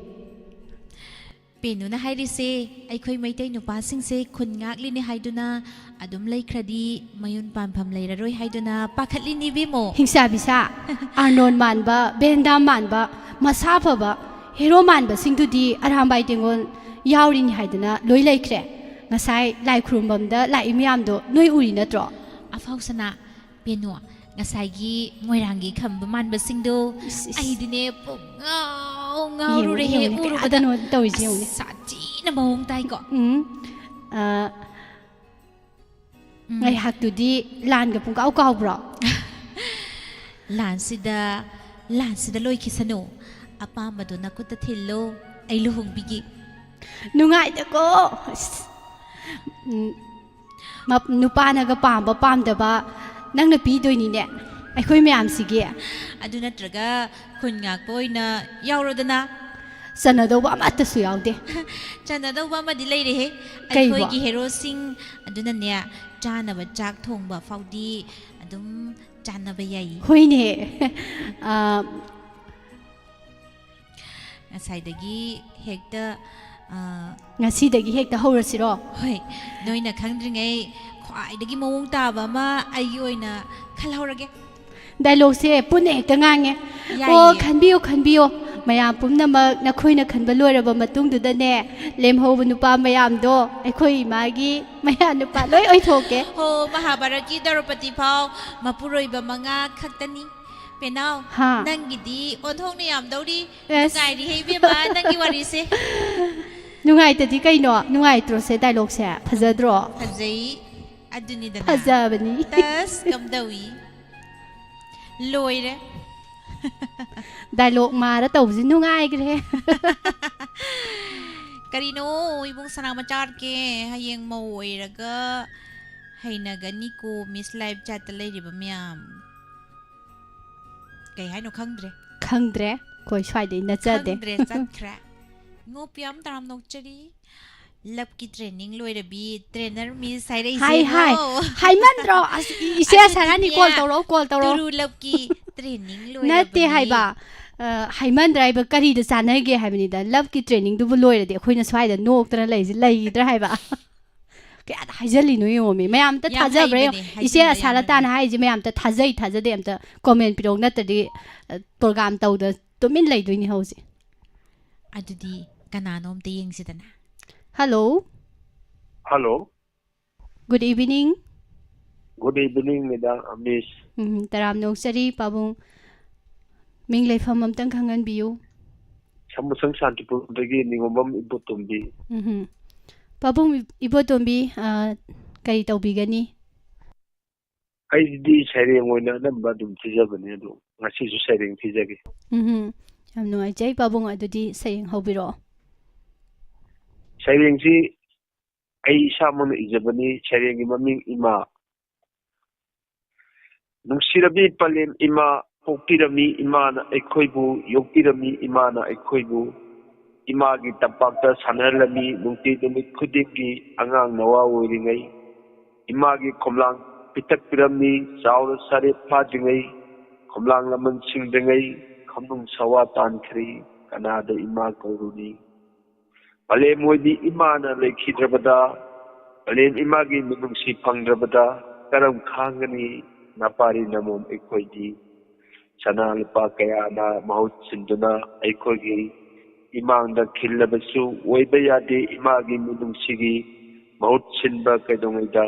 ꯄꯦꯅꯨꯅ ꯍꯥꯏꯔꯤꯁꯦ, ꯑꯩꯈꯣꯏ ꯃꯩꯇꯩ ꯅꯨꯄꯥꯁꯤꯡꯁꯦ ꯈꯨꯟ ꯉꯥꯛꯂꯤꯅꯦ ꯍꯥꯏꯗꯨꯅ ꯑꯗꯨꯝ ꯂꯩꯈ꯭ꯔꯗꯤ ꯃꯌꯨꯝ ꯄꯥꯟꯐꯝ ꯂꯩꯔꯔꯣꯏ ꯍꯥꯏꯗꯨꯅ ꯄꯥꯈꯠꯂꯤꯅꯤ ꯏꯕꯦꯝꯃꯣ꯫ ꯍꯤꯡꯁꯥꯕꯤꯁꯥ, ꯑꯥꯔꯅꯣꯟ ꯃꯥꯟꯕ, ꯚꯦꯟ ꯗꯥꯝ ꯃꯥꯟꯕ, ꯃꯁꯥ ꯐꯕ ꯍꯦꯔꯣ ꯃꯥꯟꯕꯁꯤꯡꯗꯨꯗꯤ ꯑꯔꯥꯝꯕꯥꯏ ꯇꯦꯡꯒꯣꯜ ꯌꯥꯎꯔꯤꯅꯤ ꯍꯥꯏꯗꯅ ꯂꯣꯏ ꯂꯩꯈ꯭ꯔꯦ꯫ ꯉꯁꯥꯏ ꯂꯥꯏ ꯈꯨꯔꯨꯝꯐꯝꯗ ꯂꯥꯛꯏ ꯃꯌꯥꯝꯗꯣ ꯅꯣꯏ ꯎꯔꯤ ꯅꯠꯇ꯭ꯔꯣ? ꯑꯐꯥꯎ ꯁꯅꯥ, ꯄꯦꯅꯨ, ꯉꯁꯥꯏꯒꯤ ꯃꯣꯏꯔꯥꯡꯒꯤ ꯈꯝꯕ ꯃꯥꯟꯕꯁꯤꯡꯗꯣ ꯏꯁ, ꯏꯁ꯫ ꯑꯩꯗꯤꯅꯦ ꯄꯨꯡꯉꯥꯎ ꯉꯥꯎꯔꯨꯔꯦꯍꯦ, ꯌꯦꯡꯉꯨꯅꯦ, ꯌꯦꯡꯉꯨꯅꯦ, ꯎꯔꯨꯕꯗ꯫ ꯀꯌꯥꯗꯅꯣ ꯇꯧꯔꯤꯁꯦ, ꯌꯦꯡꯉꯨꯅꯦ꯫ ꯑꯁ, ꯁꯥꯊꯤꯅ ꯃꯑꯣꯡ ꯇꯥꯏꯀꯣ꯫ ꯎꯝ꯫ ꯑ, ꯎꯝ꯫ ꯉꯥꯏꯍꯥꯛꯇꯨꯗꯤ ꯂꯥꯟꯒ ꯄꯨꯡꯀꯥꯎ ꯀꯥꯎꯕ꯭ꯔꯣ? ꯂꯥꯟꯁꯤꯗ, ꯂꯥꯟꯁꯤꯗ ꯂꯣꯏꯈꯤꯁꯅꯨ꯫ ꯑꯄꯥꯝꯕꯗꯣ ꯅꯈꯨꯠꯇ ꯊꯤꯜꯂꯣ, ꯑꯩ ꯂꯨꯍꯣꯡꯕꯤꯒꯦ꯫ ꯅꯨꯡꯉꯥꯏꯗꯀꯣ꯫ ꯑꯁ꯫ ꯎꯝ, ꯃꯞ-, ꯅꯨꯄꯥꯅꯒ ꯄꯥꯝꯕ ꯄꯥꯝꯗꯕ ꯅꯪꯅ ꯄꯤꯗꯣꯏꯅꯤꯅꯦ ꯑꯩꯈꯣꯏ ꯃꯌꯥꯝꯁꯤꯒꯤ꯫ ꯑꯗꯨ ꯅꯠꯇ꯭ꯔꯒ ꯈꯨꯟ ꯉꯥꯛꯄ ꯑꯣꯏꯅ ꯌꯥꯎꯔꯣꯗꯅ꯫ ꯆꯟꯅꯗꯧꯕ ꯑꯃꯠꯇꯁꯨ ꯌꯥꯎꯗꯦ꯫ ꯆꯟꯅꯗꯧꯕ ꯑꯃꯗꯤ ꯂꯩꯔꯦꯍꯦ꯫ ꯀꯩꯕꯣ? ꯑꯩꯈꯣꯏꯒꯤ ꯍꯦꯔꯣꯁꯤꯡ ꯑꯗꯨꯅꯅꯦ, ꯆꯥꯅꯕ ꯆꯥꯛ ꯊꯣꯡꯕ ꯐꯥꯎꯗꯤ ꯑꯗꯨꯝ ꯆꯥꯅꯕ ꯌꯥꯏ꯫ ꯍꯣꯏꯅꯦ꯫ ꯑ, ꯉꯁꯥꯏꯗꯒꯤ ꯍꯦꯛꯇ, ꯑ, ꯉꯁꯤꯗꯒꯤ ꯍꯦꯛꯇ ꯍꯧꯔꯁꯤꯔꯣ? ꯍꯣꯏ, ꯅꯣꯏꯅ ꯈꯪꯗ꯭ꯔꯤꯉꯩ ꯈ꯭ꯋꯥꯏꯗꯒꯤ ꯃꯑꯣꯡ ꯇꯥꯕ ꯑꯃ ꯑꯩꯒꯤ ꯑꯣꯏꯅ ꯈꯜꯍꯧꯔꯒꯦ꯫ ꯗꯥꯏꯂꯣꯛꯁꯦ ꯄꯨꯟꯅ ꯍꯦꯛꯇ ꯉꯥꯡꯉꯦ꯫ ꯌꯥꯏꯌꯦ꯫ ꯑꯣ, ꯈꯟꯕꯤꯌꯨ, ꯈꯟꯕꯤꯌꯨ꯫ ꯃꯌꯥꯝ ꯄꯨꯝꯅꯃꯛ ꯅꯈꯣꯏꯅ ꯈꯟꯕ ꯂꯣꯏꯔꯕ ꯃꯇꯨꯡꯗꯨꯗꯅꯦ, ꯂꯦꯝꯍꯧꯕ ꯅꯨꯄꯥ ꯃꯌꯥꯝꯗꯣ ꯑꯩꯈꯣꯏ ꯏꯃꯥꯒꯤ ꯃꯌꯥ ꯅꯨꯄꯥ ꯂꯣꯏ ꯑꯣꯏꯊꯣꯛꯀꯦ꯫ ꯍꯣ, ꯃꯍꯥꯚꯥꯔꯠꯀꯤ ꯗ꯭ꯔꯧꯄꯗꯤ ꯐꯥꯎ ꯃꯄꯨꯔꯣꯏꯕ ꯃꯉꯥ ꯈꯛꯇꯅꯤ꯫ ꯄꯦꯅꯥꯎ, ꯍꯥ꯫ ꯅꯪꯒꯤꯗꯤ ꯑꯣꯟꯊꯣꯛꯅ ꯌꯥꯝꯗꯧꯔꯤ꯫ ꯑꯦꯁ꯫ ꯅꯨꯡꯉꯥꯏꯔꯤꯍꯦ ꯏꯕꯦꯝꯃ, ꯅꯪꯒꯤ ꯋꯥꯔꯤꯁꯦ꯫ ꯅꯨꯡꯉꯥꯏꯇꯗꯤ ꯀꯩꯅꯣ? ꯅꯨꯡꯉꯥꯏꯇ꯭ꯔꯣ ꯁꯦ ꯗꯥꯏꯂꯣꯛꯁꯦ? ꯐꯖꯗ꯭ꯔꯣ? ꯐꯖꯩ꯫ ꯑꯗꯨꯅꯤꯗꯅ꯫ ꯐꯖꯕꯅꯤ꯫ ꯇꯁ ꯀꯝꯗꯧꯏ? ꯂꯣꯏꯔꯦ꯫ ꯗꯥꯏꯂꯣꯛ ꯃꯥꯔ ꯇꯧꯕꯁꯤ ꯅꯨꯡꯉꯥꯏꯈ꯭ꯔꯦ꯫ ꯀꯔꯤꯅꯣ ꯏꯕꯨꯡ ꯁꯅꯥ ꯃꯆꯥ ꯀꯦ? ꯍꯌꯦꯡ ꯃꯧ ꯑꯣꯏꯔꯒ ꯍꯩꯅꯒꯅꯤꯀꯣ ꯃꯤꯁ ꯂꯥꯏꯐ ꯆꯥꯠꯇ ꯂꯩꯔꯤꯕ ꯃꯌꯥꯝ꯫ ꯀꯩ ꯍꯥꯏꯅꯣ ꯈꯪꯗ꯭ꯔꯦ꯫ ꯈꯪꯗ꯭ꯔꯦ, ꯑꯩꯈꯣꯏ ꯁ꯭ꯋꯥꯏꯗꯩ ꯅꯠꯆꯗꯦ꯫ ꯈꯪꯗ꯭ꯔꯦ, ꯆꯠꯈ꯭ꯔꯦ꯫ ꯉꯣꯄꯤ ꯌꯥꯝ ꯇꯔꯥꯝ ꯅꯣꯛꯆꯔꯤ꯫ ꯂꯞꯀꯤ ꯇ꯭ꯔꯦꯅꯤꯡ ꯂꯣꯏꯔꯕꯤ ꯇ꯭ꯔꯦꯅꯔ ꯃꯤꯁ ꯍꯥꯏꯔꯛꯏꯁꯦ꯫ ꯍꯥꯏ, ꯍꯥꯏ꯫ ꯍꯣ꯫ ꯍꯥꯏꯃꯟꯗ꯭ꯔꯣ? ꯑꯁ, ꯏ-, ꯏꯆꯦ ꯑꯗꯨꯗꯤꯅꯦ, ꯁꯔꯥꯅꯤ, ꯀꯣꯜ ꯇꯧꯔꯛꯑꯣ, ꯀꯣꯜ ꯇꯧꯔꯛꯑꯣ꯫ ꯇꯨꯔꯨ ꯂꯞꯀꯤ ꯇ꯭ꯔꯦꯅꯤꯡ ꯂꯣꯏꯔꯕꯅꯤ꯫ ꯅꯠꯇꯦ ꯍꯥꯏꯕ꯫ ꯑ, ꯍꯥꯏꯃꯟꯗ꯭ꯔꯥ ꯍꯥꯏꯕ, ꯀꯔꯤꯗ ꯆꯥꯟꯅꯒꯦ ꯍꯥꯏꯕꯅꯤꯗ? ꯂꯞꯀꯤ ꯇ꯭ꯔꯦꯅꯤꯡꯗꯨꯕꯨ ꯂꯣꯏꯔꯗꯤ ꯑꯩꯈꯣꯏꯅ ꯁ꯭ꯋꯥꯏꯗ ꯅꯣꯛꯇꯅ ꯂꯩꯁꯦ ꯂꯩꯈꯤꯗ꯭ꯔꯥ ꯍꯥꯏꯕ? ꯀꯌꯥꯗ ꯍꯥꯏꯖꯜꯂꯤꯅꯣ ꯌꯦꯡꯉꯣꯃꯤ꯫ ꯃꯌꯥꯝ ꯑꯝꯇ ꯌꯥꯝ ꯊꯥꯖꯕ꯭ꯔꯥ ꯍꯩꯕꯅꯦ, ꯌꯦꯡꯉꯣ꯫ ꯍꯩꯖꯤꯟꯕ ꯏꯆꯦ ꯌꯥꯝ ꯑꯁꯥꯂꯇꯥꯅ ꯍꯩꯕꯅꯦ꯫ ꯍꯥꯏꯔꯤꯁꯦ ꯃꯌꯥꯝ ꯑꯝꯇ ꯊꯥꯖꯩ ꯊꯥꯖꯗꯦ ꯑꯝꯇ ꯀꯣꯃꯦꯟ ꯄꯤꯔꯛꯑꯣ, ꯅꯠꯇ꯭ꯔꯗꯤ, ꯑ, ꯄ꯭ꯔꯣꯒꯥꯝ ꯇꯧꯗ ꯇꯨꯃꯤꯟ ꯂꯩꯗꯣꯏꯅꯤ ꯍꯧꯖꯤꯛ꯫ ꯑꯗꯨꯗꯤ ꯀꯅꯥꯅꯣ ꯑꯝꯇ ꯌꯦꯡꯁꯤꯗꯅ꯫ Hello. Hello. Good evening. Good evening madam ꯑꯃꯤꯁ꯫ ꯎꯝ, ꯇꯔꯥꯝꯅ ꯑꯣꯛꯆꯔꯤ ꯄꯥꯕꯨꯡ꯫ ꯃꯤꯡ ꯂꯩꯐꯝ ꯑꯝꯇꯪ ꯈꯪꯍꯟꯕꯤꯌꯨ꯫ ꯁꯃꯨꯁꯪ ꯁꯥꯟꯇꯤꯄꯨꯔꯗꯒꯤ ꯅꯤꯉꯣꯝꯕꯝ ꯏꯕꯣꯇꯣꯝꯕꯤ꯫ ꯎꯝ꯫ ꯄꯥꯕꯨꯡ ꯏꯕꯣꯇꯣꯝꯕꯤ, ꯑ, ꯀꯔꯤ ꯇꯧꯕꯤꯒꯅꯤ? ꯑꯩꯗꯤ ꯁꯩꯔꯦꯡ ꯑꯣꯏꯅ ꯑꯅꯝꯕ ꯑꯗꯨꯝ ꯊꯤꯖꯕꯅꯦ, ꯑꯗꯣ ꯉꯁꯤꯁꯨ ꯁꯩꯔꯦꯡ ꯊꯤꯖꯒꯦ꯫ ꯎꯝ꯫ ꯌꯥꯝ ꯅꯨꯡꯉꯥꯏꯖꯩ ꯄꯥꯕꯨꯡ, ꯑꯗꯨꯗꯤ ꯁꯩꯔꯦꯡ ꯍꯧꯕꯤꯔꯛꯑꯣ꯫ ꯁꯩꯔꯦꯡꯁꯤ ꯑꯩ ꯏꯁꯥꯃꯛꯅ ꯏꯖꯕꯅꯤ꯫ ꯁꯩꯔꯦꯡꯒꯤ ꯃꯃꯤꯡ ꯏꯃꯥ꯫ ꯅꯨꯡꯁꯤꯔꯕꯤ ꯄꯂꯦꯝ ꯏꯃꯥ, ꯄꯣꯛꯄꯤꯔꯝꯃꯤ ꯏꯃꯥꯅ ꯑꯩꯈꯣꯏꯕꯨ, ꯌꯣꯛꯄꯤꯔꯝꯃꯤ ꯏꯃꯥꯅ ꯑꯩꯈꯣꯏꯕꯨ꯫ ꯏꯃꯥꯒꯤ ꯇꯝꯄꯥꯛꯇ ꯁꯥꯟꯅꯍꯜꯂꯝꯃꯤ ꯅꯨꯡꯇꯤ ꯅꯨꯃꯤꯠ ꯈꯨꯗꯤꯡꯒꯤ ꯑꯉꯥꯡ ꯅꯋꯥ ꯑꯣꯏꯔꯤꯉꯩ꯫ ꯏꯃꯥꯒꯤ ꯈꯣꯝꯂꯥꯡ ꯄꯤꯊꯛꯄꯤꯔꯝꯃꯤ ꯆꯥꯎꯔ ꯁꯥꯔꯦ ꯐꯥꯗ꯭ꯔꯤꯉꯩ꯫ ꯈꯣꯝꯂꯥꯡ ꯂꯃꯟ ꯁꯤꯡꯗ꯭ꯔꯤꯉꯩ ꯈꯝꯅꯨꯡ ꯁꯋꯥ ꯇꯥꯟꯈ꯭ꯔꯦ, ꯀꯅꯥꯗ ꯏꯃꯥ ꯀꯧꯔꯨꯅꯤ? ꯄꯂꯦꯝ ꯑꯣꯏꯕꯤ ꯏꯃꯥꯅ ꯂꯩꯈꯤꯗ꯭ꯔꯕꯗ, ꯄꯂꯦꯝ ꯏꯃꯥꯒꯤ ꯃꯤꯅꯨꯡꯁꯤ ꯐꯪꯗ꯭ꯔꯕꯗ ꯀꯔꯝ ꯈꯥꯡꯒꯅꯤ ꯅꯄꯥꯔꯤ ꯅꯃꯣꯝ ꯑꯩꯈꯣꯏꯗꯤ? ꯁꯅꯥ ꯂꯨꯄꯥ ꯀꯌꯥꯅ ꯃꯍꯨꯠ ꯁꯤꯟꯗꯨꯅ ꯑꯩꯈꯣꯏꯒꯤ ꯏꯃꯥꯡꯗ ꯈꯤꯜꯂꯕꯁꯨ ꯑꯣꯏꯕ ꯌꯥꯗꯦ ꯏꯃꯥꯒꯤ ꯃꯤꯅꯨꯡꯁꯤꯒꯤ ꯃꯍꯨꯠ ꯁꯤꯟꯕ ꯀꯩꯗꯧꯉꯩꯗ꯫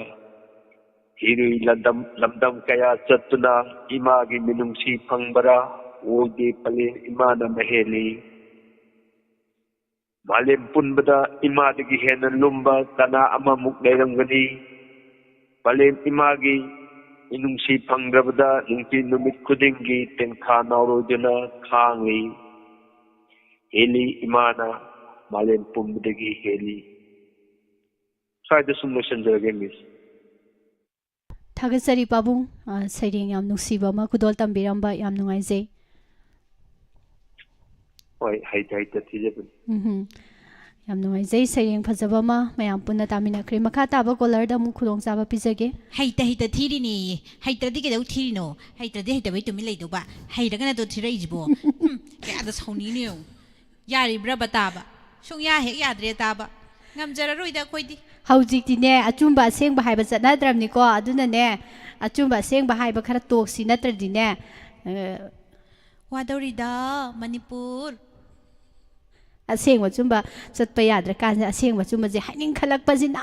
ꯍꯤꯔꯨꯏ ꯂꯝꯗꯝ, ꯂꯝꯗꯝ ꯀꯌꯥ ꯆꯠꯇꯨꯅ ꯏꯃꯥꯒꯤ ꯃꯤꯅꯨꯡꯁꯤ ꯐꯪꯕꯔꯥ? ꯑꯣꯏꯗꯦ, ꯄꯂꯦꯝ ꯏꯃꯥꯅ ꯃꯍꯦꯜꯂꯤ꯫ ꯃꯥꯂꯦꯝ ꯄꯨꯝꯕꯗ ꯏꯃꯥꯗꯒꯤ ꯍꯦꯟꯅ ꯂꯨꯝꯕ ꯀꯅꯥ ꯑꯃꯃꯨꯛ ꯂꯩꯔꯝꯒꯅꯤ? ꯄꯂꯦꯝ ꯏꯃꯥꯒꯤ ꯃꯤꯅꯨꯡꯁꯤ ꯐꯪꯗ꯭ꯔꯕꯗ ꯅꯨꯡꯇꯤ ꯅꯨꯃꯤꯠ ꯈꯨꯗꯤꯡꯒꯤ ꯇꯦꯡꯊꯥ ꯅꯥꯎꯔꯣꯏꯗꯨꯅ ꯈꯥꯡꯂꯤ꯫ ꯍꯦꯜꯂꯤ ꯏꯃꯥꯅ ꯃꯥꯂꯦꯝ ꯄꯨꯝꯕꯗꯒꯤ ꯍꯦꯜꯂꯤ꯫ ꯁ꯭ꯋꯥꯏꯗ ꯁꯨꯝ ꯂꯣꯏꯁꯤꯟꯖꯔꯒꯦ, ꯃꯤꯁ꯫ ꯊꯥꯒꯠꯆꯔꯤ ꯄꯥꯕꯨꯡ꯫ ꯑ, ꯁꯩꯔꯦꯡ ꯌꯥꯝ ꯅꯨꯡꯁꯤꯕ ꯑꯃ ꯈꯨꯗꯣꯜ ꯇꯝꯕꯤꯔꯝꯕ ꯌꯥꯝ ꯅꯨꯡꯉꯥꯏꯖꯩ꯫ ꯍꯣꯏ, ꯍꯩꯇ ꯍꯩꯇ ꯊꯤꯖꯕꯅꯤ꯫ ꯎꯝꯍꯨꯝ꯫ ꯌꯥꯝ ꯅꯨꯡꯉꯥꯏꯖꯩ, ꯁꯩꯔꯦꯡ ꯐꯖꯕ ꯑꯃ ꯃꯌꯥꯝ ꯄꯨꯟꯅ ꯇꯥꯃꯤꯟꯅꯈ꯭ꯔꯦ꯫ ꯃꯈꯥ ꯇꯥꯕ ꯀꯣꯂꯔꯗ ꯑꯃꯨꯛ ꯈꯨꯗꯣꯡꯆꯥꯕ ꯄꯤꯖꯒꯦ꯫ ꯍꯩꯇ ꯍꯩꯇ ꯊꯤꯔꯤꯅꯦꯌꯦ꯫ ꯍꯩꯇ꯭ꯔꯗꯤ ꯀꯩꯗꯧ ꯊꯤꯔꯤꯅꯣ? ꯍꯩꯇ꯭ꯔꯗꯤ ꯍꯩꯇꯕꯩ ꯇꯨꯃꯤꯟ ꯂꯩꯗꯧꯕ꯫ ꯍꯩꯔꯒ ꯅꯠꯇ꯭ꯔꯣ ꯊꯤꯔꯛꯏꯁꯤꯕꯣ? ꯎꯝ, ꯀꯌꯥꯗ ꯁꯥꯎꯅꯤꯡꯉꯤꯅꯣ ꯌꯦꯡꯉꯨ꯫ ꯌꯥꯔꯤꯕ꯭ꯔꯕ ꯇꯥꯕ? ꯁꯨꯡꯌꯥ ꯍꯦꯛ ꯌꯥꯗ꯭ꯔꯦ ꯇꯥꯕ꯫ ꯉꯝꯖꯔꯔꯣꯏꯗ ꯑꯩꯈꯣꯏꯗꯤ꯫ ꯍꯧꯖꯤꯛꯇꯤꯅꯦ, ꯑꯆꯨꯝꯕ ꯑꯁꯦꯡꯕ ꯍꯥꯏꯕ ꯆꯠꯅꯗ꯭ꯔꯕꯅꯤꯀꯣ꯫ ꯑꯗꯨꯅꯅꯦ, ꯑꯆꯨꯝꯕ ꯑꯁꯦꯡꯕ ꯍꯥꯏꯕ ꯈꯔ ꯇꯣꯛꯁꯤ, ꯅꯠꯇ꯭ꯔꯗꯤꯅꯦ, ꯑ, ꯋꯥꯗꯧꯔꯤꯗ ꯃꯅꯤꯄꯨꯔ꯫ ꯑꯁꯦꯡꯕ ꯑꯆꯨꯝꯕ ꯆꯠꯄ ꯌꯥꯗ꯭ꯔꯀꯥꯟꯁꯤꯗ ꯑꯁꯦꯡꯕ ꯑꯆꯨꯝꯕꯁꯦ ꯍꯥꯏꯅꯤꯡꯈꯠꯂꯛꯄꯁꯤꯅ꯫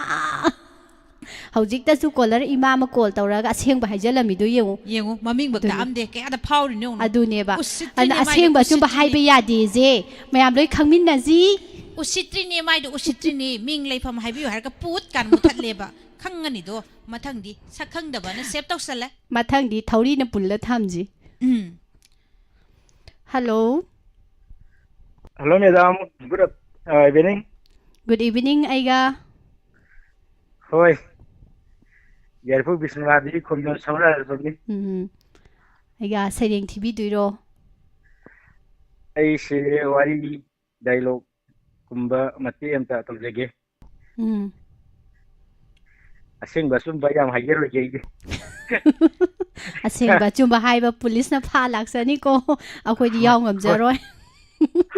ꯍꯧꯖꯤꯛꯇꯁꯨ ꯀꯣꯂꯔ ꯏꯃꯥ ꯑꯃ ꯀꯣꯜ ꯇꯧꯔꯒ ꯑꯁꯦꯡꯕ ꯍꯥꯏꯖꯜꯂꯝꯃꯤꯗꯣ ꯌꯦꯡꯉꯨ꯫ ꯌꯦꯡꯉꯨ, ꯃꯃꯤꯡ ꯕꯛꯇ ꯑꯗꯨꯅꯦ꯫ ꯑꯝꯗꯦ, ꯀꯌꯥꯗ ꯐꯥꯎꯔꯤꯅꯣ ꯌꯦꯡꯉꯨ꯫ ꯑꯗꯨꯅꯦꯕ꯫ ꯎꯁꯤꯠꯇ꯭ꯔꯤꯅꯦ ꯑꯗꯨꯅ ꯃꯥꯏꯗꯣ, ꯑꯁꯦꯡꯕ ꯑꯆꯨꯝꯕ ꯎꯁꯤꯠꯇ꯭ꯔꯤꯅꯦ꯫ ꯍꯥꯏꯕ ꯌꯥꯗꯦꯁꯦ ꯃꯌꯥꯝ ꯂꯣꯏ ꯈꯪꯃꯤꯟꯅꯁꯤ꯫ ꯎꯁꯤꯠꯇ꯭ꯔꯤꯅꯦ ꯃꯥꯏꯗꯣ, ꯎꯁꯤꯠꯇ꯭ꯔꯤꯅꯦ꯫ ꯃꯤꯡ ꯂꯩꯐꯝ ꯍꯥꯏꯕꯤꯌꯨ ꯍꯥꯏꯔꯒ ꯄꯨꯠ ꯀꯥꯟ ꯃꯨꯊꯠꯂꯦꯕ꯫ ꯈꯪꯉꯅꯤꯗꯣ ꯃꯊꯪꯗꯤ꯫ ꯁꯛ ꯈꯪꯗꯕꯅ ꯁꯦꯞ ꯇꯧꯁꯜꯂꯦ꯫ ꯃꯊꯪꯗꯤ ꯊꯧꯔꯤꯅ ꯄꯨꯜꯂ ꯊꯝꯁꯤ꯫ ꯎꯝ꯫ Hello. Hello, madam. Good ap- uh, evening. Good evening, ꯑꯩꯒ꯫ ꯍꯣꯏ, ꯌꯥꯏꯔꯤꯄꯣꯛ ꯕꯤꯁ꯭ꯋꯥꯅꯥꯊꯒꯤ ꯈꯣꯝꯖꯣꯝ ꯁꯃꯨꯔꯥꯏ ꯑꯦꯜꯕꯝꯅꯤ꯫ ꯎꯝ꯫ ꯑꯩꯒ ꯁꯩꯔꯦꯡ ꯊꯤꯕꯤꯗꯣꯏꯔꯣ? ꯑꯩꯁꯦ ꯋꯥꯔꯤ, ꯗꯥꯏꯂꯣꯒ ꯀꯨꯝꯕ ꯃꯇꯦꯛ ꯑꯃꯇ ꯇꯧꯖꯒꯦ꯫ ꯎꯝ꯫ ꯑꯁꯦꯡꯕ ꯑꯆꯨꯝꯕ ꯌꯥꯝ ꯍꯥꯏꯖꯔꯣꯏꯒꯦ ꯑꯩꯗꯤ꯫ ꯑꯁꯦꯡꯕ ꯑꯆꯨꯝꯕ ꯍꯥꯏꯕ ꯄꯨꯂꯤꯁꯅ ꯐꯥ ꯂꯥꯛꯆꯅꯤꯀꯣ꯫ ꯑꯩꯈꯣꯏꯗꯤ ꯌꯥꯎ ꯉꯝꯖꯔꯣꯏ꯫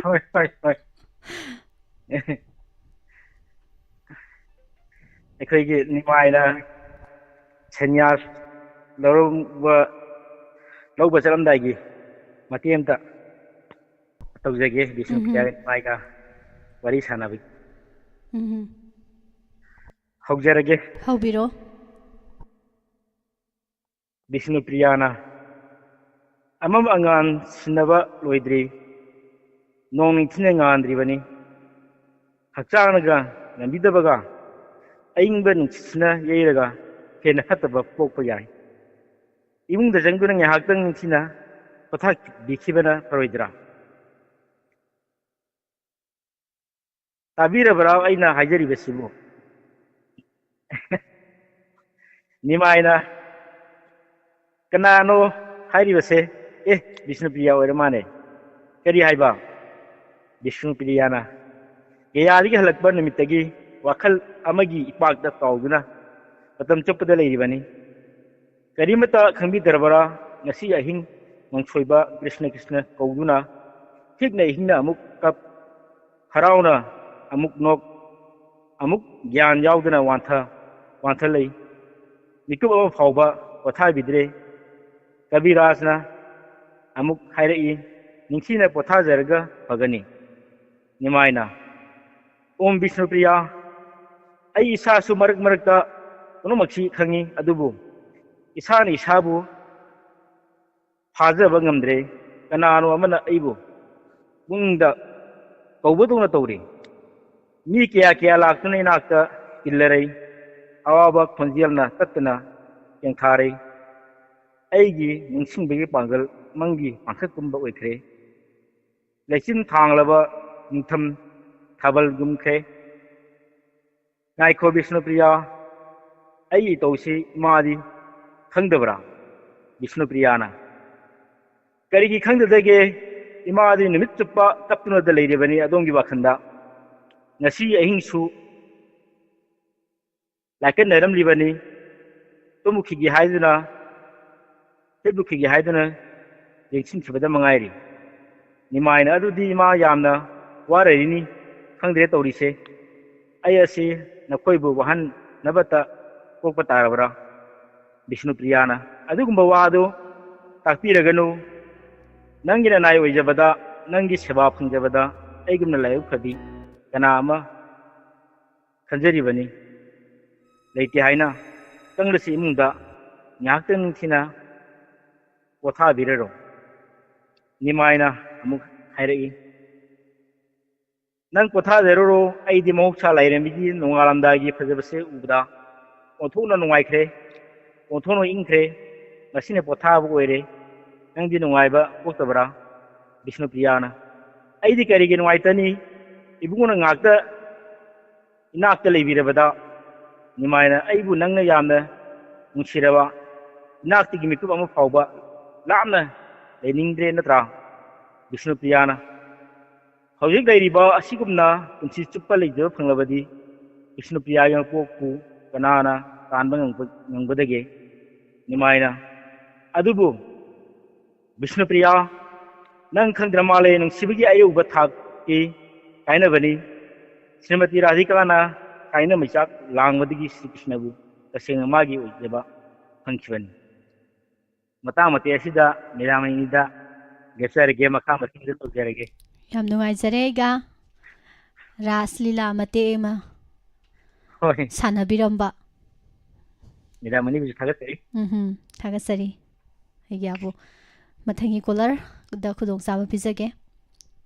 ꯍꯣꯏ, ꯍꯣꯏ, ꯍꯣꯏ꯫ ꯑꯩꯈꯣꯏꯒꯤ ꯅꯤꯡꯃꯥꯏꯅ ꯁꯦꯟꯌꯥꯁ ꯂꯧꯔꯝꯕ, ꯂꯧꯕ ꯆꯠꯂꯝꯗꯥꯏꯒꯤ ꯃꯇꯦꯛ ꯑꯃꯇ ꯇꯧꯖꯒꯦ, ꯕꯤꯁꯅꯨꯄ꯭ꯔꯤꯌꯥ ꯎꯝꯍꯨꯝ꯫ ꯅꯤꯡꯃꯥꯏꯒ ꯋꯥꯔꯤ ꯁꯥꯟꯅꯕꯒꯤ꯫ ꯎꯝꯍꯨꯝ꯫ ꯍꯧꯖꯔꯒꯦ꯫ ꯍꯧꯕꯤꯔꯣ꯫ ꯕꯤꯁꯅꯨꯄ꯭ꯔꯤꯌꯥꯅ, ꯑꯃꯝ ꯑꯉꯥꯟ ꯁꯤꯟꯅꯕ ꯂꯣꯏꯗ꯭ꯔꯤ, ꯅꯣꯡ ꯅꯤꯡꯊꯤꯅ ꯉꯥꯟꯗ꯭ꯔꯤꯕꯅꯤ꯫ ꯍꯛꯆꯥꯡꯅꯒ ꯉꯝꯕꯤꯗꯕꯒ ꯑꯏꯪꯕ ꯅꯨꯡꯁꯤꯠꯁꯤꯅ ꯌꯩꯔꯒ ꯍꯦꯟꯅ ꯐꯠꯇꯕ ꯄꯣꯛꯄ ꯌꯥꯏ꯫ ꯏꯃꯨꯡꯗ ꯆꯪꯗꯨꯅ ꯉꯥꯏꯍꯥꯛꯇꯪ ꯅꯤꯡꯊꯤꯅ ꯄꯣꯊꯥꯕꯤꯈꯤꯕꯅ ꯐꯔꯣꯏꯗ꯭ꯔꯥ? ꯇꯥꯕꯤꯔꯕ꯭ꯔꯥ ꯑꯩꯅ ꯍꯥꯏꯖꯔꯤꯕꯁꯤꯕꯨ? ꯅꯤꯃꯥꯏꯅ, "ꯀꯅꯥꯅꯣ ꯍꯥꯏꯔꯤꯕꯁꯦ? ꯑꯦ, ꯕꯤꯁꯅꯨꯄ꯭ꯔꯤꯌꯥ ꯑꯣꯏꯔ ꯃꯥꯅꯦ꯫ ꯀꯔꯤ ꯍꯥꯏꯕ?" ꯕꯤꯁꯅꯨꯄ꯭ꯔꯤꯌꯥꯅ, "ꯒꯌꯥꯗꯒꯤ ꯍꯜꯂꯛꯄ ꯅꯨꯃꯤꯠꯇꯒꯤ ꯋꯥꯈꯜ ꯑꯃꯒꯤ ꯏꯄꯥꯛꯇ ꯇꯥꯎꯗꯨꯅ ꯃꯇꯝ ꯆꯨꯞꯄꯗ ꯂꯩꯔꯤꯕꯅꯤ꯫ ꯀꯔꯤꯃꯠꯇ ꯈꯪꯕꯤꯗ꯭ꯔꯕꯔꯥ? ꯉꯁꯤ ꯑꯍꯤꯡ ꯅꯣꯡꯁꯣꯏꯕ ꯀ꯭ꯔꯤꯁꯅ ꯀ꯭ꯔꯤꯁꯅ ꯀꯧꯗꯨꯅ ꯍꯤꯛꯅ ꯍꯤꯡꯅ ꯑꯃꯨꯛ ꯀꯞ, ꯍꯔꯥꯎꯅ ꯑꯃꯨꯛ ꯅꯣꯛ, ꯑꯃꯨꯛ ꯒ꯭ꯌꯥꯟ ꯌꯥꯎꯗꯅ ꯋꯥꯟꯊ ꯋꯥꯟꯊ ꯂꯩ꯫ ꯃꯤꯀꯨꯞ ꯑꯃ ꯐꯥꯎꯕ ꯄꯣꯊꯥꯕꯤꯗ꯭ꯔꯦ꯫" ꯀꯕꯤꯔꯥꯖꯅ ꯑꯃꯨꯛ ꯍꯥꯏꯔꯛꯏ, "ꯅꯤꯡꯊꯤꯅ ꯄꯣꯊꯥꯖꯔꯒ ꯐꯒꯅꯤ꯫" ꯅꯤꯃꯥꯏꯅ, "ꯑꯣꯝ ꯕꯤꯁꯅꯨꯄ꯭ꯔꯤꯌꯥ, ꯑꯩ ꯏꯁꯥꯁꯨ ꯃꯔꯛ ꯃꯔꯛꯇ ꯄꯨꯝꯅꯃꯛꯁꯤ ꯈꯪꯉꯤ, ꯑꯗꯨꯕꯨ ꯏꯁꯥꯅ ꯏꯁꯥꯕꯨ ꯐꯥꯖꯕ ꯉꯝꯗ꯭ꯔꯦ꯫ ꯀꯅꯥꯅꯣ ꯑꯃꯅ ꯑꯩꯕꯨ ꯄꯨꯛꯅꯤꯡꯗ ꯀꯧꯕꯗꯧꯅ ꯇꯧꯔꯤ꯫ ꯃꯤ ꯀꯌꯥ ꯀꯌꯥ ꯂꯥꯛꯇꯨꯅ ꯏꯅꯥꯛꯇ ꯇꯤꯜꯂꯔꯩ꯫ ꯑꯋꯥꯕ ꯈꯣꯟꯖꯦꯜꯅ ꯇꯠꯇꯅ ꯆꯦꯡꯊꯥꯔꯩ꯫ ꯑꯩꯒꯤ ꯅꯤꯡꯁꯤꯡꯕꯒꯤ ꯄꯥꯡꯒꯜ ꯃꯪꯒꯤ ꯄꯥꯡꯈꯛꯀꯨꯝꯕ ꯑꯣꯏꯈ꯭ꯔꯦ꯫ ꯂꯩꯆꯤꯟ ꯊꯥꯡꯂꯕ ꯅꯤꯡꯊꯝ ꯊꯥꯕꯜꯒꯨꯝꯈ꯭ꯔꯦ꯫ ꯉꯥꯏꯈꯣ ꯕꯤꯁꯅꯨꯄ꯭ꯔꯤꯌꯥ, ꯑꯩ ꯏꯇꯧꯁꯤ ꯏꯃꯥꯗꯤ ꯈꯪꯗꯕ꯭ꯔꯥ?" ꯕꯤꯁꯅꯨꯄ꯭ꯔꯤꯌꯥꯅ, "ꯀꯔꯤꯒꯤ ꯈꯪꯗꯗꯒꯦ? ꯏꯃꯥꯗꯤ ꯅꯨꯃꯤꯠ ꯆꯨꯞꯄ ꯀꯞꯇꯨꯅꯗ ꯂꯩꯔꯤꯕꯅꯤ ꯑꯗꯣꯝꯒꯤ ꯋꯥꯈꯜꯗ꯫ ꯉꯁꯤ ꯑꯍꯤꯡꯁꯨ ꯂꯥꯏꯀꯠꯅꯔꯝꯂꯤꯕꯅꯤ꯫ ꯇꯨꯝꯃꯨꯈꯤꯒꯦ ꯍꯥꯏꯗꯨꯅ, ꯍꯤꯞꯂꯨꯈꯤꯒꯦ ꯍꯥꯏꯗꯨꯅ ꯌꯦꯡꯁꯤꯟꯈꯤꯕꯗ ꯃꯉꯥꯏꯔꯤ꯫" ꯅꯤꯃꯥꯏꯅ, "ꯑꯗꯨꯗꯤ ꯏꯃꯥ ꯌꯥꯝꯅ ꯋꯥꯔꯔꯤꯅꯤ, ꯈꯪꯗ꯭ꯔꯦ ꯇꯧꯔꯤꯁꯦ꯫ ꯑꯩ ꯑꯁꯤ ꯅꯈꯣꯏꯕꯨ ꯋꯥꯍꯟꯅꯕꯇ ꯄꯣꯛꯄ ꯇꯥꯔꯕ꯭ꯔꯥ?" ꯕꯤꯁꯅꯨꯄ꯭ꯔꯤꯌꯥꯅ, "ꯑꯗꯨꯒꯨꯝꯕ ꯋꯥꯗꯨ ꯇꯥꯛꯄꯤꯔꯒꯅꯨ꯫ ꯅꯪꯒꯤ ꯅꯅꯥꯏ ꯑꯣꯏꯖꯕꯗ, ꯅꯪꯒꯤ ꯁꯦꯕꯥ ꯐꯪꯖꯕꯗ ꯑꯩꯒꯨꯝꯅ ꯂꯥꯏꯕꯛ ꯐꯕꯤ ꯀꯅꯥ ꯑꯃ ꯈꯟꯖꯔꯤꯕꯅꯤ꯫ ꯂꯩꯇꯦ ꯍꯥꯏꯅ ꯆꯪꯂꯁꯤ ꯏꯃꯨꯡꯗ, ꯉꯥꯏꯍꯥꯛꯇꯪ ꯅꯤꯡꯊꯤꯅ ꯄꯣꯊꯥꯕꯤꯔꯔꯣ꯫" ꯅꯤꯃꯥꯏꯅ ꯑꯃꯨꯛ ꯍꯥꯏꯔꯛꯏ, "ꯅꯪ ꯄꯣꯊꯥꯖꯔꯨꯔꯣ, ꯑꯩꯗꯤ ꯃꯍꯧꯁꯥ ꯂꯥꯏꯔꯦꯝꯕꯤꯒꯤ ꯅꯣꯡꯉꯥꯜꯂꯝꯗꯥꯏꯒꯤ ꯐꯖꯕꯁꯦ ꯎꯕꯗ ꯑꯣꯟꯊꯣꯛꯅ ꯅꯨꯡꯉꯥꯏꯈ꯭ꯔꯦ, ꯑꯣꯟꯊꯣꯛꯅ ꯏꯪꯈ꯭ꯔꯦ꯫ ꯉꯁꯤꯅ ꯄꯣꯊꯥꯕ ꯑꯣꯏꯔꯦ, ꯅꯪꯗꯤ ꯅꯨꯡꯉꯥꯏꯕ ꯄꯣꯛꯇꯕ꯭ꯔꯥ?" ꯕꯤꯁꯅꯨꯄ꯭ꯔꯤꯌꯥꯅ, "ꯑꯩꯗꯤ ꯀꯔꯤꯒꯤ ꯅꯨꯡꯉꯥꯏꯇꯅꯤ? ꯏꯕꯨꯡꯉꯣꯅ ꯉꯥꯛꯇ ꯏꯅꯥꯛꯇ ꯂꯩꯕꯤꯔꯕꯗ ꯅꯤꯃꯥꯏꯅ ꯑꯩꯕꯨ ꯅꯪꯅ ꯌꯥꯝꯅ ꯅꯨꯡꯁꯤꯔꯕ ꯏꯅꯥꯛꯇꯒꯤ ꯃꯤꯀꯨꯞ ꯑꯃ ꯐꯥꯎꯕ ꯂꯥꯞꯅ ꯂꯩꯅꯤꯡꯗ꯭ꯔꯦ ꯅꯠꯇ꯭ꯔꯥ?" ꯕꯤꯁꯅꯨꯄ꯭ꯔꯤꯌꯥꯅ, "ꯍꯧꯖꯤꯛ ꯂꯩꯔꯤꯕ ꯑꯁꯤꯒꯨꯝꯅ ꯄꯨꯟꯁꯤ ꯆꯨꯞꯄ ꯂꯩꯖꯕ ꯐꯪꯂꯕꯗꯤ ꯕꯤꯁꯅꯨꯄ꯭ꯔꯤꯌꯥꯒꯤ ꯃꯄꯣꯛꯄꯨ ꯀꯅꯥꯅ ꯀꯥꯟꯕ ꯉꯝꯒ-, ꯉꯝꯒꯗꯒꯦ?" ꯅꯤꯃꯥꯏꯅ, "ꯑꯗꯨꯕꯨ ꯕꯤꯁꯅꯨꯄ꯭ꯔꯤꯌꯥ, ꯅꯪ ꯈꯪꯗ꯭ꯔ ꯃꯥꯜꯂꯦ, ꯅꯨꯡꯁꯤꯕꯒꯤ ꯑꯌꯧꯕ ꯊꯥꯛꯇꯤ ꯀꯥꯏꯅꯕꯅꯤ꯫ ꯁ꯭ꯔꯤꯃꯇꯤ ꯔꯥꯙꯤꯀꯥꯅ ꯀꯥꯏꯅ ꯃꯩꯆꯥꯛ ꯂꯥꯡꯕꯗꯒꯤ ꯁ꯭ꯔꯤ ꯀ꯭ꯔꯤꯁꯅꯕꯨ ꯇꯁꯦꯡꯅ ꯃꯥꯒꯤ ꯑꯣꯏꯖꯕ ꯐꯪꯈꯤꯕꯅꯤ꯫" ꯃꯇꯥꯡ ꯃꯇꯦꯛ ꯑꯁꯤꯗ ꯃꯦꯗꯥꯝ ꯑꯅꯤꯗ ꯂꯦꯞꯆꯔꯒꯦ, ꯃꯈꯥ ꯃꯊꯪꯗ ꯇꯧꯖꯔꯒꯦ꯫ ꯌꯥꯝ ꯅꯨꯡꯉꯥꯏꯖꯔꯦ ꯑꯩꯒ ꯔꯥꯁ ꯂꯤꯂꯥ ꯃꯇꯦꯛ ꯑꯃ ꯍꯣꯏ꯫ ꯁꯥꯟꯅꯕꯤꯔꯝꯕ꯫ ꯃꯦꯗꯥꯝ ꯑꯅꯤꯕꯨꯁꯨ ꯊꯥꯒꯠꯆꯔꯤ꯫ ꯎꯝꯍꯨꯝ, ꯊꯥꯒꯠꯆꯔꯤ꯫ ꯑꯩꯒꯤ ꯑꯕꯨ ꯃꯊꯪꯒꯤ ꯀꯣꯂꯔꯗ ꯈꯨꯗꯣꯡꯆꯥꯕ ꯄꯤꯖꯒꯦ꯫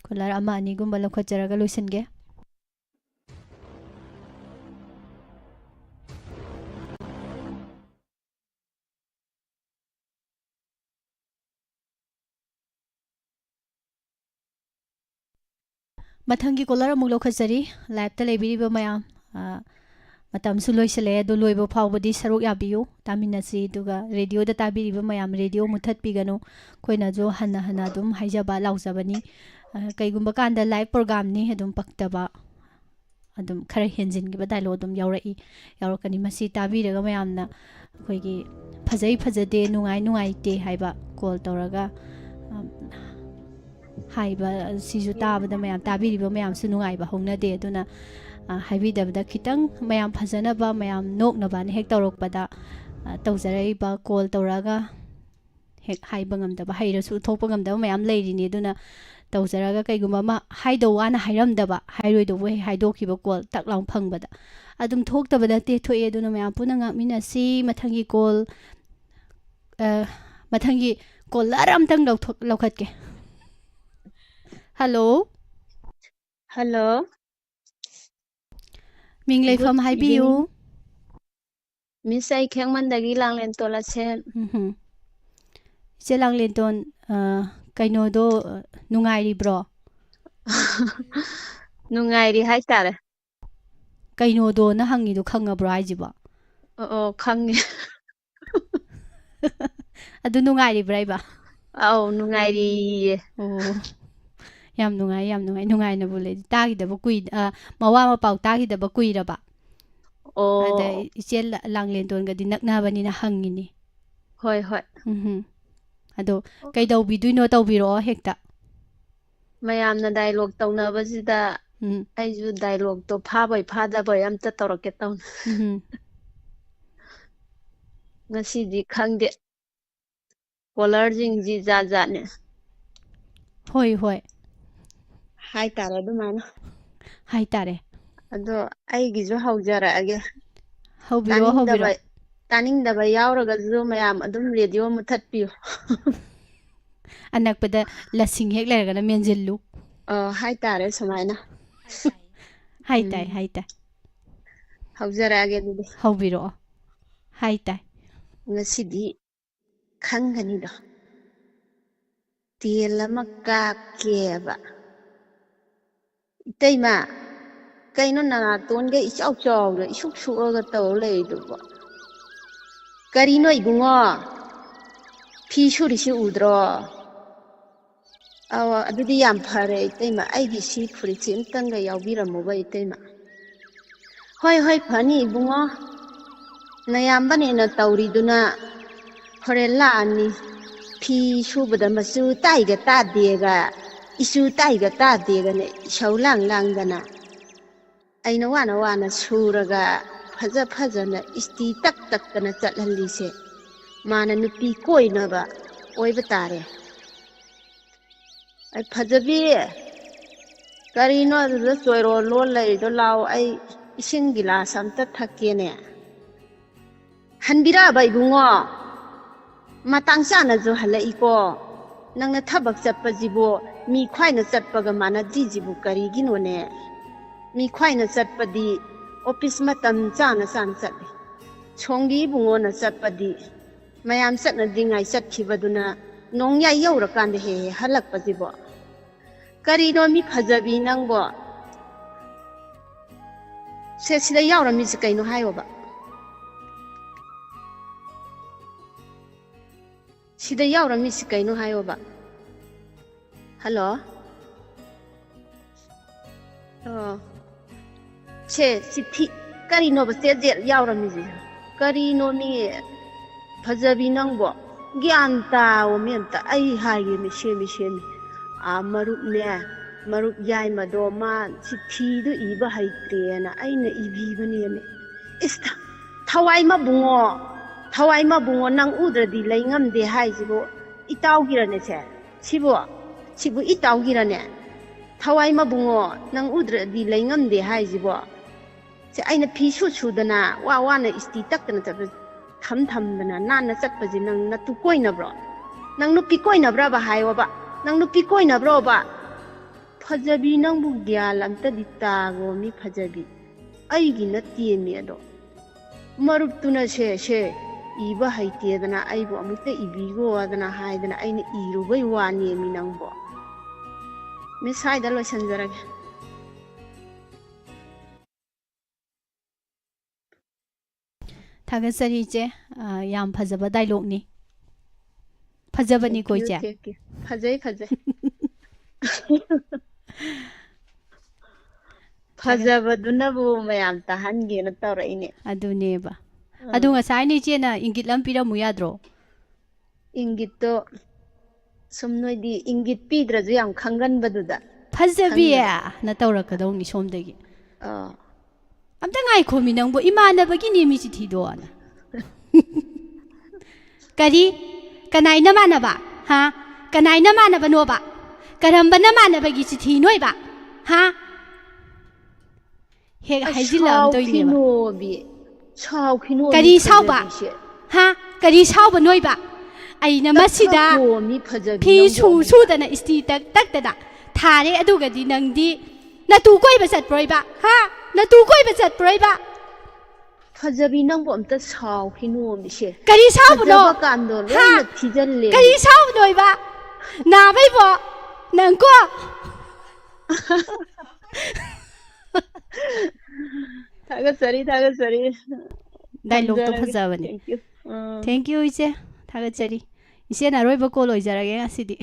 ꯀꯣꯂꯔ ꯑꯃ ꯑꯅꯤꯒꯨꯝꯕ ꯂꯧꯈꯠꯆꯔꯒ ꯂꯣꯏꯁꯤꯟꯒꯦ꯫ ꯃꯊꯪꯒꯤ ꯀꯣꯂꯔ ꯑꯃꯨꯛ ꯂꯧꯈꯠꯆꯔꯤ꯫ ꯂꯥꯏꯞꯇ ꯂꯩꯕꯤꯔꯤꯕ ꯃꯌꯥꯝ, ꯑ, ꯃꯇꯝꯁꯨ ꯂꯣꯏꯁꯤꯜꯂꯛꯑꯦ, ꯑꯗꯨ ꯂꯣꯏꯕ ꯐꯥꯎꯕꯗꯤ ꯁꯔꯨꯛ ꯌꯥꯕꯤꯌꯨ, ꯇꯥꯃꯤꯟꯅꯁꯤ꯫ ꯑꯗꯨꯒ ꯔꯦꯗꯤꯑꯣꯗ ꯇꯥꯕꯤꯔꯤꯕ ꯃꯌꯥꯝ, ꯔꯦꯗꯤꯑꯣ ꯃꯨꯊꯠꯄꯤꯒꯅꯨ꯫ ꯑꯩꯈꯣꯏꯅꯁꯨ ꯍꯟꯅ ꯍꯟꯅ ꯑꯗꯨꯝ ꯍꯥꯏꯖꯕ ꯂꯥꯎꯖꯕꯅꯤ꯫ ꯑ, ꯀꯩꯒꯨꯝꯕ ꯀꯥꯟꯗ ꯂꯥꯏꯞ ꯄ꯭ꯔꯣꯒꯥꯝꯅꯤ, ꯑꯗꯨꯝ ꯄꯛꯇꯕ, ꯑꯗꯨꯝ ꯈꯔ ꯍꯦꯟꯖꯤꯟꯈꯤꯕ ꯗꯥꯏꯂꯣꯛ ꯑꯗꯨꯝ ꯌꯥꯎꯔꯛꯏ, ꯌꯥꯎꯔꯛꯀꯅꯤ꯫ ꯃꯁꯤ ꯇꯥꯕꯤꯔꯒ ꯃꯌꯥꯝꯅ ꯑꯩꯈꯣꯏꯒꯤ ꯐꯖꯩ ꯐꯖꯗꯦ, ꯅꯨꯡꯉꯥꯏ ꯅꯨꯡꯉꯥꯏꯇꯦ ꯍꯥꯏꯕ ꯀꯣꯜ ꯇꯧꯔꯒ, ꯑꯝ, ꯍꯥꯏꯕ ꯁꯤꯁꯨ ꯇꯥꯕꯗ ꯃꯌꯥꯝ ꯇꯥꯕꯤꯔꯤꯕ ꯃꯌꯥꯝꯁꯨ ꯅꯨꯡꯉꯥꯏꯕ ꯍꯧꯅꯗꯦ꯫ ꯑꯗꯨꯅ, ꯑ, ꯍꯥꯏꯕꯤꯗꯕꯗ ꯈꯤꯇꯪ ꯃꯌꯥꯝ ꯐꯖꯅꯕ, ꯃꯌꯥꯝ ꯅꯣꯛꯅꯕꯅ ꯍꯦꯛ ꯇꯧꯔꯛꯄꯗ, ꯑ, ꯇꯧꯖꯔꯛꯏꯕ ꯀꯣꯜ ꯇꯧꯔꯛꯑꯒ ꯍꯦꯛ ꯍꯥꯏꯕ ꯉꯝꯗꯕ, ꯍꯩꯔꯁꯨ ꯊꯣꯛꯄ ꯉꯝꯗꯕ ꯃꯌꯥꯝ ꯂꯩꯔꯤꯅꯤ꯫ ꯑꯗꯨꯅ ꯇꯧꯖꯔꯒ ꯀꯩꯒꯨꯝꯕ ꯑꯃ ꯍꯥꯏꯗꯧ ꯋꯥꯅ ꯍꯥꯏꯔꯝꯗꯕ, ꯍꯥꯏꯔꯣꯏꯗꯧꯕ ꯍꯦꯛ ꯍꯥꯏꯗꯣꯛꯈꯤꯕ ꯀꯣꯜ ꯇꯛ ꯂꯥꯎ ꯐꯪꯕꯗ ꯑꯗꯨꯝ ꯊꯣꯛꯇꯕ ꯅꯠꯇꯦ, ꯊꯣꯛꯑꯦ꯫ ꯑꯗꯨꯅ ꯃꯌꯥꯝ ꯄꯨꯟꯅ ꯉꯥꯛꯃꯤꯟꯅꯁꯤ꯫ ꯃꯊꯪꯒꯤ ꯀꯣꯜ, ꯑ, ꯃꯊꯪꯒꯤ ꯀꯣꯂꯔ ꯑꯝꯇꯪ ꯂꯧꯊꯣꯛ-, ꯂꯧꯈꯠꯀꯦ꯫ ꯍꯜꯂꯣ꯫ ꯍꯜꯂꯣ꯫ ꯃꯤꯡ ꯂꯩꯐꯝ ꯒꯨꯗ ꯍꯥꯏꯕꯤꯌꯨ꯫ ꯏꯚꯤꯅꯤꯡ꯫ ꯃꯤꯁ, ꯑꯩ ꯈꯦꯡꯃꯟꯗꯒꯤ ꯂꯥꯡꯂꯦꯟ ꯇꯣꯂꯥꯁꯦꯟ꯫ ꯎꯝꯍꯨꯝ꯫ ꯏꯆꯦ ꯂꯥꯡꯂꯦꯟꯇꯣꯟ, ꯑ, ꯀꯩꯅꯣꯗꯣ, ꯑ, ꯅꯨꯡꯉꯥꯏꯔꯤꯕ꯭ꯔꯣ? ꯅꯨꯡꯉꯥꯏꯔꯤ ꯍꯥꯏꯇꯥꯔꯦ꯫ ꯀꯩꯅꯣꯗꯣꯅ ꯍꯪꯉꯤꯗꯣ ꯈꯪꯉꯕ꯭ꯔꯣ ꯍꯥꯏꯁꯤꯕꯣ? ꯑꯣ, ꯑꯣ, ꯈꯪꯉꯦ꯫ ꯑꯗꯨ ꯅꯨꯡꯉꯥꯏꯔꯤꯕ꯭ꯔꯥ ꯏꯕ? ꯑꯧ, ꯅꯨꯡꯉꯥꯏꯔꯤꯌꯦ꯫ ꯑꯣ, ꯌꯥꯝ ꯅꯨꯡꯉꯥꯏ, ꯌꯥꯝ ꯅꯨꯡꯉꯥꯏ꯫ ꯅꯨꯡꯉꯥꯏꯅꯕꯨ ꯂꯩ꯫ ꯇꯥꯈꯤꯗꯕ ꯀꯨꯏ-, ꯑ, ꯃꯋꯥ ꯃꯄꯥꯎ ꯇꯥꯈꯤꯗꯕ ꯀꯨꯏꯔꯕ? ꯑꯣ꯫ ꯑꯗ ꯏꯆꯦ ꯂ-, ꯂꯥꯡꯂꯦꯟꯗꯣꯟꯒꯗꯤ ꯅꯛꯅꯕꯅꯤꯅ ꯍꯪꯉꯤꯅꯤ꯫ ꯍꯣꯏ, ꯍꯣꯏ꯫ ꯎꯝꯍꯨꯝ꯫ ꯑꯗꯣ ꯀꯩꯗꯧꯕꯤꯗꯣꯏꯅꯣ ꯇꯧꯕꯤꯔꯛꯑꯣ ꯍꯦꯛꯇ꯫ ꯃꯌꯥꯝꯅ dialogue ꯇꯧꯅꯕꯁꯤꯗ ꯎꯝ꯫ ꯑꯩꯁꯨ dialogueꯇꯣ ꯐꯥꯕꯣꯏ ꯐꯥꯗꯕꯣꯏ ꯑꯝꯇ ꯇꯧꯔꯛꯀꯦ ꯇꯧꯅꯤ꯫ ꯎꯝꯍꯨꯝ꯫ ꯉꯁꯤꯗꯤ ꯈꯪꯗꯦ꯫ Callerꯁꯤꯡꯁꯤ ꯖꯥꯠ ꯖꯥꯠꯅꯦ꯫ ꯍꯣꯏ, ꯍꯣꯏ꯫ ꯍꯥꯏꯇꯥꯔꯦ ꯑꯗꯨꯃꯥꯏꯅ꯫ ꯍꯥꯏꯇꯥꯔꯦ꯫ ꯑꯗꯣ ꯑꯩꯒꯤꯁꯨ ꯍꯧꯖꯔꯛꯑꯒꯦ꯫ ꯍꯧꯕꯤꯔꯛꯑꯣ, ꯇꯥꯅꯤꯡꯗꯕ, ꯍꯧꯕꯤꯔꯛꯑꯣ꯫ ꯇꯥꯅꯤꯡꯗꯕ ꯌꯥꯎꯔꯒꯁꯨ ꯃꯌꯥꯝ ꯑꯗꯨꯝ radio ꯃꯨꯊꯠꯄꯤꯌꯨ꯫ ꯑꯅꯛꯄꯗ ꯂꯁꯤꯡ ꯍꯦꯛ ꯂꯩꯔꯒꯅ ꯃꯦꯟꯁꯤꯜꯂꯨ꯫ ꯑ, ꯍꯥꯏꯇꯥꯔꯦ ꯁꯨꯃꯥꯏꯅ꯫ ꯍꯥꯏꯇꯥꯏ, ꯎꯝ꯫ ꯍꯥꯏꯇꯥꯏ꯫ ꯍꯧꯖꯔꯛꯑꯒꯦ ꯑꯗꯨꯗꯤ꯫ ꯍꯧꯕꯤꯔꯛꯑꯣ꯫ ꯍꯥꯏꯇꯥꯏ꯫ ꯉꯁꯤꯗꯤ ꯈꯪꯒꯅꯤꯗꯣ꯫ ꯇꯦꯜ ꯑꯃ ꯀꯥꯞꯀꯦꯕ꯫ ꯏꯇꯩꯃ, ꯀꯩꯅꯣ ꯅꯅꯥꯇꯣꯟꯒ ꯏꯆꯥꯎ ꯆꯥꯎꯗ ꯏꯁꯨꯛ ꯁꯨꯛꯑꯒ ꯇꯧꯔ ꯂꯩꯔꯤꯗꯨꯕꯣ? ꯀꯔꯤꯅꯣ ꯏꯕꯨꯡꯉꯣ? ꯐꯤ ꯁꯨꯔꯤꯁꯤ ꯎꯗ꯭ꯔꯣ? ꯑꯧ, ꯑꯗꯨꯗꯤ ꯌꯥꯝ ꯐꯔꯦ ꯏꯇꯩꯃ꯫ ꯑꯩꯒꯤ ꯁꯤ ꯐꯨꯔꯤꯠꯁꯤ ꯑꯝꯇꯪꯒ ꯌꯥꯎꯕꯤꯔꯝꯃꯨꯕ ꯏꯇꯩꯃ꯫ ꯍꯣꯏ, ꯍꯣꯏ, ꯐꯅꯤ ꯏꯕꯨꯡꯉꯣ꯫ ꯅꯌꯥꯝꯕꯅꯦꯅ ꯇꯧꯔꯤꯗꯨꯅ ꯍꯣꯔꯦꯟ ꯂꯥꯛꯑꯅꯤ꯫ ꯐꯤ ꯁꯨꯕꯗ ꯃꯆꯨ ꯇꯥꯏꯒ ꯇꯥꯗꯦꯒ, ꯏꯆꯨ ꯇꯥꯏꯒ ꯇꯥꯗꯦꯒꯅ ꯏꯁꯧ ꯂꯥꯡ ꯂꯥꯡꯗꯅ꯫ ꯑꯩꯅ ꯋꯥꯅ ꯋꯥꯅ ꯁꯨꯔꯒ ꯐꯖ ꯐꯖꯅ ꯏꯁꯇꯤ ꯇꯛ ꯇꯛꯇꯅ ꯆꯠꯍꯜꯂꯤꯁꯦ ꯃꯥꯅ ꯅꯨꯄꯤ ꯀꯣꯏꯅꯕ ꯑꯣꯏꯕ ꯇꯥꯔꯦ꯫ ꯑꯩ ꯐꯖꯕꯤ, ꯀꯔꯤꯅꯣ ꯑꯗꯨꯗ ꯆꯣꯏꯔꯣ ꯂꯣꯟ ꯂꯩꯔꯤꯗꯣ? ꯂꯥꯎ, ꯑꯩ ꯏꯁꯤꯡ ꯒꯤꯂꯥꯁ ꯑꯝꯇ ꯊꯛꯀꯦꯅꯦ꯫ ꯍꯟꯕꯤꯔꯛꯑꯕ ꯏꯕꯨꯡꯉꯣ? ꯃꯇꯥꯡ ꯆꯥꯅꯁꯨ ꯍꯜꯂꯛꯏꯀꯣ꯫ ꯅꯪꯅ ꯊꯕꯛ ꯆꯠꯄꯁꯤꯕꯨ ꯃꯤ ꯈ꯭ꯋꯥꯏꯅ ꯆꯠꯄꯒ ꯃꯥꯟꯅꯗ꯭ꯔꯤꯁꯤꯕꯨ ꯀꯔꯤꯒꯤꯅꯣꯅꯦ? ꯃꯤ ꯈ꯭ꯋꯥꯏꯅ ꯆꯠꯄꯗꯤ office ꯃꯇꯝ ꯆꯥꯅ ꯆꯥꯅ ꯆꯠꯂꯤ꯫ ꯁꯣꯝꯒꯤ ꯏꯕꯨꯡꯉꯣꯅ ꯆꯠꯄꯗꯤ ꯃꯌꯥꯝ ꯆꯠꯅꯗ꯭ꯔꯤꯉꯥꯏ ꯆꯠꯈꯤꯕꯗꯨꯅ ꯅꯣꯡꯌꯥꯏ ꯌꯧꯔꯀꯥꯟꯗ ꯍꯦꯛ ꯍꯦꯛ ꯍꯜꯂꯛꯄꯁꯤꯕꯣ꯫ ꯀꯔꯤꯅꯣ ꯃꯤ ꯐꯖꯕꯤ ꯅꯪꯕꯣ? ꯁꯦ, ꯁꯤꯗ ꯌꯥꯎꯔꯝꯃꯤꯁꯤ ꯀꯩꯅꯣ ꯍꯥꯏꯌꯣꯕ꯫ ꯁꯤꯗ ꯌꯥꯎꯔꯝꯃꯤꯁꯤ ꯀꯩꯅꯣ ꯍꯥꯏꯌꯣꯕ꯫ ꯍꯜꯂꯣ? ꯑꯣ꯫ ꯁꯦ, ꯆꯤꯊꯤ꯫ ꯀꯔꯤꯅꯣꯕ ꯆꯦꯠ ꯆꯦꯠ ꯌꯥꯎꯔꯝꯃꯤꯁꯦ? ꯀꯔꯤꯅꯣ ꯃꯤ ꯐꯖꯕꯤ ꯅꯪꯕꯣ? ꯒ꯭ꯌꯥꯟ ꯇꯥꯑꯣ ꯃꯤ ꯑꯝꯇ꯫ ꯑꯩ ꯍꯥꯏꯒꯦ ꯃꯤ ꯁꯦꯝꯃꯤ ꯁꯦꯝꯃꯤ꯫ ꯑꯥ, ꯃꯔꯨꯞꯅꯦ, ꯃꯔꯨꯞ ꯌꯥꯏꯃꯗꯣ ꯃꯥ ꯆꯤꯊꯤꯗꯨ ꯏꯕ ꯍꯩꯇ꯭ꯔꯦꯅ ꯑꯩꯅ ꯏꯕꯤꯕꯅꯦꯃꯤ꯫ ꯏꯁ, ꯊ-, ꯊꯋꯥꯏ ꯃꯕꯨꯡꯉꯣ, ꯊꯋꯥꯏ ꯃꯕꯨꯡꯉꯣ, ꯅꯪ ꯎꯗ꯭ꯔꯗꯤ ꯂꯩ ꯉꯝꯗꯦ ꯍꯥꯏꯁꯤꯕꯨ ꯏꯇꯥꯎꯒꯤꯔꯅꯦꯁꯦ? ꯁꯤꯕꯨ, ꯁꯤꯕꯨ ꯏꯇꯥꯎꯒꯤꯔꯅꯦ? ꯊꯋꯥꯏ ꯃꯕꯨꯡꯉꯣ, ꯅꯪ ꯎꯗ꯭ꯔꯗꯤ ꯂꯩ ꯉꯝꯗꯦ ꯍꯥꯏꯁꯤꯕꯣ? ꯁꯦ, ꯑꯩꯅ ꯐꯤ ꯁꯨ ꯁꯨꯗꯅ, ꯋꯥ ꯋꯥꯅ ꯏꯁꯇꯤ ꯇꯛꯇꯅ ꯆꯠꯄ, ꯊꯝ ꯊꯝꯗꯅ ꯅꯥꯟꯅ ꯆꯠꯄꯁꯦ ꯅꯪ ꯅꯇꯨ ꯀꯣꯏꯅꯕ꯭ꯔꯣ? ꯅꯪ ꯅꯨꯄꯤ ꯀꯣꯏꯅꯕ꯭ꯔꯕ ꯍꯥꯏꯌꯣꯕ? ꯅꯪ ꯅꯨꯄꯤ ꯀꯣꯏꯅꯕ꯭ꯔꯣꯕ? ꯐꯖꯕꯤ, ꯅꯪꯕꯨ ꯒ꯭ꯌꯥꯟ ꯑꯝꯇꯗꯤ ꯇꯥꯒꯣ ꯃꯤ ꯐꯖꯕꯤ꯫ ꯑꯩꯒꯤ ꯅꯠꯇꯦꯃꯤ ꯑꯗꯣ꯫ ꯃꯔꯨꯞꯇꯨꯅ ꯁꯦ, ꯁꯦ, ꯏꯕ ꯍꯩꯇꯦꯗꯅ ꯑꯩꯕꯨ ꯑꯃꯨꯛꯇ ꯏꯕꯤꯒꯣꯗꯅ ꯍꯥꯏꯗꯅ ꯑꯩꯅ ꯏꯔꯨꯕꯩ ꯋꯥꯅꯦꯃꯤ ꯅꯪꯕꯣ꯫ ꯃꯤꯁ, ꯁ꯭ꯋꯥꯏꯗ ꯂꯣꯏꯁꯤꯟꯖꯔꯒꯦ꯫ ꯊꯥꯒꯠꯆꯔꯤ ꯏꯆꯦ꯫ ꯑ, ꯌꯥꯝ ꯐꯖꯕ ꯗꯥꯏꯂꯣꯛꯅꯤ꯫ ꯐꯖꯕꯅꯤꯀꯣ Thank you, ꯏꯆꯦ? thank you. ꯐꯖꯩ, ꯐꯖꯩ꯫ ꯐꯖꯕꯗꯨꯅꯕꯨ ꯃꯌꯥꯝ ꯇꯥꯍꯟꯒꯦꯅ ꯇꯧꯔꯛꯏꯅꯦ꯫ ꯑꯗꯨꯅꯦꯕ꯫ ꯑꯥ꯫ ꯑꯗꯨ ꯉꯁꯥꯏꯅ ꯏꯆꯦꯅ ꯏꯪꯒꯤꯠ ꯑꯃ ꯄꯤꯔꯝꯃꯨ ꯌꯥꯗ꯭ꯔꯣ? ꯏꯪꯒꯤꯠꯇꯣ ꯁꯨꯝ ꯅꯣꯏꯗꯤ ꯏꯪꯒꯤꯠ ꯄꯤꯗ꯭ꯔꯁꯨ ꯌꯥꯝ ꯈꯪꯒꯟꯕꯗꯨꯗ꯫ ꯐꯖꯕꯤ ꯈꯪꯗꯅ꯫ ꯅ ꯇꯧꯔꯛꯀꯗꯧꯅꯤ ꯁꯣꯝꯗꯒꯤ꯫ ꯑꯥ꯫ ꯑꯝꯇ ꯉꯥꯏꯈꯣꯃꯤ ꯅꯪꯕꯨ, ꯏꯃꯥꯟꯅꯕꯒꯤꯅꯦ ꯃꯤ ꯆꯤꯊꯤꯗꯣꯅ꯫ ꯀꯔꯤ? ꯀꯅꯥꯏ ꯅꯃꯥꯟꯅꯕ? ꯍꯥ? ꯀꯅꯥꯏ ꯅꯃꯥꯟꯅꯕꯅꯣꯕ? ꯀꯔꯝꯕ ꯅꯃꯥꯟꯅꯕꯒꯤ ꯆꯤꯊꯤ ꯅꯣꯏꯕ? ꯍꯥ? ꯍꯦꯛ ꯑꯁ, ꯍꯥꯏꯖꯤꯜꯂꯛꯑꯝꯗꯣꯏꯅꯦꯕ꯫ ꯁꯥꯎꯈꯤꯅꯣꯕꯤ, ꯁꯥꯎꯈꯤꯅꯣꯕꯤ ꯀꯔꯤ ꯁꯥꯎꯕ? ꯐꯖꯕꯤꯁꯦ꯫ ꯍꯥ? ꯀꯔꯤ ꯁꯥꯎꯕ ꯅꯣꯏꯕ? ꯑꯩꯅ ꯃꯁꯤꯗ ꯇꯞꯊꯈꯣꯃꯤ ꯐꯖꯕꯤ ꯐꯤ ꯅꯪꯕꯨ ꯁꯨ ꯑꯃꯨꯛꯇ꯫ ꯁꯨꯗꯅ ꯏꯁꯇꯤ ꯇꯛ ꯇꯛꯇꯅ ꯊꯥꯔꯦ, ꯑꯗꯨꯒꯗꯤ ꯅꯪꯗꯤ ꯅꯇꯨ ꯀꯣꯏꯕ ꯆꯠꯄ꯭ꯔꯣꯏꯕ? ꯍꯥ? ꯅꯇꯨ ꯀꯣꯏꯕ ꯆꯠꯄ꯭ꯔꯣꯏꯕ? ꯐꯖꯕꯤ, ꯅꯪꯕꯨ ꯑꯝꯇ ꯁꯥꯎꯈꯤꯅꯣ, ꯃꯤꯁꯦ꯫ ꯀꯔꯤ ꯁꯥꯎꯕꯅꯣ? ꯐꯖꯕ ꯀꯥꯟꯗꯣ ꯂꯣꯏꯅ ꯊꯤꯖꯜꯂꯦ꯫ ꯀꯔꯤ ꯁꯥꯎꯕꯅꯣ ꯏꯕ? ꯅꯥꯕꯩꯕꯣ? ꯅꯪꯀꯣ? ꯊꯥꯒꯠꯆꯔꯤ, ꯊꯥꯒꯠꯆꯔꯤ꯫ ꯗꯥꯏꯂꯣꯛꯇꯣ ꯊꯝꯖꯔꯒꯦ꯫ ꯐꯖꯕꯅꯦ꯫ Thank you꯫ Ah. Thank you, ꯏꯆꯦ꯫ ꯊꯥꯒꯠꯆꯔꯤ꯫ ꯏꯆꯦꯅ ꯑꯔꯣꯏꯕ ꯀꯣꯜ ꯑꯣꯏꯖꯔꯒꯦ ꯉꯁꯤꯗꯤ꯫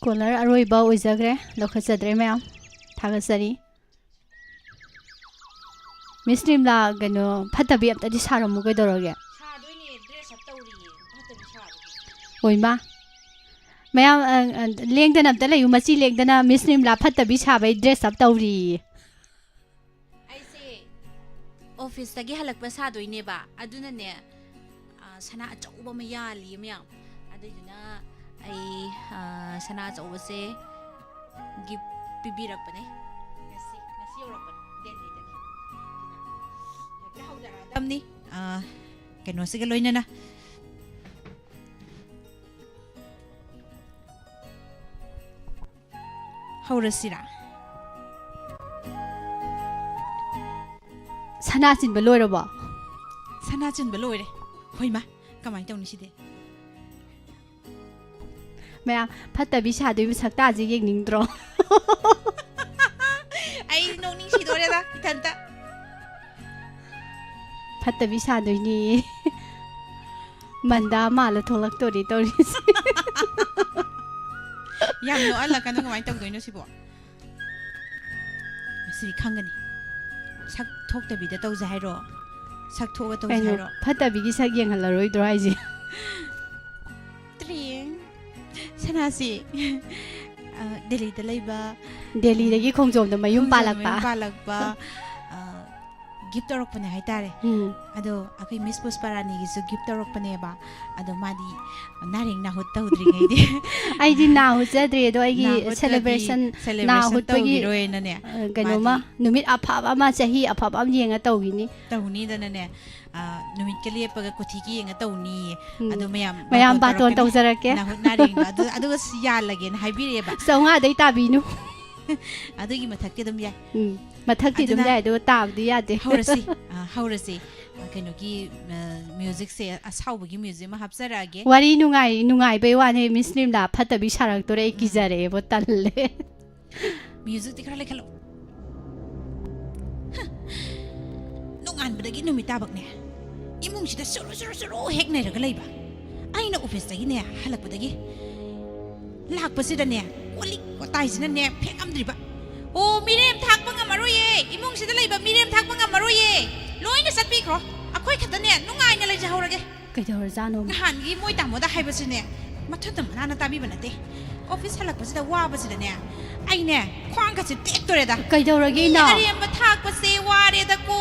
ꯀꯣꯂꯔ ꯑꯔꯣꯏꯕ ꯑꯣꯏꯖꯈ꯭ꯔꯦ, ꯂꯧꯈꯠꯆꯗ꯭ꯔꯦ ꯃꯌꯥꯝ꯫ ꯊꯥꯒꯠꯆꯔꯤ꯫ ꯃꯤꯁ ꯅꯤꯝꯂꯥ, ꯀꯩꯅꯣ, ꯐꯠꯇꯕꯤ ꯑꯝꯇꯗꯤ ꯁꯥꯔꯝꯃꯨ, ꯀꯩꯗꯧꯔꯒꯦ? ꯁꯥꯗꯣꯏꯅꯦ, dress up ꯇꯧꯔꯤꯌꯦ, ꯐꯠꯇꯕꯤ ꯁꯥꯕꯒꯤ꯫ ꯑꯣꯏꯃꯥ, ꯃꯌꯥꯝ, ꯑ, ꯑ, ꯂꯦꯡꯗꯅ ꯑꯝꯇ ꯂꯩꯌꯨ, ꯃꯆꯤ ꯂꯦꯡꯗꯅ꯫ ꯃꯤꯁ ꯅꯤꯝꯂꯥ ꯐꯠꯇꯕꯤ ꯁꯥꯕꯩ dress up ꯇꯧꯔꯤꯌꯦ꯫ ꯑꯩꯁꯦ office ꯇꯒꯤ ꯍꯜꯂꯛꯄ ꯁꯥꯗꯣꯏꯅꯦꯕ, ꯑꯗꯨꯅꯅꯦ, ꯑ, ꯁꯅꯥ ꯑꯆꯧꯕ ꯑꯃ ꯌꯥꯜꯂꯤꯌꯦ ꯃꯌꯥꯝ꯫ ꯑꯗꯨꯏꯗꯨꯅ ꯑꯩ, ꯑ, ꯁꯅꯥ ꯑꯆꯧꯕꯁꯦ gift ꯄꯤꯕꯤꯔꯛꯄꯅꯦ꯫ ꯉꯁꯤ, ꯉꯁꯤ ꯌꯧꯔꯛꯄꯅꯦ, ꯗꯦꯜꯂꯤꯗꯒꯤ꯫ ꯑꯗꯨꯅ ꯍꯦꯛꯇ ꯍꯧꯖꯔꯛꯑꯗꯕꯅꯤ, ꯑ, ꯀꯩꯅꯣꯁꯤꯒ ꯂꯣꯏꯅꯅ꯫ ꯍꯧꯔꯁꯤꯔꯥ? ꯁꯅꯥ ꯆꯤꯟꯕ ꯂꯣꯏꯔꯕꯣ? ꯁꯅꯥ ꯆꯤꯟꯕ ꯂꯣꯏꯔꯦ꯫ ꯍꯣꯏꯃ, ꯀꯃꯥꯏꯅ ꯇꯧꯅꯤ ꯁꯤꯗꯤ? ꯃꯌꯥꯝ, ꯐꯠꯇꯕꯤ ꯁꯥꯗꯣꯏꯕ ꯁꯛꯇꯥꯁꯦ ꯌꯦꯡꯅꯤꯡꯗ꯭ꯔꯣ? ꯑꯩ ꯅꯣꯛꯅꯤꯡ ꯁꯤꯗꯣꯔꯦꯗ ꯏꯊꯟꯇ꯫ ꯐꯠꯇꯕꯤ ꯁꯥꯗꯣꯏꯅꯦ꯫ ꯃꯟꯗꯥ ꯃꯥꯜꯂ ꯊꯣꯛꯂꯛꯇꯣꯔꯤ ꯇꯧꯔꯤꯁꯦ꯫ ꯌꯥꯝ ꯅꯣꯛꯍꯜꯂꯛꯀꯅꯨ꯫ ꯀꯃꯥꯏꯅ ꯇꯧꯗꯣꯏꯅꯣ ꯁꯤꯕꯣ? ꯉꯁꯤꯗꯤ ꯈꯪꯒꯅꯤ꯫ ꯁꯛ ꯊꯣꯛꯇꯕꯤꯗ ꯇꯧꯁꯦ ꯍꯥꯏꯔꯣ? ꯁꯛ ꯊꯣꯛꯑꯒ ꯇꯧꯁꯦ ꯀꯩꯅꯣ, ꯍꯥꯏꯔꯣ? ꯐꯠꯇꯕꯤꯒꯤ ꯁꯛ ꯌꯦꯡꯍꯜꯂꯔꯣꯏꯗ꯭ꯔꯣ ꯍꯥꯏꯁꯦ? ꯇ꯭ꯔꯤꯡ꯫ ꯁꯅꯥꯁꯤ꯫ ꯑ, ꯗꯦꯜꯂꯤꯗ ꯂꯩꯕ, ꯗꯦꯜꯂꯤꯗꯒꯤ ꯈꯣꯡꯖꯣꯝꯗ ꯃꯌꯨꯝ ꯈꯣꯡꯖꯣꯝꯗ ꯄꯥꯜꯂꯛꯄ꯫ ꯃꯌꯨꯝ ꯄꯥꯜꯂꯛꯄ, ꯑ, ꯒꯤꯐ ꯇꯧꯔꯛꯄꯅꯦ ꯍꯥꯏꯇꯥꯔꯦ꯫ ꯎꯝ꯫ ꯑꯗꯣ ꯑꯩꯈꯣꯏ ꯃꯤꯁ ꯄꯨꯁꯄꯥꯔꯥꯅꯤꯒꯤꯁꯨ ꯒꯤꯐ ꯇꯧꯔꯛꯄꯅꯦꯕ꯫ ꯑꯗꯣ ꯃꯥꯗꯤ ꯅꯥꯔꯦꯡ ꯅꯥꯍꯨꯠ ꯇꯧꯗ꯭ꯔꯤꯉꯩꯗꯤ ꯑꯩꯗꯤ ꯅꯥ ꯍꯨꯠꯆꯗ꯭ꯔꯤ, ꯑꯗꯣ ꯑꯩꯒꯤ ꯅꯥ ꯍꯨꯠꯇ꯭ꯔꯗꯤ celebration, ꯅꯥ celebration ꯍꯨꯠꯄꯒꯤ, ꯇꯧꯈꯤꯔꯣꯏꯅꯅꯦ꯫ ꯑ, ꯀꯩꯅꯣꯃ, ꯃꯥꯗꯤ ꯅꯨꯃꯤꯠ ꯑꯐꯕ ꯑꯃ, ꯆꯍꯤ ꯑꯐꯕ ꯑꯃ ꯌꯦꯡꯉ ꯇꯧꯈꯤꯅꯤ꯫ ꯇꯧꯅꯤꯗꯅꯅꯦ, ꯑ, ꯅꯨꯃꯤꯠꯀ ꯂꯦꯞꯄꯒ ꯀꯨꯊꯤꯒ ꯌꯦꯡꯉ ꯇꯧꯅꯤꯌꯦ꯫ ꯎꯝ꯫ ꯑꯗꯣ ꯃꯌꯥꯝ ꯃꯌꯥꯝ ꯕꯥꯇꯣꯟ ꯕꯥꯇꯣꯟ ꯇꯧꯔꯛꯀꯅꯤ꯫ ꯇꯧꯖꯔꯛꯀꯦ꯫ ꯅꯥꯍꯨꯠ ꯅꯥꯔꯦꯡꯗꯣ ꯑꯗꯨ, ꯑꯗꯨꯒ ꯁꯤ ꯌꯥꯜꯂꯒꯦꯅ ꯍꯥꯏꯕꯤꯔꯛꯑꯦꯕ꯫ ꯆꯥꯝꯃꯉꯥꯗꯩ ꯇꯥꯕꯤꯅꯨ꯫ ꯑꯗꯨꯒꯤ ꯃꯊꯛꯇꯤ ꯑꯗꯨꯝ ꯌꯥꯏ꯫ ꯎꯝ꯫ ꯃꯊꯛꯇꯤ ꯑꯗꯨꯝ ꯑꯗꯨꯅ ꯌꯥꯏ, ꯑꯗꯨꯒ ꯇꯥꯕꯗꯤ ꯌꯥꯗꯦ꯫ ꯍꯧꯔꯁꯤ꯫ ꯑ, ꯍꯧꯔꯁꯤ꯫ ꯑ, ꯀꯩꯅꯣꯒꯤ, ꯑ, musicꯁꯦ, ꯑꯁꯥꯎꯕꯒꯤ music ꯑꯃ ꯍꯥꯞꯆꯔꯛꯑꯒꯦ꯫ ꯋꯥꯔꯤ ꯅꯨꯡꯉꯥꯏ, ꯅꯨꯡꯉꯥꯏꯕꯩ ꯋꯥꯅꯦ, ꯃꯤꯁ ꯂꯤꯝꯂꯥ ꯐꯠꯇꯕꯤ ꯁꯥꯔꯛꯇꯣꯔꯦ, ꯑꯩ ꯎꯝ꯫ ꯀꯤꯖꯔꯛꯑꯦꯕꯣ, ꯇꯜꯂꯦ꯫ Musicꯇꯤ ꯈꯔ ꯂꯩꯈꯠꯂꯣ꯫ ꯍ, ꯅꯣꯡꯉꯥꯟꯕꯗꯒꯤ ꯅꯨꯃꯤꯠ ꯇꯥꯕꯛꯅꯦ, ꯏꯃꯨꯡꯁꯤꯗ ꯆꯨꯔꯨ ꯆꯨꯔꯨ ꯆꯨꯔꯨ ꯍꯦꯛ ꯅꯩꯔꯒ ꯂꯩꯕ꯫ ꯑꯩꯅ officeꯇꯒꯤꯅꯦ ꯍꯜꯂꯛꯄꯗꯒꯤ ꯂꯥꯛꯄꯁꯤꯗꯅꯦ, ꯀꯣꯜ ꯂꯤꯛ ꯀꯣꯇꯥꯏꯁꯤꯅꯅꯦ ꯐꯦꯡꯉꯝꯗ꯭ꯔꯤꯕ꯫ ꯑꯣ, ꯃꯤꯔꯦꯝ ꯊꯥꯛꯄ ꯉꯝꯃꯔꯣꯏꯌꯦ, ꯏꯃꯨꯡꯁꯤꯗ ꯂꯩꯕ ꯃꯤꯔꯦꯝ ꯊꯥꯛꯄ ꯉꯝꯃꯔꯣꯏꯌꯦ, ꯂꯣꯏꯅ ꯆꯠꯄꯤꯈ꯭ꯔꯣ, ꯑꯩꯈꯣꯏ ꯈꯛꯇꯅꯦ ꯅꯨꯡꯉꯥꯏꯅ ꯂꯩꯖꯍꯧꯔꯒꯦ꯫ ꯀꯩꯗꯧꯔꯖꯥꯠꯅꯣ? ꯅꯍꯥꯟꯒꯤ ꯃꯣꯏ ꯇꯥꯃꯣꯗ ꯍꯥꯏꯕꯁꯤꯅꯦ, ꯃꯊꯟꯇ ꯃꯅꯥꯅ ꯇꯥꯕꯤꯕ ꯅꯠꯇꯦ꯫ Office ꯍꯜꯂꯛꯄꯁꯤꯗ ꯋꯥꯕꯁꯤꯗꯅꯦ, ꯑꯩꯅꯦ ꯈ꯭ꯋꯥꯡꯒꯁꯦ ꯇꯦꯛꯇꯣꯔꯦꯗ꯫ ꯀꯩꯗꯧꯔꯒꯦ, ꯃꯤ ꯏꯅꯥꯎ? ꯑꯔꯦꯝꯕ ꯊꯥꯛꯄꯁꯦ ꯋꯥꯔꯦꯗꯀꯣ꯫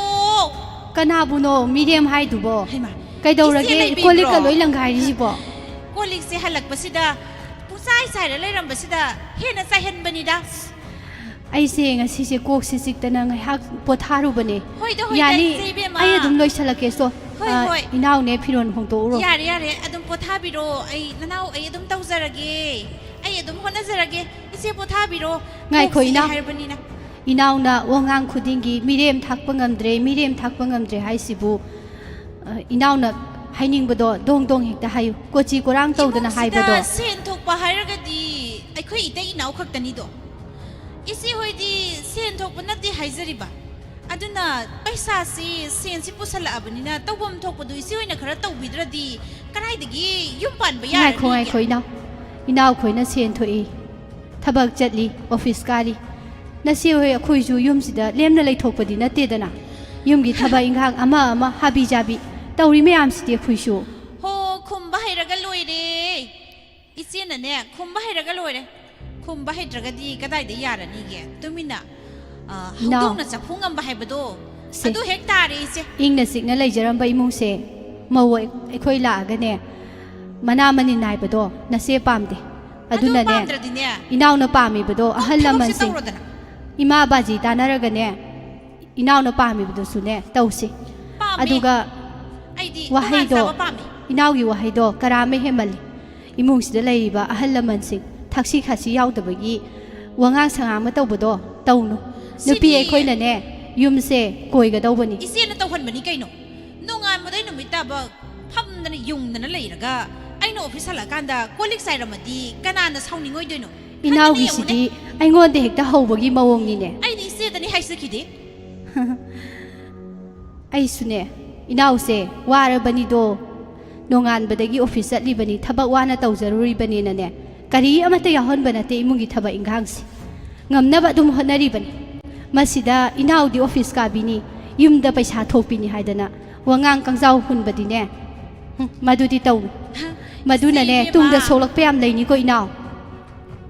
ꯀꯅꯥꯕꯨꯅꯣ ꯃꯤꯔꯦꯝ ꯍꯥꯏꯗꯨꯕꯣ? ꯍꯩꯃꯥ, ꯀꯩꯗꯧꯔꯒꯦ? ꯏꯆꯦ ꯂꯩꯕꯤꯕ꯭ꯔꯣ? ꯀꯣꯜ ꯂꯤꯛꯀ ꯂꯣꯏ ꯂꯪꯒꯥꯏꯔꯤꯁꯤꯕꯣ? ꯀꯣꯜ ꯂꯤꯛꯁꯦ ꯍꯜꯂꯛꯄꯁꯤꯗ ꯄꯨꯡꯆꯥꯏ ꯆꯥꯏꯔ ꯂꯩꯔꯝꯕꯁꯤꯗ ꯍꯦꯟꯅ ꯆꯥꯏꯍꯟꯕꯅꯤꯗ꯫ ꯑꯩꯁꯦ ꯉꯁꯤꯁꯦ ꯀꯣꯛꯁꯦ ꯆꯤꯛꯇꯅ ꯉꯥꯏꯍꯥꯛ ꯄꯣꯊꯥꯔꯨꯕꯅꯦ꯫ ꯍꯣꯏꯗ, ꯍꯣꯏꯗ, ꯌꯥꯅꯤ, ꯏꯆꯦ ꯏꯕꯦꯝꯃ꯫ ꯑꯩ ꯑꯗꯨꯝ ꯂꯣꯏꯁꯜꯂꯛꯀꯦ꯫ ꯁꯣ, ꯍꯣꯏ, ꯑ, ꯍꯣꯏ꯫ ꯏꯅꯥꯎꯅꯦ, ꯐꯤꯔꯣꯟ ꯍꯣꯡꯗꯣꯛꯎꯔꯣ꯫ ꯌꯥꯔꯦ, ꯌꯥꯔꯦ, ꯑꯗꯨꯝ ꯄꯣꯊꯥꯕꯤꯔꯣ꯫ ꯑꯩ, ꯅꯅꯥꯎ, ꯑꯩ ꯑꯗꯨꯝ ꯇꯧꯖꯔꯒꯦ꯫ ꯑꯩ ꯑꯗꯨꯝ ꯍꯣꯠꯅꯖꯔꯒꯦ꯫ ꯏꯆꯦ ꯄꯣꯊꯥꯕꯤꯔꯣ꯫ ꯉꯥꯏꯈꯣ, ꯀꯣꯛ ꯆꯤꯛꯑꯦ ꯏꯅꯥꯎ꯫ ꯍꯥꯏꯔꯕꯅꯤꯅ꯫ ꯏꯅꯥꯎꯅ ꯋꯥꯉꯥꯡ ꯈꯨꯗꯤꯡꯒꯤ "ꯃꯤꯔꯦꯝ ꯊꯥꯛꯄ ꯉꯝꯗ꯭ꯔꯦ, ꯃꯤꯔꯦꯝ ꯊꯥꯛꯄ ꯉꯝꯗ꯭ꯔꯦ" ꯍꯥꯏꯁꯤꯕꯨ, ꯑ, ꯏꯅꯥꯎꯅ ꯍꯥꯏꯅꯤꯡꯕꯗꯣ ꯗꯣꯡ ꯗꯣꯡ ꯍꯦꯛꯇ ꯍꯥꯏꯌꯨ꯫ ꯀꯣꯆꯤ ꯀꯣꯔꯥꯡ ꯇꯧꯗꯅ ꯏꯃꯨꯡꯁꯤꯗ ꯍꯥꯏꯕꯗꯣ꯫ ꯁꯦꯟ ꯊꯣꯛꯄ ꯍꯥꯏꯔꯒꯗꯤ ꯑꯩꯈꯣꯏ ꯏꯇꯩ ꯏꯅꯥꯎ ꯈꯛꯇꯅꯤꯗꯣ꯫ ꯏꯆꯦ ꯍꯣꯏꯗꯤ ꯁꯦꯟ ꯊꯣꯛꯄ ꯅꯠꯇꯦ ꯍꯥꯏꯖꯔꯤꯕ꯫ ꯑꯗꯨꯅ ꯄꯩꯁꯥꯁꯤ, ꯁꯦꯟꯁꯤ ꯄꯨꯁꯜꯂꯛꯑꯕꯅꯤꯅ ꯇꯧꯐꯝ ꯊꯣꯛꯄꯗꯨ ꯏꯆꯦ ꯍꯣꯏꯅ ꯈꯔ ꯇꯧꯕꯤꯗ꯭ꯔꯗꯤ ꯀꯗꯥꯏꯗꯒꯤ ꯌꯨꯝ ꯄꯥꯟꯕ ꯌꯥꯔꯅꯤꯒꯦ? ꯉꯥꯏꯈꯣ, ꯉꯥꯏꯈꯣ, ꯏꯅꯥꯎ꯫ ꯏꯅꯥꯎꯈꯣꯏꯅ ꯁꯦꯟ ꯊꯣꯛꯏ, ꯊꯕꯛ ꯆꯠꯂꯤ, ꯑꯣꯐꯤꯁ ꯀꯥꯔꯤ꯫ ꯅꯆꯦ ꯍꯣꯏ ꯑꯩꯈꯣꯏꯁꯨ ꯌꯨꯝꯁꯤꯗ ꯂꯦꯝꯅ ꯂꯩꯊꯣꯛꯄꯗꯤ ꯅꯠꯇꯦꯗꯅ꯫ ꯌꯨꯝꯒꯤ ꯊꯕꯛ ꯏꯪꯈꯥꯡ ꯑꯃ ꯑꯃ ꯍꯥꯕꯤ ꯖꯥꯕꯤ ꯇꯧꯔꯤ ꯃꯌꯥꯝꯁꯤꯗꯤ ꯑꯩꯈꯣꯏꯁꯨ꯫ ꯍꯣ, ꯈꯨꯝꯕ ꯍꯩꯔꯒ ꯂꯣꯏꯔꯦ꯫ ꯏꯆꯦꯅꯅꯦ, ꯈꯨꯝꯕ ꯍꯩꯔꯒ ꯂꯣꯏꯔꯦ꯫ ꯈꯨꯝꯕ ꯍꯩꯇ꯭ꯔꯒꯗꯤ ꯀꯗꯥꯏꯗ ꯌꯥꯔꯅꯤꯒꯦ? ꯇꯨꯃꯤꯟꯅ, ꯑ, ꯏꯅꯥꯎ꯫ ꯍꯧꯗꯣꯡꯅ ꯆꯐꯨ ꯉꯝꯕ ꯍꯥꯏꯕꯗꯣ, ꯁꯦ꯫ ꯑꯗꯨ ꯍꯦꯛ ꯇꯥꯔꯦ ꯏꯆꯦ꯫ ꯏꯪꯅ ꯆꯤꯛꯅ ꯂꯩꯖꯔꯝꯕ ꯏꯃꯨꯡꯁꯦ ꯃꯧ ꯑꯩꯈꯣꯏ ꯂꯥꯛꯑꯒꯅꯦ, ꯃꯅꯥ ꯃꯅꯤꯟ ꯅꯥꯏꯕꯗꯣ ꯅꯆꯦ ꯄꯥꯝꯗꯦ꯫ ꯑꯗꯨ ꯑꯗꯨꯅꯅꯦ, ꯄꯥꯝꯗ꯭ꯔꯗꯤꯅꯦ, ꯏꯅꯥꯎꯅ ꯄꯥꯝꯃꯤꯕꯗꯣ ꯑꯍꯜ ꯊꯕꯛꯁꯦ ꯂꯃꯟꯁꯤꯡ, ꯇꯧꯔꯣꯗꯅ꯫ ꯏꯃꯥ ꯕꯥꯖꯤ ꯇꯥꯟꯅꯔꯒꯅꯦ, ꯏꯅꯥꯎꯅ ꯄꯥꯝꯃꯤꯕꯗꯨꯁꯨꯅꯦ ꯇꯧꯁꯤ꯫ ꯄꯥꯝꯃꯤ꯫ ꯑꯗꯨꯒ ꯑꯩꯗꯤ ꯋꯥꯍꯩꯗꯣ, ꯇꯣꯉꯥꯟ ꯆꯥꯕ ꯄꯥꯝꯃꯤ꯫ ꯏꯅꯥꯎꯒꯤ ꯋꯥꯍꯩꯗꯣ ꯀꯔꯥꯝꯃ ꯍꯦꯟꯃꯜꯂꯤ꯫ ꯏꯃꯨꯡꯁꯤꯗ ꯂꯩꯔꯤꯕ ꯑꯍꯜ ꯂꯃꯟꯁꯤꯡ ꯊꯛꯁꯤ ꯈꯥꯁꯤ ꯌꯥꯎꯗꯕꯒꯤ ꯋꯥꯉꯥꯡ ꯁꯉꯥꯡ ꯑꯃ ꯇꯧꯕꯗꯣ ꯇꯧꯅꯨ꯫ ꯅꯨꯄꯤ ꯁꯤꯗꯤ ꯑꯩꯈꯣꯏꯅꯅꯦ, ꯌꯨꯝꯁꯦ ꯀꯣꯏꯒꯗꯧꯕꯅꯤ꯫ ꯏꯆꯦꯅ ꯇꯧꯍꯟꯕꯅꯤ ꯀꯩꯅꯣ꯫ ꯅꯣꯡꯉꯥꯟꯕꯗꯩ ꯅꯨꯃꯤꯠ ꯇꯥꯕ ꯐꯝꯗꯅ ꯌꯨꯡꯗꯅ ꯂꯩꯔꯒ ꯑꯩꯅ ꯑꯣꯐꯤꯁ ꯍꯜꯂꯛꯑꯀꯥꯟꯗ ꯀꯣꯜ ꯂꯤꯛ ꯆꯥꯏꯔꯝꯃꯗꯤ ꯀꯅꯥꯅ ꯁꯥꯎꯅꯤꯡꯉꯣꯏꯗꯣꯏꯅꯣ? ꯈꯟꯗꯅ ꯏꯅꯥꯎꯒꯤꯁꯤꯗꯤ ꯌꯦꯡꯉꯨꯅꯦ꯫ ꯑꯩꯉꯣꯟꯗ ꯍꯦꯛꯇ ꯍꯧꯕꯒꯤ ꯃꯑꯣꯡꯅꯤꯅꯦ꯫ ꯑꯩꯗꯤ ꯏꯆꯦꯗꯅꯤ ꯍꯥꯏꯖꯈꯤꯗꯦ꯫ ꯑꯩꯁꯨꯅꯦ, ꯏꯅꯥꯎꯁꯦ ꯋꯥꯔꯕꯅꯤꯗꯣ, ꯅꯣꯡꯉꯥꯟꯕꯗꯒꯤ ꯑꯣꯐꯤꯁ ꯆꯠꯂꯤꯕꯅꯤ, ꯊꯕꯛ ꯋꯥꯅ ꯇꯧꯖꯔꯨꯔꯤꯕꯅꯤꯅꯅꯦ, ꯀꯔꯤ ꯑꯃꯠꯇ ꯌꯥꯎꯍꯟꯕ ꯅꯠꯇꯦ ꯏꯃꯨꯡꯒꯤ ꯊꯕꯛ ꯏꯪꯈꯥꯡꯁꯦ꯫ ꯉꯝꯅꯕ ꯑꯗꯨꯝ ꯍꯣꯠꯅꯔꯤꯕꯅꯤ꯫ ꯃꯁꯤꯗ ꯏꯅꯥꯎꯗꯤ ꯑꯣꯐꯤꯁ ꯀꯥꯕꯤꯅꯤ, ꯌꯨꯝꯗ ꯄꯩꯁꯥ ꯊꯣꯛꯄꯤꯅꯤ ꯍꯥꯏꯗꯅ ꯋꯥꯉꯥꯡ ꯀꯪꯖꯥꯎ ꯍꯨꯟꯕꯗꯤ ꯅꯦ꯫ ꯍꯨꯝ, ꯃꯗꯨꯗꯤ ꯇꯧꯅꯨ꯫ ꯃꯗꯨꯅꯅꯦ, ꯏꯆꯦ ꯏꯕꯦꯝꯃ꯫ ꯇꯨꯡꯗ ꯁꯣꯛꯂꯛꯄ ꯌꯥꯝ ꯂꯩꯅꯤꯀꯣ, ꯏꯅꯥꯎ꯫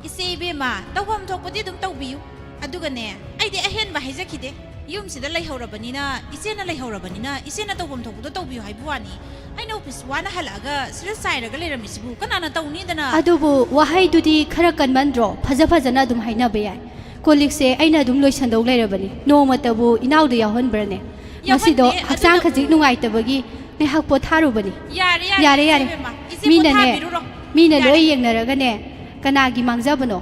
ꯏꯆꯦ ꯏꯕꯦꯝꯃ, ꯇꯧꯐꯝ ꯊꯣꯛꯄꯗꯤ ꯑꯗꯨꯝ ꯇꯧꯕꯤꯌꯨ꯫ ꯑꯗꯨꯒꯅꯦ, ꯑꯩꯗꯤ ꯑꯍꯦꯟꯕ ꯍꯥꯏꯖꯈꯤꯗꯦ꯫ ꯌꯨꯝꯁꯤꯗ ꯂꯩꯍꯧꯔꯕꯅꯤꯅ, ꯏꯆꯦꯅ ꯂꯩꯍꯧꯔꯕꯅꯤꯅ, ꯏꯆꯦꯅ ꯇꯧꯐꯝ ꯊꯣꯛꯄꯗꯣ ꯇꯧꯕꯤꯌꯨ ꯍꯥꯏꯕ ꯋꯥꯅꯤ꯫ ꯑꯩꯅ ꯑꯣꯐꯤꯁ ꯋꯥꯅ ꯍꯜꯂꯛꯑꯒ ꯁꯤꯗ ꯆꯥꯏꯔꯒ ꯂꯩꯔꯝꯃꯤꯁꯤꯕꯨ ꯀꯅꯥꯅ ꯇꯧꯅꯤꯗꯅ? ꯑꯗꯨꯕꯨ ꯋꯥꯍꯩꯗꯨꯗꯤ ꯈꯔ ꯀꯟꯃꯟꯗ꯭ꯔꯣ? ꯐꯖ ꯐꯖꯅ ꯑꯗꯨꯝ ꯍꯥꯏꯅꯕ ꯌꯥꯏ꯫ ꯀꯣꯜ ꯂꯤꯛꯁꯦ ꯑꯩꯅ ꯑꯗꯨꯝ ꯂꯣꯏꯁꯟꯗꯧ ꯂꯩꯔꯕꯅꯤ꯫ ꯅꯣꯡꯃꯇꯕꯨ ꯏꯅꯥꯎꯗ ꯌꯥꯎꯍꯟꯕ꯭ꯔꯅꯦ? ꯉꯁꯤꯗꯣ ꯌꯥꯎꯍꯟꯗꯦ, ꯍꯛꯆꯥꯡ ꯑꯗꯨꯅꯕꯨ꯫ ꯈꯖꯤꯛ ꯅꯨꯡꯉꯥꯏꯇꯕꯒꯤ ꯉꯥꯏꯍꯥꯛ ꯄꯣꯊꯥꯔꯨꯕꯅꯤ꯫ ꯌꯥꯔꯦ, ꯌꯥꯔꯦ, ꯌꯥꯔꯦ, ꯏꯆꯦ ꯌꯥꯔꯦ꯫ ꯏꯕꯦꯝꯃ, ꯏꯆꯦ ꯃꯤꯅꯅꯦ, ꯄꯣꯊꯥꯕꯤꯔꯨꯔꯣ꯫ ꯃꯤꯅ ꯌꯥꯔꯦ꯫ ꯂꯣꯏ ꯌꯦꯡꯅꯔꯒꯅꯦ, ꯀꯅꯥꯒꯤ ꯃꯥꯡꯖꯕꯅꯣ?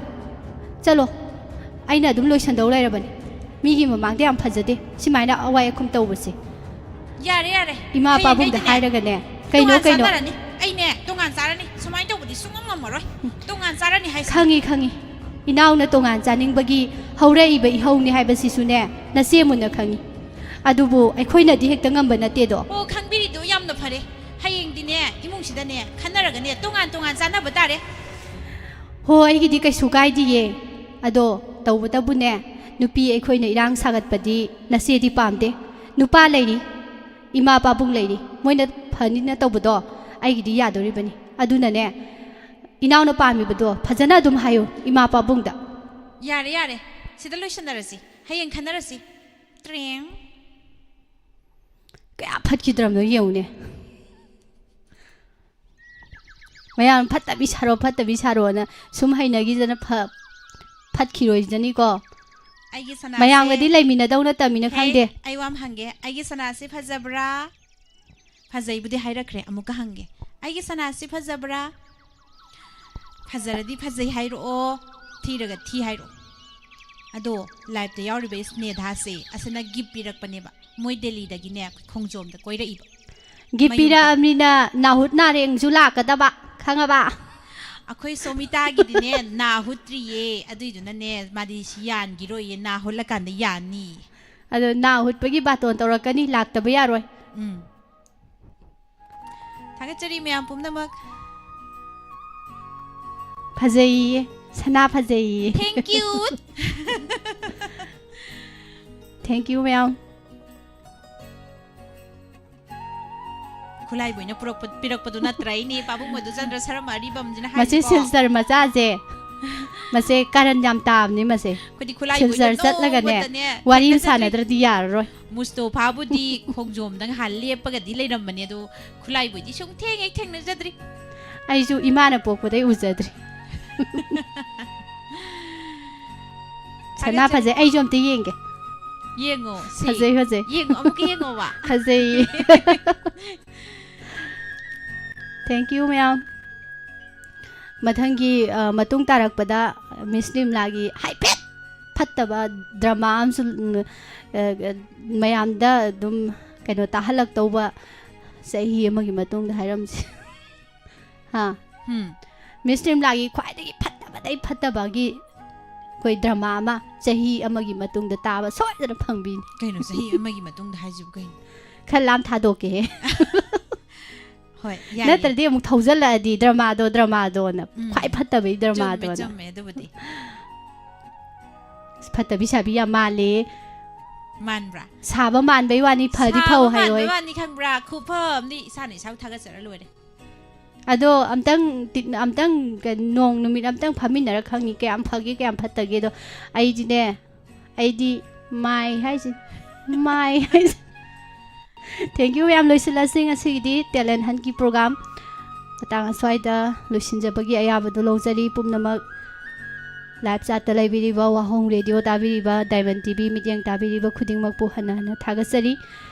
ꯆꯠꯂꯣ, ꯑꯩꯅ ꯑꯗꯨꯝ ꯂꯣꯏꯁꯟꯗꯧ ꯂꯩꯔꯕꯅꯤ꯫ ꯃꯤꯒꯤ ꯃꯃꯥꯡꯗ ꯌꯥꯝ ꯐꯖꯗꯦ ꯁꯨꯃꯥꯏꯅ ꯑꯋꯥꯏ ꯑꯈꯨꯝ ꯇꯧꯕꯁꯦ꯫ ꯌꯥꯔꯦ, ꯌꯥꯔꯦ꯫ ꯏꯃꯥ ꯄꯥꯕꯨꯡꯗ ꯍꯌꯦꯡꯈꯩꯗꯤꯅꯦ꯫ ꯍꯥꯏꯔꯒꯅꯦ, ꯀꯩꯅꯣ, ꯇꯣꯉꯥꯟ ꯀꯩꯅꯣ? ꯆꯥꯟꯅꯔꯅꯤ꯫ ꯑꯩꯅꯦ ꯇꯣꯉꯥꯟ ꯆꯥꯔꯅꯤ꯫ ꯁꯨꯃꯥꯏꯅ ꯇꯧꯕꯗꯤ ꯁꯨꯡꯉꯝ ꯉꯝꯃꯔꯣꯏ꯫ ꯇꯣꯉꯥꯟ ꯆꯥꯔꯅꯤ ꯍꯥꯏꯁꯦ꯫ ꯈꯪꯉꯤ, ꯈꯪꯉꯤ꯫ ꯏꯅꯥꯎꯅ ꯇꯣꯉꯥꯟ ꯆꯥꯅꯤꯡꯕꯒꯤ ꯍꯧꯔꯛꯏꯕ ꯏꯍꯧꯅꯤ ꯍꯥꯏꯕꯁꯤꯁꯨꯅꯦ, ꯅꯆꯦ ꯃꯨꯟꯅ ꯈꯪꯉꯤ꯫ ꯑꯗꯨꯕꯨ ꯑꯩꯈꯣꯏꯅꯗꯤ ꯍꯦꯛꯇ ꯉꯝꯕ ꯅꯠꯇꯦꯗꯣ꯫ ꯑꯣ, ꯈꯪꯕꯤꯔꯤꯗꯣ ꯌꯥꯝꯅ ꯐꯔꯦ꯫ ꯍꯌꯦꯡꯗꯤꯅꯦ ꯏꯃꯨꯡꯁꯤꯗꯅꯦ ꯈꯟꯅꯔꯒꯅꯦ ꯇꯣꯉꯥꯟ ꯇꯣꯉꯥꯟ ꯆꯥꯅꯕ ꯇꯥꯔꯦ꯫ ꯍꯣ, ꯑꯩꯒꯤꯗꯤ ꯀꯩꯁꯨ ꯀꯥꯏꯗꯤꯌꯦ꯫ ꯑꯗꯣ ꯇꯧꯕꯇꯕꯨꯅꯦ, ꯅꯨꯄꯤ ꯑꯩꯈꯣꯏꯅ ꯏꯔꯥꯡ ꯁꯥꯒꯠꯄꯗꯤ ꯅꯆꯦꯗꯤ ꯄꯥꯝꯗꯦ꯫ ꯅꯨꯄꯥ ꯂꯩꯔꯤ, ꯏꯃꯥ ꯄꯥꯕꯨꯡ ꯂꯩꯔꯤ, ꯃꯣꯏꯅ ꯐꯅꯤꯅ ꯇꯧꯕꯗꯣ ꯑꯩꯒꯤꯗꯤ ꯌꯥꯗꯣꯔꯤꯕꯅꯤ꯫ ꯑꯗꯨꯅꯅꯦ, ꯏꯅꯥꯎꯅ ꯄꯥꯝꯃꯤꯕꯗꯣ ꯐꯖꯅ ꯑꯗꯨꯝ ꯍꯥꯏꯌꯨ ꯏꯃꯥ ꯄꯥꯕꯨꯡꯗ꯫ ꯌꯥꯔꯦ, ꯌꯥꯔꯦ, ꯁꯤꯗ ꯂꯣꯏꯁꯟꯅꯔꯁꯤ꯫ ꯍꯌꯦꯡ ꯈꯟꯅꯔꯁꯤ꯫ ꯇ꯭ꯔꯦꯡ꯫ ꯀꯌꯥ ꯐꯠꯈꯤꯗ꯭ꯔꯕꯅꯣ ꯌꯦꯡꯉꯨꯅꯦ꯫ ꯃꯌꯥꯝ ꯐꯠꯇꯕꯤ ꯁꯥꯔꯣ, ꯐꯠꯇꯕꯤ ꯁꯥꯔꯣꯅ ꯁꯨꯝ ꯍꯩꯅꯈꯤꯗꯅ ꯐ-, ꯐꯠꯈꯤꯔꯣꯏꯗꯅꯤꯀꯣ꯫ ꯑꯩꯒꯤ ꯁꯅꯥꯁꯦ ꯃꯌꯥꯝꯒꯗꯤ ꯂꯩꯃꯤꯟꯅꯗꯧ ꯅꯠꯇꯕꯅꯤꯅ ꯍꯦ, ꯈꯪꯗꯦ꯫ ꯑꯩ ꯋꯥ ꯑꯃ ꯍꯪꯒꯦ꯫ ꯑꯩꯒꯤ ꯁꯅꯥꯁꯤ ꯐꯖꯕ꯭ꯔꯥ? ꯐꯖꯩꯕꯨꯗꯤ ꯍꯥꯏꯔꯛꯈ꯭ꯔꯦ, ꯑꯃꯨꯛꯀ ꯍꯪꯒꯦ꯫ ꯑꯩꯒꯤ ꯁꯅꯥꯁꯤ ꯐꯖꯕ꯭ꯔꯥ? ꯐꯖꯔꯗꯤ ꯐꯖꯩ ꯍꯥꯏꯔꯛꯑꯣ, ꯊꯤꯔꯒ ꯊꯤ ꯍꯥꯏꯔꯛꯑꯣ꯫ ꯑꯗꯣ ꯂꯥꯏꯞꯇ ꯌꯥꯎꯔꯤꯕ ꯁ꯭ꯅꯦꯙꯥꯁꯦ ꯑꯁꯤꯅ ꯒꯤꯐ ꯄꯤꯔꯛꯄꯅꯦꯕ꯫ ꯃꯣꯏ ꯗꯦꯜꯂꯤꯗꯒꯤꯅꯦ ꯑꯩꯈꯣꯏ ꯈꯣꯡꯖꯣꯝꯗ ꯀꯣꯏꯔꯛꯏꯕ꯫ ꯒꯤꯐ ꯃꯌꯨꯝꯗ꯫ ꯄꯤꯔꯛꯑꯕꯅꯤꯅ ꯅꯥꯍꯨꯠ ꯅꯥꯔꯦꯡꯁꯨ ꯂꯥꯛꯀꯗꯕ, ꯈꯪꯉꯕ? ꯑꯩꯈꯣꯏ ꯁꯣꯃꯤꯇꯥꯒꯤꯗꯤꯅꯦ ꯅꯥ ꯍꯨꯠꯇ꯭ꯔꯤꯌꯦ, ꯑꯗꯨꯏꯗꯨꯅꯅꯦ ꯃꯥꯗꯤ ꯁꯤ ꯌꯥꯟꯈꯤꯔꯣꯏꯌꯦ, ꯅꯥ ꯍꯨꯠꯂꯀꯥꯟꯗ ꯌꯥꯟꯅꯤ꯫ ꯑꯗꯣ ꯅꯥ ꯍꯨꯠꯄꯒꯤ ꯕꯥꯇꯣꯟ ꯇꯧꯔꯛꯀꯅꯤ, ꯂꯥꯛꯇꯕ ꯌꯥꯔꯣꯏ꯫ ꯎꯝ꯫ ꯊꯥꯒꯠꯆꯔꯤ ꯃꯌꯥꯝ ꯄꯨꯝꯅꯃꯛ꯫ ꯐꯖꯩꯌꯦ, ꯁꯅꯥ ꯐꯖꯩꯌꯦ꯫ Thank you꯫ Thank you, ꯃꯌꯥꯝ꯫ ꯈꯨꯠꯂꯥꯏꯕꯣꯏꯅ ꯄꯨꯔꯛꯄ, ꯄꯤꯔꯛꯄꯗꯨ ꯅꯠꯇ꯭ꯔꯥ? ꯑꯩꯅꯦ ꯄꯥꯕꯨꯡ ꯃꯗꯨꯆꯟꯗ꯭ꯔ ꯁꯔꯃ ꯑꯔꯤꯕꯝꯁꯤꯅ ꯃꯁꯤ ꯍꯥꯏꯁꯤꯀꯣ꯫ ꯁꯤꯜꯆꯔ ꯃꯆꯥꯁꯦ, ꯃꯁꯦ ꯀꯔꯟ ꯌꯥꯝ ꯇꯥꯕꯅꯤ ꯃꯁꯦ꯫ ꯑꯩꯈꯣꯏꯗꯤ ꯈꯨꯠꯂꯥꯏꯕꯣꯏꯗ ꯁꯤꯜꯆꯔ ꯆꯠꯂꯒꯅꯦ ꯅꯣꯡꯃꯇꯅꯦ ꯋꯥꯔꯤ ꯑꯃ ꯊꯦꯡꯅꯖꯗ꯭ꯔꯤ꯫ ꯁꯥꯟꯅꯗ꯭ꯔꯗꯤ ꯌꯥꯔꯔꯣꯏ꯫ ꯃꯨꯁꯇꯣꯐꯥꯕꯨꯗꯤ ꯈꯣꯡꯖꯣꯝꯗ ꯉꯍꯥꯟ ꯂꯦꯞꯄꯒꯗꯤ ꯂꯩꯔꯝꯕꯅꯦ, ꯑꯗꯣ ꯈꯨꯠꯂꯥꯏꯕꯣꯏꯗꯤ ꯁꯨꯝ ꯊꯦꯡ ꯍꯦꯛ ꯊꯦꯡꯅꯖꯗ꯭ꯔꯤ꯫ ꯑꯩꯁꯨ ꯏꯃꯥꯅ ꯄꯣꯛꯄꯗꯩ ꯎꯖꯗ꯭ꯔꯤ꯫ ꯁꯅꯥ ꯊꯥꯒꯠꯆꯔꯤ꯫ ꯐꯖꯩ, ꯑꯩꯁꯨ ꯑꯝꯇ ꯌꯦꯡꯒꯦ꯫ ꯌꯦꯡꯉꯣ ꯁꯤ꯫ ꯐꯖꯩ, ꯐꯖꯩ꯫ ꯌꯦꯡꯉꯣ, ꯑꯃꯨꯛꯀ ꯌꯦꯡꯉꯣꯕ꯫ ꯐꯖꯩꯌꯦ꯫ Thank you, ꯃꯌꯥꯝ꯫ ꯃꯊꯪꯒꯤ, ꯑ, ꯃꯇꯨꯡ ꯇꯥꯔꯛꯄꯗ ꯃꯤꯁ ꯅꯤꯝꯂꯥꯒꯤ ꯍꯥꯏꯐꯦꯠ ꯐꯠꯇꯕ ꯗ꯭ꯔꯃꯥ ꯑꯃꯁꯨ, ꯎꯝ, ꯑ, ꯑ, ꯃꯌꯥꯝꯗ ꯑꯗꯨꯝ ꯀꯩꯅꯣ ꯇꯥꯍꯜꯂꯛꯇꯧꯕ ꯆꯍꯤ ꯑꯃꯒꯤ ꯃꯇꯨꯡꯗ ꯍꯥꯏꯔꯝꯁꯦ꯫ ꯍꯥ? ꯎꯝ꯫ ꯃꯤꯁ ꯅꯤꯔꯃꯂꯥꯒꯤ ꯈ꯭ꯋꯥꯏꯗꯒꯤ ꯐꯠꯇꯕꯗꯩ ꯐꯠꯇꯕꯒꯤ ꯑꯩꯈꯣꯏ ꯗ꯭ꯔꯃꯥ ꯑꯃ ꯆꯍꯤ ꯑꯃꯒꯤ ꯃꯇꯨꯡꯗ ꯇꯥꯕ ꯁꯣꯏꯗꯅ ꯐꯪꯕꯤꯅꯤ꯫ ꯀꯩꯅꯣ ꯆꯍꯤ ꯑꯃꯒꯤ ꯃꯇꯨꯡꯗ ꯍꯥꯏꯁꯤꯕꯨ ꯀꯩꯅꯣ? ꯈꯔ ꯂꯥꯝ ꯊꯥꯗꯣꯛꯀꯦꯍꯦ꯫ ꯍꯣꯏ, ꯌꯥꯏꯌꯦ꯫ ꯅꯠꯇ꯭ꯔꯗꯤ ꯑꯃꯨꯛ ꯊꯧꯖꯜꯂꯛꯑꯗꯤ ꯗ꯭ꯔꯃꯥꯗꯣ ꯗ꯭ꯔꯃꯥꯗꯣꯅ ꯎꯝ꯫ ꯈ꯭ꯋꯥꯏ ꯐꯠꯇꯕꯩ ꯆꯨꯝꯃꯦ, ꯗ꯭ꯔꯃꯥꯗꯣꯅ꯫ ꯆꯨꯝꯃꯦ ꯑꯗꯨꯕꯨꯗꯤ꯫ ꯑꯁ, ꯐꯠꯇꯕꯤ ꯁꯥꯕꯤ ꯌꯥꯝ ꯃꯥꯜꯂꯦ꯫ ꯃꯥꯟꯕ꯭ꯔꯥ? ꯁꯥꯕ ꯃꯥꯟꯕꯩ ꯋꯥꯅꯤ, ꯐꯗꯤ ꯁꯥꯕ ꯐꯧ ꯃꯥꯟꯕꯩ ꯍꯥꯏꯌꯣꯏ꯫ ꯋꯥꯅꯤ ꯈꯪꯕ꯭ꯔꯥ? ꯈꯨꯐ ꯑꯃꯗꯤ ꯏꯁꯥꯅ ꯏꯁꯥꯕꯨ ꯊꯥꯒꯠꯆꯔ ꯂꯣꯏꯔꯦ꯫ ꯑꯗꯣ ꯑꯝꯇꯪ ꯇꯤ-, ꯑꯝꯇꯪ ꯀ-, ꯅꯣꯡ ꯅꯨꯃꯤꯠ ꯑꯝꯇꯪ ꯐꯝꯃꯤꯟꯅꯔ ꯈꯪꯅꯤ ꯀꯌꯥꯝ ꯐꯒꯦ ꯀꯌꯥꯝ ꯐꯠꯇꯒꯦꯗꯣ꯫ ꯑꯩꯗꯤꯅꯦ, ꯑꯩꯗꯤ ꯃꯥꯏ ꯍꯥꯏꯁꯦ, ꯃꯥꯏ ꯍꯥꯏꯁꯦ꯫ Thank you ꯌꯥꯝ, ꯂꯣꯏꯁꯤꯜꯂꯁꯤ ꯉꯁꯤꯒꯤꯗꯤ talent huntꯀꯤ program꯫ ꯃꯇꯥꯡ ꯑꯁ꯭ꯋꯥꯏꯗ ꯂꯣꯏꯁꯤꯟꯖꯕꯒꯤ ꯑꯌꯥꯕꯗꯨ ꯂꯧꯖꯔꯤ꯫ ꯄꯨꯝꯅꯃꯛ live chatꯇ ꯂꯩꯕꯤꯔꯤꯕ, ꯋꯥꯍꯣꯡ radio ꯇꯥꯕꯤꯔꯤꯕ, Diamond TV ꯃꯤꯠꯌꯦꯡ ꯇꯥꯕꯤꯔꯤꯕ ꯈꯨꯗꯤꯡꯃꯛꯄꯨ ꯍꯟꯅ ꯍꯟꯅ ꯊꯥꯒꯠꯆꯔꯤ꯫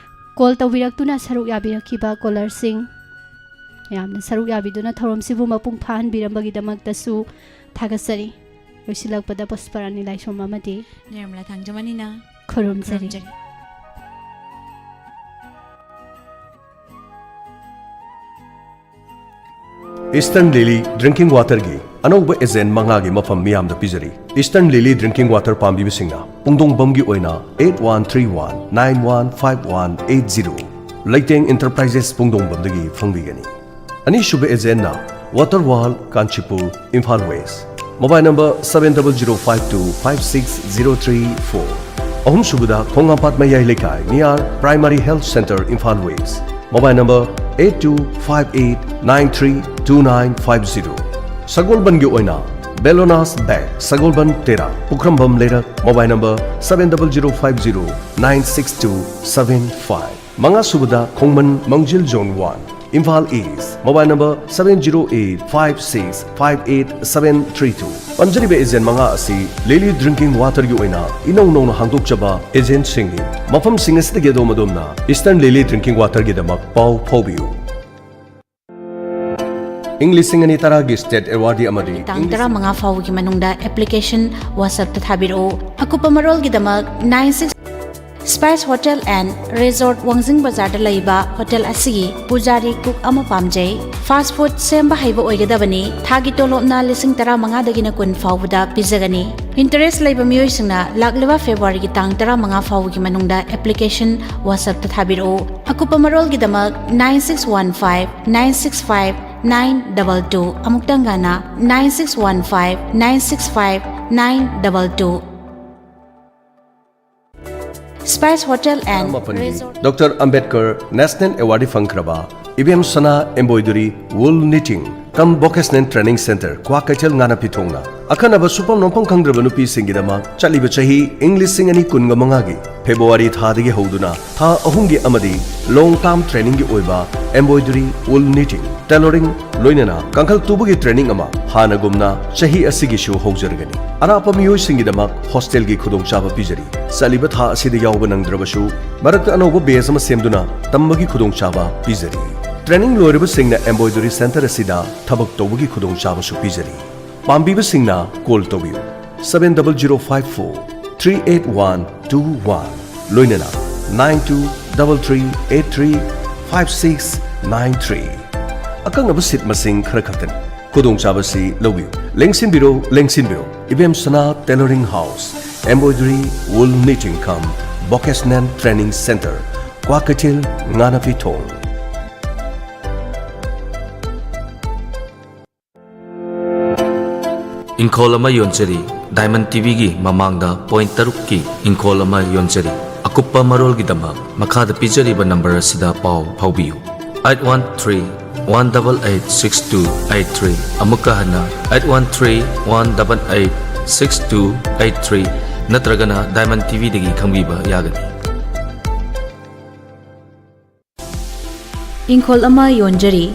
Call ꯇꯧꯕꯤꯔꯛꯇꯨꯅ ꯁꯔꯨꯛ ꯌꯥꯕꯤꯔꯛꯈꯤꯕ callerꯁꯤꯡ, ꯃꯌꯥꯝꯅ ꯁꯔꯨꯛ ꯌꯥꯕꯤꯗꯨꯅ ꯊꯧꯔꯝꯁꯤꯕꯨ ꯃꯄꯨꯡ ꯐꯥꯍꯟꯕꯤꯔꯝꯕꯒꯤꯗꯃꯛꯇꯁꯨ ꯊꯥꯒꯠꯆꯔꯤ꯫ ꯂꯣꯏꯁꯤꯜꯂꯛꯄꯗ ꯄꯨꯁꯄꯔꯥꯅꯤ ꯂꯥꯏꯁ꯭ꯔꯝ ꯑꯃꯗꯤ ꯅꯤꯔꯃꯂꯥ ꯊꯥꯡꯖꯃꯅꯤꯅ ꯈꯨꯔꯨꯝꯖꯔꯤ꯫ ꯈꯨꯔꯨꯝꯖꯔꯤ꯫ Eastern Lily Drinking Waterꯒꯤ ꯑꯅꯧꯕ agent ꯃꯉꯥꯒꯤ ꯃꯐꯝ ꯃꯤꯌꯥꯝꯗ ꯄꯤꯖꯔꯤ꯫ Eastern Lily Drinking Water ꯄꯥꯝꯕꯤꯕꯁꯤꯡꯅ ꯄꯨꯡꯗꯣꯡꯕꯝꯒꯤ ꯑꯣꯏꯅ eight one three one nine one five one eight zero, ꯂꯩꯇꯦꯡ Enterprises ꯄꯨꯡꯗꯣꯡꯕꯝꯗꯒꯤ ꯐꯪꯕꯤꯒꯅꯤ꯫ ꯑꯅꯤꯁꯨꯕ agentꯅ Water World Kanchipur, Imphal West, mobile number seven double zero five two five six zero three four꯫ ꯑꯍꯨꯝꯁꯨꯕꯗ ꯈꯣꯡꯉꯥꯝꯄꯥꯠ ꯃꯌꯥꯏ ꯂꯩꯀꯥꯏ near Primary Health Centre, Imphal West, mobile number eight two five eight nine three two nine five zero꯫ ꯁꯒꯣꯜꯕꯟꯒꯤ ꯑꯣꯏꯅ Bellona's Bag, ꯁꯒꯣꯜꯕꯟ ꯇꯦꯔꯥ, ꯄꯨꯈ꯭ꯔꯝꯕꯝ ꯂꯩꯔꯛ, mobile number seven double zero five zero nine six two seven five꯫ ꯃꯉꯥꯁꯨꯕꯗ ꯈꯣꯡꯃꯟ ꯃꯥꯡꯖꯤꯜ Zone one, Imphal East, mobile number seven zero eight five six five eight seven three two꯫ ꯄꯟꯖꯔꯤꯕ agent ꯃꯉꯥ ꯑꯁꯤ Lily Drinking Waterꯒꯤ ꯑꯣꯏꯅ ꯏꯅꯧ ꯅꯧꯅ ꯍꯥꯡꯗꯣꯛꯆꯕ agentꯁꯤꯡꯅꯤ꯫ ꯃꯐꯝꯁꯤꯡ ꯑꯁꯤꯗꯒꯤ ꯑꯗꯣꯝ ꯑꯗꯣꯝꯅ Eastern Lily Drinking Waterꯒꯤꯗꯃꯛ ꯄꯥꯎ ꯐꯥꯎꯕꯤꯌꯨ꯫ ꯏꯪ ꯂꯤꯁꯤꯡ ꯑꯅꯤ ꯇꯔꯥꯒꯤ State Awardee ꯑꯃꯗꯤ ꯇꯥꯡ ꯇꯔꯥꯃꯉꯥ ꯐꯥꯎꯕꯒꯤ ꯃꯅꯨꯡꯗ application WhatsAppꯇ ꯊꯥꯕꯤꯔꯛꯎ꯫ ꯑꯀꯨꯞꯄ ꯃꯔꯣꯜꯒꯤꯗꯃꯛ nine six Spice Hotel and Resort ꯋꯥꯡꯖꯤꯡ ꯕꯖꯥꯔꯗ ꯂꯩꯕ ꯍꯣꯇꯦꯜ ꯑꯁꯤꯒꯤ ꯄꯨꯖꯥꯔꯤ ꯀꯨꯛ ꯑꯃ ꯄꯥꯝꯖꯩ꯫ ꯐꯥꯁ꯭ꯠ ꯐꯨꯗ ꯁꯦꯝꯕ ꯍꯩꯕ ꯑꯣꯏꯒꯗꯕꯅꯤ꯫ ꯊꯥꯒꯤ ꯇꯣꯂꯣꯞꯅ ꯂꯤꯁꯤꯡ ꯇꯔꯥꯃꯉꯥꯗꯒꯤꯅ ꯀꯨꯟ ꯐꯥꯎꯕꯗ ꯄꯤꯖꯒꯅꯤ꯫ ꯏꯟꯇꯔꯦꯁ ꯂꯩꯕ ꯃꯤꯑꯣꯏꯁꯤꯡꯅ ꯂꯥꯛꯂꯤꯕ ꯐꯦꯕ꯭ꯔꯨꯋꯥꯔꯤꯒꯤ ꯇꯥꯡ ꯇꯔꯥꯃꯉꯥ ꯐꯥꯎꯕꯒꯤ ꯃꯅꯨꯡꯗ ꯑꯦꯄ꯭ꯂꯤꯀꯦꯁꯟ WhatsApp-ꯇ ꯊꯥꯕꯤꯔꯛꯎ꯫ ꯑꯀꯨꯞꯄ ꯃꯔꯣꯜꯒꯤꯗꯃꯛ nine six one five nine six five nine double two, ꯑꯃꯨꯛꯇꯪ ꯍꯟꯅ, nine six one five nine six five nine double two꯫ Spice Hotel and ꯃꯥꯄꯟꯒꯤ Resort꯫ Doctor Ambedkar national award ꯐꯪꯈ꯭ꯔꯕ Ibem Sana embroidery wool knitting cum vocational training centre, Kwakeithel, ꯉꯥꯅꯥꯄꯤꯊꯣꯡꯅ ꯑꯈꯟꯅꯕ ꯁꯨꯐꯝ ꯅꯣꯝꯐꯝ ꯈꯪꯗ꯭ꯔꯕ ꯅꯨꯄꯤꯁꯤꯡꯒꯤꯗꯃꯛ ꯆꯠꯂꯤꯕ ꯆꯍꯤ ꯏꯪ ꯂꯤꯁꯤꯡ ꯑꯅꯤ ꯀꯨꯟꯒ ꯃꯉꯥꯒꯤ ꯐꯦꯕ꯭ꯔꯨꯋꯥꯔꯤ ꯊꯥꯗꯒꯤ ꯍꯧꯗꯨꯅ ꯊꯥ ꯑꯍꯨꯝꯒꯤ ꯑꯃꯗꯤ ꯂꯣꯡ ꯇꯥꯔꯝ ꯇ꯭ꯔꯦꯅꯤꯡꯒꯤ ꯑꯣꯏꯕ embroidery, wool knitting, tailoring, ꯂꯣꯏꯅꯅ ꯀꯥꯡꯈꯜ ꯇꯨꯕꯒꯤ ꯇ꯭ꯔꯦꯅꯤꯡ ꯑꯃ ꯍꯥꯟꯅꯒꯨꯝꯅ ꯆꯍꯤ ꯑꯁꯤꯒꯤꯁꯨ ꯍꯧꯖꯔꯒꯅꯤ꯫ ꯑꯔꯥꯞꯄ ꯃꯤꯑꯣꯏꯁꯤꯡꯒꯤꯗꯃꯛ ꯍꯣꯁꯇꯦꯜꯒꯤ ꯈꯨꯗꯣꯡꯆꯥꯕ ꯄꯤꯖꯔꯤ꯫ ꯆꯠꯂꯤꯕ ꯊꯥ ꯑꯁꯤꯗ ꯌꯥꯎꯕ ꯅꯪꯗ꯭ꯔꯕꯁꯨ, ꯃꯔꯛꯇ ꯑꯅꯧꯕ ꯕꯦꯆ ꯑꯃ ꯁꯦꯝꯗꯨꯅ ꯇꯝꯕꯒꯤ ꯈꯨꯗꯣꯡꯆꯥꯕ ꯄꯤꯖꯔꯤ꯫ ꯇ꯭ꯔꯦꯅꯤꯡ ꯂꯣꯏꯔꯕꯁꯤꯡꯅ embroidery center ꯑꯁꯤꯗ ꯊꯕꯛ ꯇꯧꯕꯒꯤ ꯈꯨꯗꯣꯡꯆꯥꯕꯁꯨ ꯄꯤꯖꯔꯤ꯫ ꯄꯥꯝꯕꯤꯕꯁꯤꯡꯅ ꯀꯣꯜ ꯇꯧꯕꯤꯌꯨ, seven double zero five four three eight one two one, ꯂꯣꯏꯅꯅ nine two double three eight three five six nine three꯫ ꯑꯀꯛꯅꯕ ꯁꯤꯠ ꯃꯁꯤꯡ ꯈꯔ ꯈꯛꯇꯅꯤ꯫ ꯈꯨꯗꯣꯡꯆꯥꯕꯁꯤ ꯂꯧꯕꯤꯌꯨ꯫ ꯂꯦꯡꯁꯤꯟꯕꯤꯔꯣ, ꯂꯦꯡꯁꯤꯟꯕꯤꯔꯣ꯫ ꯏꯕꯦꯝ ꯁꯅꯥ Tailoring House, embroidery, wool knitting cum vocational training center, Kwakeithel, ꯉꯥꯅꯥꯄꯤꯊꯣꯡ꯫ ꯏꯪꯈꯣꯜ ꯑꯃ ꯌꯣꯟꯖꯔꯤ꯫ Diamond TVꯒꯤ ꯃꯃꯥꯡꯗ ꯄꯣꯏꯟꯠ ꯇꯔꯨꯛꯀꯤ ꯏꯪꯈꯣꯜ ꯑꯃ ꯌꯣꯟꯖꯔꯤ꯫ ꯑꯀꯨꯞꯄ ꯃꯔꯣꯜꯒꯤꯗꯃꯛ ꯃꯈꯥꯗ ꯄꯤꯖꯔꯤꯕ ꯅꯝꯕꯔ ꯑꯁꯤꯗ ꯄꯥꯎ ꯐꯥꯎꯕꯤꯌꯨ, eight one three one double eight six two eight three꯫ ꯑꯃꯨꯛꯀ ꯍꯟꯅ, eight one three one double eight six two eight three, ꯅꯠꯇ꯭ꯔꯒꯅ Diamond TVꯗꯒꯤ ꯈꯪꯕꯤꯕ ꯌꯥꯒꯅꯤ꯫ ꯏꯪꯈꯣꯜ ꯑꯃ ꯌꯣꯟꯖꯔꯤ꯫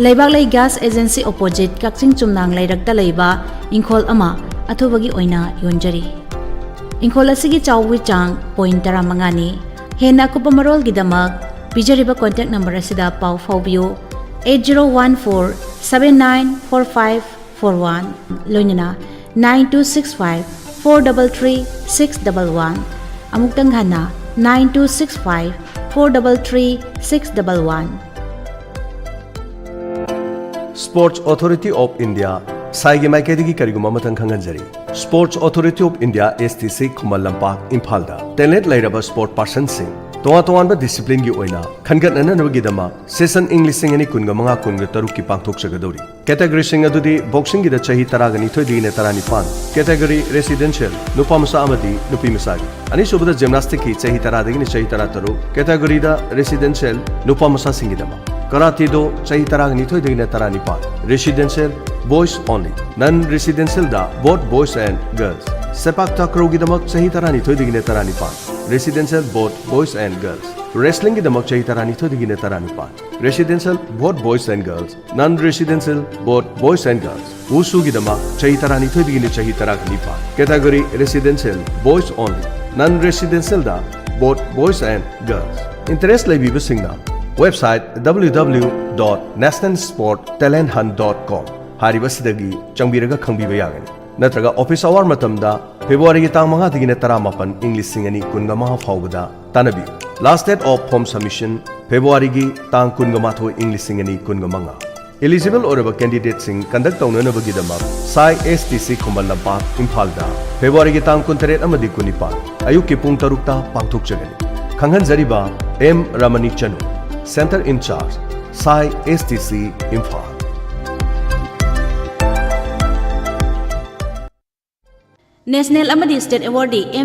ꯂꯩꯕꯥꯛꯂꯩ ꯒ꯭ꯌꯥꯁ ꯑꯦꯖꯦꯟꯁꯤ ꯑꯣꯄꯣꯖꯤꯠ ꯀꯛꯆꯤꯡ ꯆꯨꯝꯅꯥꯡ ꯂꯩꯔꯛꯇ ꯂꯩꯕ ꯏꯪꯈꯣꯜ ꯑꯃ ꯑꯊꯨꯕꯒꯤ ꯑꯣꯏꯅ ꯌꯣꯟꯖꯔꯤ꯫ ꯏꯪꯈꯣꯜ ꯑꯁꯤꯒꯤ ꯆꯥꯎꯕꯒꯤ ꯆꯥꯡ ꯄꯣꯏꯟꯠ ꯇꯔꯥꯃꯉꯥꯅꯤ꯫ ꯍꯦꯟꯅ ꯑꯀꯨꯞꯄ ꯃꯔꯣꯜꯒꯤꯗꯃꯛ ꯄꯤꯖꯔꯤꯕ ꯀꯣꯟꯇꯦꯛ ꯅꯝꯕꯔ ꯑꯁꯤꯗ ꯄꯥꯎ ꯐꯥꯎꯕꯤꯌꯨ, eight zero one four seven nine four five four one, ꯂꯣꯏꯅꯅ nine two six five four double three six double one꯫ ꯑꯃꯨꯛꯇꯪ ꯍꯟꯅ, nine two six five four three three six one one. Sports Authority of India, ꯁꯥꯏꯒꯤ ꯃꯥꯏꯀꯩꯗꯒꯤ ꯀꯔꯤꯒꯨꯝꯕ ꯑꯃꯇꯪ ꯈꯪꯍꯟꯖꯔꯤ꯫ Sports Authority of India, S T C, Khuman Lampak, ꯏꯝꯐꯥꯜꯗ talent ꯂꯩꯔꯕ sport personꯁꯤꯡ ꯇꯣꯉꯥꯟ ꯇꯣꯉꯥꯟꯕ disciplineꯒꯤ ꯑꯣꯏꯅ ꯈꯟꯒꯠꯅꯅꯕꯒꯤꯗꯃꯛ session ꯏꯪ ꯂꯤꯁꯤꯡ ꯑꯅꯤ ꯀꯨꯟꯒ ꯃꯉꯥ ꯀꯨꯟꯒ ꯇꯔꯨꯛꯀꯤ ꯄꯥꯡꯊꯣꯛꯆꯒꯗꯧꯔꯤ꯫ Categoryꯁꯤꯡ ꯑꯗꯨꯗꯤ boxingꯒꯤꯗ ꯆꯍꯤ ꯇꯔꯥꯒ ꯅꯤꯊꯣꯏꯗꯒꯤꯅ ꯇꯔꯥꯅꯤꯄꯥꯟ, category residential, ꯅꯨꯄꯥ ꯃꯆꯥ ꯑꯃꯗꯤ ꯅꯨꯄꯤ ꯃꯆꯥꯒꯤ꯫ ꯑꯅꯤꯁꯨꯕꯗ gymnasticꯀꯤ ꯆꯍꯤ ꯇꯔꯥꯗꯒꯤꯅ ꯆꯍꯤ ꯇꯔꯥꯇꯔꯨꯛ, categoryꯗ residential, ꯅꯨꯄꯥ ꯃꯆꯥꯁꯤꯡꯒꯤꯗꯃꯛ꯫ Karate-do ꯆꯍꯤ ꯇꯔꯥꯒ ꯅꯤꯊꯣꯏꯗꯒꯤꯅ ꯇꯔꯥꯅꯤꯄꯥꯟ, residential, boys only, non-residentialꯗ both boys and girls꯫ Sepak takraw-ꯒꯤꯗꯃꯛ ꯆꯍꯤ ꯇꯔꯥꯅꯤꯊꯣꯏꯗꯒꯤꯅ ꯇꯔꯥꯅꯤꯄꯥꯟ, residential, both boys and girls꯫ Wrestling-ꯒꯤꯗꯃꯛ ꯆꯍꯤ ꯇꯔꯥꯅꯤꯊꯣꯏꯗꯒꯤꯅ ꯇꯔꯥꯅꯤꯄꯥꯟ, residential, both boys and girls, non-residential, both boys and girrs꯫ Wushu-ꯒꯤꯗꯃꯛ ꯆꯍꯤ ꯇꯔꯥꯅꯤꯊꯣꯏꯗꯒꯤꯅ ꯆꯍꯤ ꯇꯔꯥꯒ ꯅꯤꯄꯥꯟ, category residential, boys only, non-residentialꯗ both boys and girls꯫ Interest ꯂꯩꯕꯤꯕꯁꯤꯡꯅ website W W W dot national sport talent hunt dot com ꯍꯥꯏꯔꯤꯕꯁꯤꯗꯒꯤ ꯆꯪꯕꯤꯔꯒ ꯈꯪꯕꯤꯕ ꯌꯥꯒꯅꯤ꯫ ꯅꯠꯇ꯭ꯔꯒ office hour ꯃꯇꯝꯗ February-ꯒꯤ ꯇꯥꯡ ꯃꯉꯥꯗꯒꯤꯅ ꯇꯔꯥꯃꯥꯄꯟ, ꯏꯪ ꯂꯤꯁꯤꯡ ꯑꯅꯤ ꯀꯨꯟꯒ ꯃꯉꯥ ꯐꯥꯎꯕꯗ ꯇꯥꯟꯅꯕꯤꯌꯨ꯫ Last date of form submission February-ꯒꯤ ꯇꯥꯡ ꯀꯨꯟꯒ ꯃꯥꯊꯣꯏ, ꯏꯪ ꯂꯤꯁꯤꯡ ꯑꯅꯤ ꯀꯨꯟꯒ ꯃꯉꯥ꯫ Eligible ꯑꯣꯏꯔꯕ candidateꯁꯤꯡ conduct ꯇꯧꯅꯅꯕꯒꯤꯗꯃꯛ ꯁꯥꯏ S T C Khuman Lampak, ꯏꯝꯐꯥꯜꯗ February-ꯒꯤ ꯇꯥꯡ ꯀꯨꯟꯇꯔꯦꯠ ꯑꯃꯗꯤ ꯀꯨꯟꯅꯤꯄꯥꯟ ꯑꯌꯨꯛꯀꯤ ꯄꯨꯡ ꯇꯔꯨꯛꯇ ꯄꯥꯡꯊꯣꯛꯆꯒꯅꯤ꯫ ꯈꯪꯍꯟꯖꯔꯤꯕ M ꯔꯃꯅꯤ Chanu, Center in Charge, ꯁꯥꯏ S T C, Imphal. National ꯑꯃꯗꯤ state awardee M